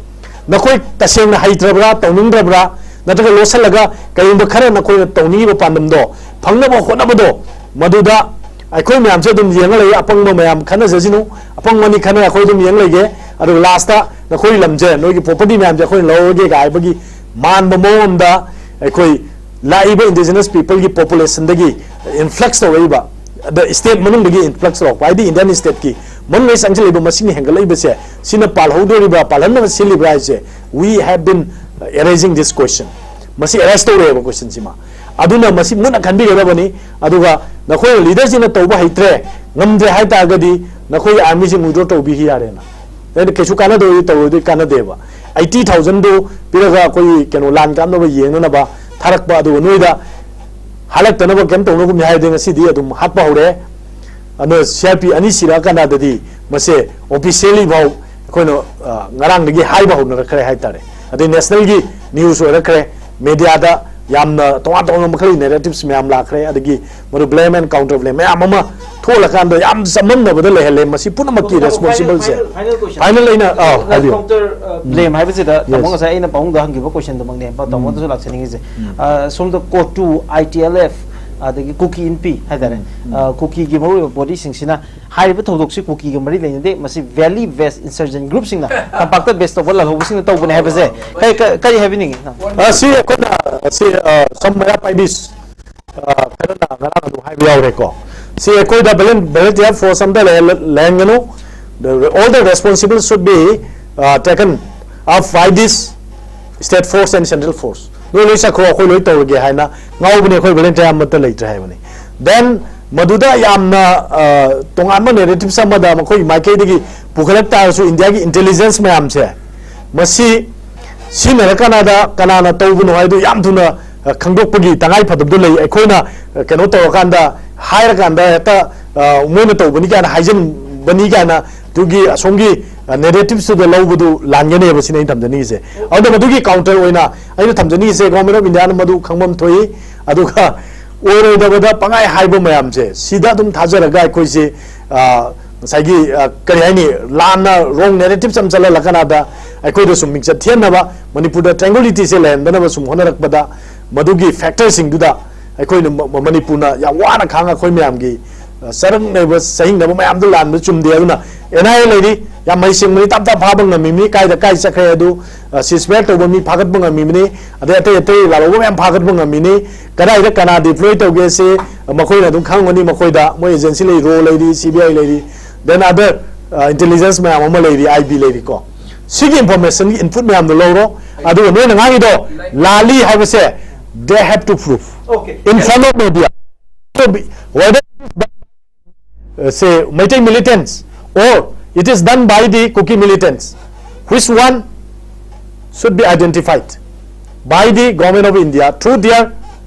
ꯅꯈꯣꯏ ꯇꯁꯦꯡꯅ ꯍꯩꯇ꯭ꯔꯕ꯭ꯔꯥ, ꯇꯧꯅꯤꯡꯗ꯭ꯔꯕ꯭ꯔꯥ, ꯅꯠꯇ꯭ꯔꯒ ꯂꯣꯠꯁꯤꯜꯂꯒ ꯀꯔꯤꯒꯨꯝꯕ ꯈꯔ ꯅꯈꯣꯏꯅ ꯇꯧꯅꯤꯡꯉꯤꯕ ꯄꯥꯟꯗꯝꯗꯣ ꯐꯪꯅꯕ ꯍꯣꯠꯅꯕꯗꯣ, ꯃꯗꯨꯗ ꯑꯩꯈꯣꯏ ꯃꯌꯥꯝꯁꯦ ꯑꯗꯨꯝ ꯌꯦꯡꯉ ꯂꯩ꯫ ꯑꯄꯪꯕ ꯃꯌꯥꯝ ꯈꯟꯅꯖꯁꯤꯅꯨ, ꯑꯄꯪꯕꯅꯤ ꯈꯟꯅ ꯑꯩꯈꯣꯏ ꯑꯗꯨꯝ ꯌꯦꯡ ꯂꯩꯒꯦ꯫ ꯑꯗꯨꯒ last ꯇ ꯅꯈꯣꯏ ꯂꯝꯁꯦ, ꯅꯣꯏꯒꯤ property ꯃꯌꯥꯝꯁꯦ ꯑꯩꯈꯣꯏꯅ ꯂꯧꯔꯒꯦ ꯀꯥꯏ ꯍꯥꯏꯕꯒꯤ ꯃꯥꯟꯕ ꯃꯑꯣꯡ ꯑꯃꯗ ꯑꯩꯈꯣꯏ ꯂꯥꯛꯏꯕ indigenous people ꯒꯤ population ꯗꯒꯤ influx ꯇꯧꯔꯛꯏꯕ, ꯑꯗ state ꯃꯅꯨꯡꯗꯒꯤ influx ꯇꯧꯔꯛꯄ, ꯍꯥꯏꯗꯤ Indian state ꯀꯤ ꯃꯅꯨꯡꯗ ꯆꯪꯁꯤꯜꯂꯛꯏꯕ ꯃꯁꯤꯡ ꯍꯦꯟꯒꯠꯂꯛꯏꯕꯁꯦ, ꯁꯤꯅ ꯄꯥꯜꯍꯧꯗꯣꯔꯤꯕ꯭ꯔꯥ, ꯄꯥꯜꯍꯟꯅꯕ ꯁꯤꯜꯂꯤꯕ꯭ꯔꯥ ꯍꯥꯏꯁꯦ, we have been raising this question. ꯃꯁꯤ arise ꯇꯧꯔꯛꯑꯦꯕ question ꯁꯤꯃ꯫ ꯑꯗꯨꯅ ꯃꯁꯤ ꯃꯨꯟꯅ ꯈꯟꯕꯤꯒꯗꯕꯅꯤ꯫ ꯑꯗꯨꯒ ꯅꯈꯣꯏ leader ꯁꯤꯡꯅ ꯇꯧꯕ ꯍꯩꯇ꯭ꯔꯦ, ꯉꯝꯗ꯭ꯔꯦ ꯍꯥꯏ ꯇꯥꯔꯒꯗꯤ ꯅꯈꯣꯏꯒꯤ army ꯁꯤꯡ withdraw ꯇꯧꯕꯤꯈꯤ ꯌꯥꯔꯦꯅ꯫ ꯑꯩꯅ ꯀꯩꯁꯨ ꯀꯥꯟꯅꯗꯕꯗꯤ ꯇꯧꯔꯣꯏꯗꯣꯏ ꯀꯥꯟꯅꯗꯦꯕ꯫ Eighty thousand ꯗꯨ ꯄꯤꯔꯒ ꯑꯩꯈꯣꯏꯒꯤ ꯀꯩꯅꯣ ꯂꯥꯟ ꯀꯥꯞꯅꯕ ꯌꯦꯡꯅꯅꯕ ꯊꯥꯔꯛꯄ, ꯑꯗꯨꯒ ꯅꯣꯏꯗ ꯍꯜꯂꯛꯇꯅꯕ ꯀꯩꯝ ꯇꯧꯅꯒꯨꯝꯅꯤ ꯍꯥꯏꯔꯗꯤ ꯉꯁꯤꯗꯤ ꯑꯗꯨꯝ ꯍꯥꯠꯄ ꯍꯧꯔꯦ꯫ ꯑꯗꯣ CRP ꯑꯅꯤ ꯁꯤꯔꯛꯑꯀꯥꯟꯗꯗꯤ ꯃꯁꯦ officially ꯐꯥꯎ ꯑꯩꯈꯣꯏꯅ, ꯑ, ꯉꯔꯥꯡꯗꯒꯤ ꯍꯥꯏꯕ ꯍꯧꯅꯔꯛꯈ꯭ꯔꯦ ꯍꯥꯏꯇꯥꯔꯦ꯫ ꯑꯗꯩ national ꯒꯤ news ꯑꯣꯏꯔꯛꯈ꯭ꯔꯦ, media ꯗ ꯌꯥꯝꯅ ꯇꯣꯉꯥꯟ ꯇꯣꯉꯥꯟꯕ ꯃꯈꯜꯒꯤ narratives ꯃꯌꯥꯝ ꯂꯥꯛꯈ꯭ꯔꯦ, ꯑꯗꯒꯤ ꯃꯗꯨ blame and counter blame ꯃꯌꯥꯝ ꯑꯃ ꯊꯣꯛꯂꯀꯥꯟꯗ ꯌꯥꯝ ꯆꯃꯝꯅꯕꯗ ꯂꯩꯍꯜꯂꯦ꯫ ꯃꯁꯤ ꯄꯨꯝꯅꯃꯛꯀꯤ responsible ꯁꯦ꯫ Final ꯑꯩꯅ, ꯑꯥꯎ, ꯍꯥꯏꯕꯤꯌꯨ꯫ Counter blame ꯍꯥꯏꯕꯁꯤꯗ ꯇꯥꯃꯣ ꯉꯁꯥꯏ ꯑꯩꯅ ꯄꯥꯕꯨꯡꯗ ꯍꯪꯈꯤꯕ questionꯗꯨꯃꯛꯅꯦ ꯇꯥꯃꯣꯗꯁꯨ ꯂꯥꯛꯆꯅꯤꯡꯉꯤꯁꯦ꯫ ꯁꯣꯝꯗ COTU, ITLF, ꯑꯗꯒꯤ ꯀꯨꯀꯤ ꯏꯟꯄꯤ ꯍꯥꯏꯇꯥꯔꯦ, ꯀꯨꯀꯤꯒꯤ ꯃꯔꯨꯑꯣꯏꯕ bodyꯁꯤꯡꯁꯤꯅ ꯍꯥꯏꯔꯤꯕ ꯊꯧꯗꯣꯛꯁꯤ ꯀꯨꯀꯤꯒ ꯃꯔꯤ ꯂꯩꯅꯗꯦ, ꯃꯁꯤ valley based insurgent groupꯁꯤꯡꯅ, ꯇꯝꯄꯥꯛꯇ base ꯇꯧꯕ ꯂꯥꯜꯍꯧꯕꯁꯤꯡꯅ ꯇꯧꯕꯅꯦ ꯍꯥꯏꯕꯁꯦ ꯀꯔꯤ, ꯀꯔꯤ, ꯀꯔꯤ ꯍꯥꯏꯕꯤꯅꯤꯡꯉꯤ? ꯑ, ꯁꯤ ꯑꯩꯈꯣꯏꯅ, ꯁꯤ, ꯑ, ꯁꯝ ꯃꯩꯔꯥ ꯄꯥꯏꯕꯤ, ꯑ, ꯈꯔꯅ ꯉꯔꯥꯡ ꯑꯗꯨꯝ ꯍꯥꯏꯕ ꯌꯥꯎꯔꯦꯀꯣ꯫ ꯁꯤ ꯑꯩꯈꯣꯏꯗ volun-, volunteer force ꯑꯝꯇ ꯂꯩꯍꯜ-, ꯂꯩꯍꯟꯒꯅꯨ꯫ The, all the responsible should be, uh, taken up by this state force and central force. ꯅꯣꯏ ꯂꯣꯏ ꯆꯠꯈ꯭ꯔꯣ, ꯑꯩꯈꯣꯏ ꯂꯣꯏ ꯇꯧꯔꯒꯦ ꯍꯥꯏꯅ ꯉꯥꯎꯕꯅꯦ, ꯑꯩꯈꯣꯏ volunteer ꯑꯃꯠꯇ ꯂꯩꯇ꯭ꯔꯦ ꯍꯥꯏꯕꯅꯤ꯫ Then ꯃꯗꯨꯗ ꯌꯥꯝꯅ, ꯑ, ꯇꯣꯉꯥꯟꯕ narratives ꯑꯃꯗ ꯃꯈꯣꯏꯒꯤ ꯃꯥꯏꯀꯩꯗꯒꯤ ꯄꯨꯈꯠꯂꯛ ꯇꯥꯔꯁꯨ, ꯏꯟꯗꯤꯌꯥꯒꯤ intelligence ꯃꯌꯥꯝꯁꯦ ꯃꯁꯤ ꯁꯤꯖꯤꯟꯅꯔꯀꯥꯟꯗ ꯀꯅꯥꯅ ꯇꯧꯕꯅꯣ ꯍꯥꯏꯗꯨ ꯌꯥꯝ ꯊꯨꯅ, ꯑ, ꯈꯪꯗꯣꯛꯄꯒꯤ ꯇꯉꯥꯏ ꯐꯗꯕꯗꯨ ꯂꯩ꯫ ꯑꯩꯈꯣꯏꯅ, ꯑ, ꯀꯩꯅꯣ ꯇꯧꯔꯀꯥꯟꯗ, ꯍꯥꯏꯔꯀꯥꯟꯗ ꯍꯦꯛꯇ, ꯑ, ꯃꯣꯏꯅ ꯇꯧꯕꯅꯤ ꯀꯥꯏꯅ ꯍꯥꯏꯖꯤꯟꯕꯅꯤ ꯀꯥꯏꯅ ꯑꯗꯨꯒꯤ ꯑꯁꯣꯝꯒꯤ, ꯑ, narrativeꯁꯇꯨꯗ ꯂꯧꯕꯗꯨ ꯂꯥꯟꯒꯅꯦꯕ, ꯁꯤꯅ ꯑꯩꯅ ꯊꯝꯖꯅꯤꯡꯉꯤꯁꯦ꯫ ꯑꯗꯨꯅ ꯃꯗꯨꯒꯤ counter ꯑꯣꯏꯅ ꯑꯩꯅ ꯊꯝꯖꯅꯤꯡꯉꯤꯁꯦ, Government of Indiaꯅ ꯃꯗꯨ ꯈꯪꯐꯝ ꯊꯣꯛꯏ꯫ ꯑꯗꯨꯒ ꯑꯣꯏꯔꯣꯏꯗꯕꯗ ꯄꯪꯍꯥꯏ ꯍꯥꯏꯕ ꯃꯌꯥꯝꯁꯦ, ꯁꯤꯗ ꯑꯗꯨꯝ ꯊꯥꯖꯔꯒ ꯑꯩꯈꯣꯏꯁꯦ, ꯑ, ꯉꯁꯥꯏꯒꯤ, ꯑ, ꯀꯔꯤ ꯍꯥꯏꯅꯤ, ꯂꯥꯟꯅ wrong narratives ꯑꯃ ꯆꯠꯍꯜꯂꯛꯀꯅꯗ ꯑꯩꯈꯣꯏꯗ ꯁꯨꯝ ꯃꯤꯡꯆꯠ ꯊꯤꯍꯟꯅꯕ, ꯃꯅꯤꯄꯨꯔꯗ tranquilityꯁꯦ ꯂꯩꯍꯟꯗꯅꯕ ꯁꯨꯝ ꯍꯣꯠꯅꯔꯛꯄꯗ, ꯃꯗꯨꯒꯤ factorꯁꯤꯡꯗꯨꯗ ꯑꯩꯈꯣꯏꯅ ꯃ-, ꯃ-, ꯃꯅꯤꯄꯨꯔꯅ ꯌꯥꯝ ꯋꯥꯅ ꯈꯥꯡꯉ ꯑꯩꯈꯣꯏ ꯃꯌꯥꯝꯒꯤ, ꯑ, ꯆꯔꯪꯅꯕ, ꯆꯍꯤꯡꯅꯕ ꯃꯌꯥꯝꯗꯣ ꯂꯥꯟꯕ ꯆꯨꯝꯗꯦ꯫ ꯑꯗꯨꯅ NIA ꯂꯩꯔꯤ, ꯌꯥꯝ ꯍꯩꯁꯤꯡꯕꯅꯤ, ꯇꯞ ꯇꯞ ꯐꯥꯕ ꯉꯝꯃꯤꯕꯅꯤ, ꯀꯥꯏꯗ ꯀꯥꯏ ꯆꯠꯈ꯭ꯔꯦ ꯑꯗꯨ, ꯑ, ceasefire ꯇꯧꯕ ꯃꯤ ꯐꯥꯒꯠꯄ ꯉꯝꯃꯤꯕꯅꯤ, ꯑꯗꯩ ꯑꯇꯩ ꯑꯇꯩ ꯂꯥꯜꯍꯧꯕ ꯃꯌꯥꯝ ꯐꯥꯒꯠꯄ ꯉꯝꯃꯤꯅꯤ, ꯀꯗꯥꯏꯗ ꯀꯅꯥ deploy ꯇꯧꯒꯦ ꯁꯤ ꯃꯈꯣꯏꯅ ꯑꯗꯨꯝ ꯈꯪꯒꯅꯤ, ꯃꯈꯣꯏꯗ ꯃꯣꯏ agency ꯂꯩ, RAW ꯂꯩꯔꯤ, CBI ꯂꯩꯔꯤ, then other, ꯑ, intelligence ꯃꯌꯥꯝ ꯑꯃ ꯂꯩꯔꯤ, IB ꯂꯩꯔꯤꯀꯣ꯫ ꯁꯤꯒꯤ informationꯒꯤ input ꯃꯌꯥꯝꯗꯣ ꯂꯧꯔꯣ, ꯑꯗꯨꯒ ꯅꯣꯏꯅ ꯉꯥꯡꯉꯤꯗꯣ ꯂꯥꯜꯂꯤ ꯍꯥꯏꯕꯁꯦ, they have to prove Okay. In front of media. So, be-, whether it is done, uh, say, Meitei militants or it is done by the Kuki militants, which one should be identified by the Government of India through their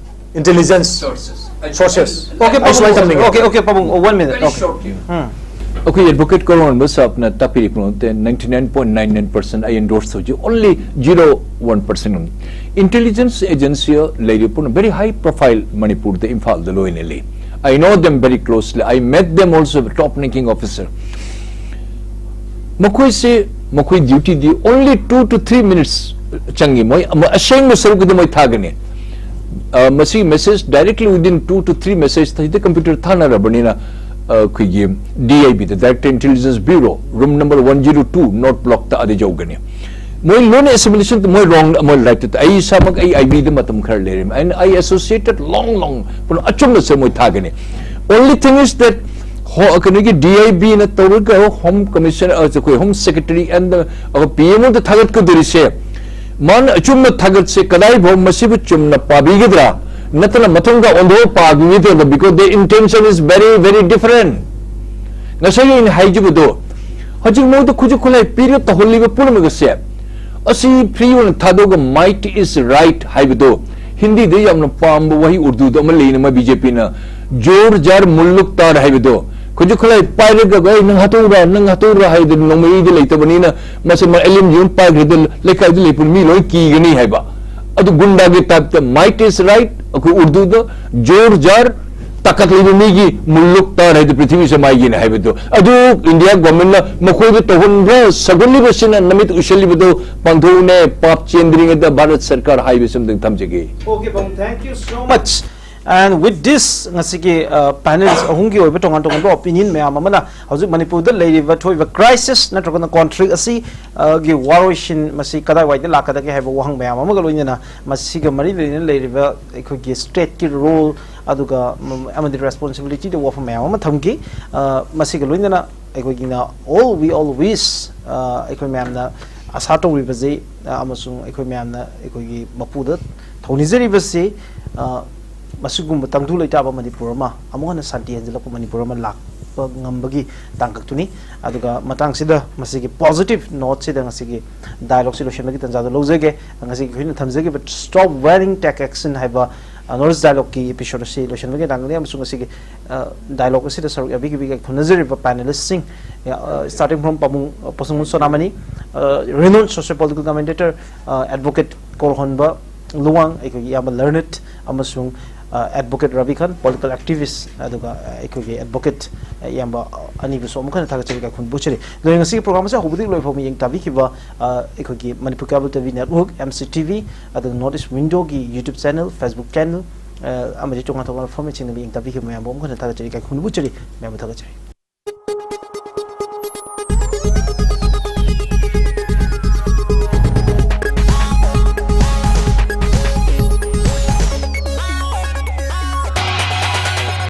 intelligence Sources. sources. Okay, ꯑꯩ ꯁꯨꯃꯥꯏꯅ ꯊꯝꯅꯤꯡꯉꯦ꯫ okay, okay, ꯄꯥꯕꯨꯡ, one minute. Very Okay. shortly. ꯎꯝ꯫ ꯑꯩꯈꯣꯏ advocate ꯀꯣꯔꯣꯟꯕ ꯁꯥꯍꯕꯅ ꯇꯥꯛꯄꯤꯔꯤꯕ ꯅꯠꯇꯦ, ninety nine point nine nine percent I endorse ꯇꯧꯖꯩ, only zero one percent intelligence agency ꯂꯩꯔꯤꯕ ꯄꯨꯝꯅ very high profile ꯃꯅꯤꯄꯨꯔꯗ, ꯏꯝꯐꯥꯜꯗ ꯂꯣꯏꯅ ꯂꯩ꯫ I know them very closely, I met them also, top ranking officer꯫ ꯃꯈꯣꯏꯁꯦ, ꯃꯈꯣꯏ duty D only two to three minutes ꯆꯪꯉꯤ꯫ ꯃꯣꯏ ꯑꯃ ꯑꯁꯦꯡꯕ ꯁꯔꯨꯛꯀꯤꯗꯤ ꯃꯣꯏ ꯊꯥꯒꯅꯤ꯫ ꯑ, ꯃꯁꯤ message directly within two to three message ꯁꯤꯗ computer ꯊꯥꯅꯔꯕꯅꯤꯅ, ꯑ, ꯑꯩꯈꯣꯏꯒꯤ D I B the, Director Intelligence Bureau, room number one zero two, north block ꯇ ꯑꯗ ꯌꯧꯒꯅꯤ꯫ ꯃꯣꯏ ꯂꯣꯏꯅ assimilation ꯇ ꯃꯣꯏ wrong, ꯃꯣꯏ right ꯇ꯫ ꯑꯩ ꯏꯁꯥꯃꯛ ꯑꯩ I B ꯗ ꯃꯇꯝ ꯈꯔ ꯂꯩꯔꯝꯃꯤ꯫ And I associated long long, ꯄꯨꯔꯥ ꯑꯆꯨꯝꯕꯁꯦ ꯃꯣꯏ ꯊꯥꯒꯅꯤ꯫ Only thing is that ꯍꯣ-, ꯀꯩꯅꯣꯒꯤ D I B ꯅ ꯇꯧꯔꯒ Home Commissioner, ꯑ, ꯑꯩꯈꯣꯏ Home Secretary and, ꯑ, P M O ꯗ ꯊꯥꯒꯠꯀꯗꯧꯔꯤꯁꯦ, ꯃꯥꯅ ꯑꯆꯨꯝꯕ ꯊꯥꯒꯠꯁꯦ ꯀꯗꯥꯏꯐꯥꯎ ꯃꯁꯤꯕꯨ ꯆꯨꯝꯅ ꯄꯥꯕꯤꯒꯗ꯭ꯔꯥ, ꯅꯠꯇ꯭ꯔꯒ ꯃꯊꯪꯗ ꯑꯣꯟꯊꯣꯛ ꯄꯥꯕꯤꯒꯗ꯭ꯔꯥ? Because the intention is very, very different꯫ ꯉꯁꯥꯏꯒꯤ ꯑꯩꯅ ꯍꯥꯏꯖꯕꯗꯣ, ꯍꯧꯖꯤꯛ ꯃꯣꯏꯗ ꯈꯨꯠꯁꯨ ꯈꯨꯠꯂꯥꯏ ꯄꯤꯔꯒ ꯇꯧꯍꯜꯂꯤꯕ ꯄꯨꯝꯅꯃꯛ ꯑꯁꯦ, ꯑꯁꯤ free ꯑꯣꯏꯅ ꯊꯥꯗꯣꯛꯑꯒ "Might is right" ꯍꯥꯏꯕꯗꯣ, ꯍꯤꯟꯗꯤꯗ ꯌꯥꯝꯅ ꯄꯥꯝꯕ ꯋꯥꯍꯩ ꯎꯔꯗꯨꯗ ꯑꯃ ꯂꯩꯅ, ꯃ B J P ꯅ "ꯖꯣꯔ ꯖꯥꯔ ꯃꯨꯜꯂꯨꯛ ꯇꯥꯔ" ꯍꯥꯏꯕꯗꯣ, ꯈꯨꯠꯁꯨ ꯈꯨꯠꯂꯥꯏ ꯄꯥꯏꯔꯒ "ꯑꯩ ꯅꯪ ꯍꯥꯠꯇꯣꯛꯎꯔꯥ, ꯅꯪ ꯍꯥꯠꯇꯣꯛꯎꯔꯥ" ꯍꯥꯏꯗꯅ ꯅꯣꯡꯃꯩꯗ ꯂꯩꯇꯕꯅꯤꯅ, ꯃꯁꯤ ꯃ-, ꯑꯦꯂꯨꯝ ꯌꯨꯝ ꯄꯥꯏꯈ꯭ꯔꯦꯗ, ꯂꯩꯀꯥꯏꯗ ꯂꯩꯕ ꯃꯤ ꯂꯣꯏ ꯀꯤꯒꯅꯤ ꯍꯥꯏꯕ꯫ ꯑꯗꯨ ꯒꯨꯟꯗꯥꯒꯤ type ꯇ "Might is right", ꯑꯩꯈꯣꯏ ꯎꯔꯗꯨꯗ "ꯖꯣꯔ ꯖꯥꯔ", ꯇꯥꯀꯠ ꯂꯩꯕ ꯃꯤꯒꯤ "ꯃꯨꯜꯂꯨꯛ ꯇꯥꯔ" ꯍꯥꯏꯗꯣ ꯄ꯭ꯔꯤꯊꯤꯕꯤꯁꯦ ꯃꯥꯏꯒꯤꯅꯤ ꯍꯥꯏꯕꯗꯣ꯫ ꯑꯗꯨ India government ꯅ ꯃꯈꯣꯏꯗ ꯇꯧꯍꯟꯕ ꯁꯧꯒꯠꯂꯤꯕꯁꯤꯅ ꯅꯃꯤꯠ ꯎꯏꯁꯤꯜꯂꯤꯕꯗꯣ ꯄꯥꯡꯊꯣꯛꯎꯅꯦ, ꯄꯥꯞ ꯆꯦꯟꯗ꯭ꯔꯤꯉꯩꯗ ꯚꯥꯔꯠ ꯁꯔꯀꯥꯔ ꯍꯥꯏꯕꯁꯤ ꯑꯝꯇꯪ ꯊꯝꯖꯒꯦ꯫ Okay, Pabung, thank you so much. And with this, ꯉꯁꯤꯒꯤ, uh, panelist ꯑꯍꯨꯝꯒꯤ ꯑꯣꯏꯕ ꯇꯣꯉꯥꯟ ꯇꯣꯉꯥꯟꯕ opinion ꯃꯌꯥꯝ ꯑꯃꯅ ꯍꯧꯖꯤꯛ ꯃꯅꯤꯄꯨꯔꯗ ꯂꯩꯔꯤꯕ ꯊꯣꯛꯏꯕ crisis ꯅꯠꯇ꯭ꯔꯒꯅ conflict ꯑꯁꯤ, uh, ꯒꯤ ꯋꯥꯔꯣꯏꯁꯤꯟ ꯃꯁꯤ ꯀꯗꯥꯏꯋꯥꯏꯗ ꯂꯥꯛꯀꯗꯒꯦ ꯍꯥꯏꯕ ꯋꯥꯍꯪ ꯃꯌꯥꯝ ꯑꯃꯒ ꯂꯣꯏꯅꯅ ꯃꯁꯤꯒ ꯃꯔꯤ ꯂꯩꯅꯅ ꯂꯩꯔꯤꯕ ꯑꯩꯈꯣꯏꯒꯤ state ꯀꯤ role ꯑꯗꯨꯒ, ꯎꯝ, ꯑꯃꯗꯤ responsibility ꯗ ꯋꯥꯐꯝ ꯃꯌꯥꯝ ꯑꯃ ꯊꯝꯈꯤ꯫ ꯑ, ꯃꯁꯤꯒ ꯂꯣꯏꯅꯅ ꯑꯩꯈꯣꯏꯒꯤꯅ all, we all wish, ꯑ, ꯑꯩꯈꯣꯏ ꯃꯌꯥꯝꯅ ꯑꯁꯥ ꯇꯧꯔꯤꯕꯁꯤ, ꯑ, ꯑꯃꯁꯨꯡ ꯑꯩꯈꯣꯏ ꯃꯌꯥꯝꯅ ꯑꯩꯈꯣꯏꯒꯤ ꯃꯄꯨꯗ ꯊꯧꯅꯤꯖꯔꯤꯕꯁꯤ, ꯑ, ꯃꯁꯤꯒꯨꯝꯕ ꯇꯪꯗꯨ ꯂꯩꯇꯥꯕ ꯃꯅꯤꯄꯨꯔ ꯑꯃ, ꯑꯃꯨꯛ ꯍꯟꯅ ꯁꯥꯟꯇꯤ ꯍꯟꯖꯤꯜꯂꯛꯄ ꯃꯅꯤꯄꯨꯔ ꯑꯃ ꯂꯥꯛꯄ ꯉꯝꯕꯒꯤ ꯇꯥꯡꯀꯛꯇꯨꯅꯤ꯫ ꯑꯗꯨꯒ ꯃꯇꯥꯡꯁꯤꯗ ꯃꯁꯤꯒꯤ positive note ꯁꯤꯗ ꯉꯁꯤꯒꯤ dialogue ꯁꯤ ꯂꯣꯏꯁꯤꯟꯕꯒꯤ ꯇꯥꯟꯖꯥꯗꯨ ꯂꯧꯖꯒꯦ꯫ ꯉꯁꯤꯒꯤ ꯑꯩꯈꯣꯏꯅ ꯊꯝꯖꯈꯤꯕ "Stop Wearing Tech Action" ꯍꯥꯏꯕ North Dialogue ꯀꯤ episode ꯑꯁꯤ ꯂꯣꯏꯁꯤꯟꯕꯒꯤ ꯇꯥꯡꯒꯅꯤ, ꯑꯃꯁꯨꯡ ꯉꯁꯤꯒꯤ dialogue ꯑꯁꯤꯗ ꯁꯔꯨꯛ ꯌꯥꯕꯤꯈꯤꯕ ꯏꯀꯥꯏ ꯈꯨꯝꯅꯖꯔꯤꯕ panelist ꯁꯤꯡ, starting from ꯄꯥꯕꯨꯡ ꯄꯣꯁꯪꯕꯝ ꯁꯣꯅꯥꯃꯅꯤ, renowned socio-political commentator, advocate ꯀꯣꯔꯍꯣꯟꯕ Luwang, ꯑꯩꯈꯣꯏꯒꯤ ꯏꯌꯥꯝꯕ learned, ꯑꯃꯁꯨꯡ advocate ꯔꯕꯤ ꯈꯥꯟ, political activist, ꯑꯗꯨꯒ ꯑꯩꯈꯣꯏꯒꯤ advocate ꯏꯌꯥꯝꯕ ꯑꯅꯤꯕꯨꯁꯨ ꯑꯃꯨꯛ ꯍꯟꯅ ꯊꯥꯒꯠꯆꯔꯤ, ꯏꯀꯥꯏ ꯈꯨꯝꯅꯕ ꯎꯠꯆꯔꯤ꯫ ꯑꯗꯨꯒ ꯉꯁꯤꯒꯤ program ꯑꯁꯤ ꯍꯧꯕꯗꯒꯤ ꯂꯣꯏꯕ ꯐꯥꯎꯕ ꯌꯦꯡ ꯇꯥꯕꯤꯈꯤꯕ ꯑꯩꯈꯣꯏꯒꯤ Manipur Cable T V Network, M C T V, ꯑꯗꯨꯒ North East Window ꯒꯤ YouTube channel, Facebook channel, ꯑꯃꯗꯤ ꯇꯣꯉꯥꯟ ꯇꯣꯉꯥꯟꯕ format ꯁꯤꯡꯗ ꯌꯦꯡ ꯇꯥꯕꯤꯈꯤꯕ ꯃꯌꯥꯝꯕꯨ ꯑꯃꯨꯛ ꯍꯟꯅ ꯊꯥꯒꯠꯆꯔꯤ, ꯏꯀꯥꯏ ꯈꯨꯝꯅꯕ ꯎꯠꯆꯔꯤ, ꯃꯌꯥꯝꯕꯨ ꯊꯥꯒꯠꯆꯔꯤ꯫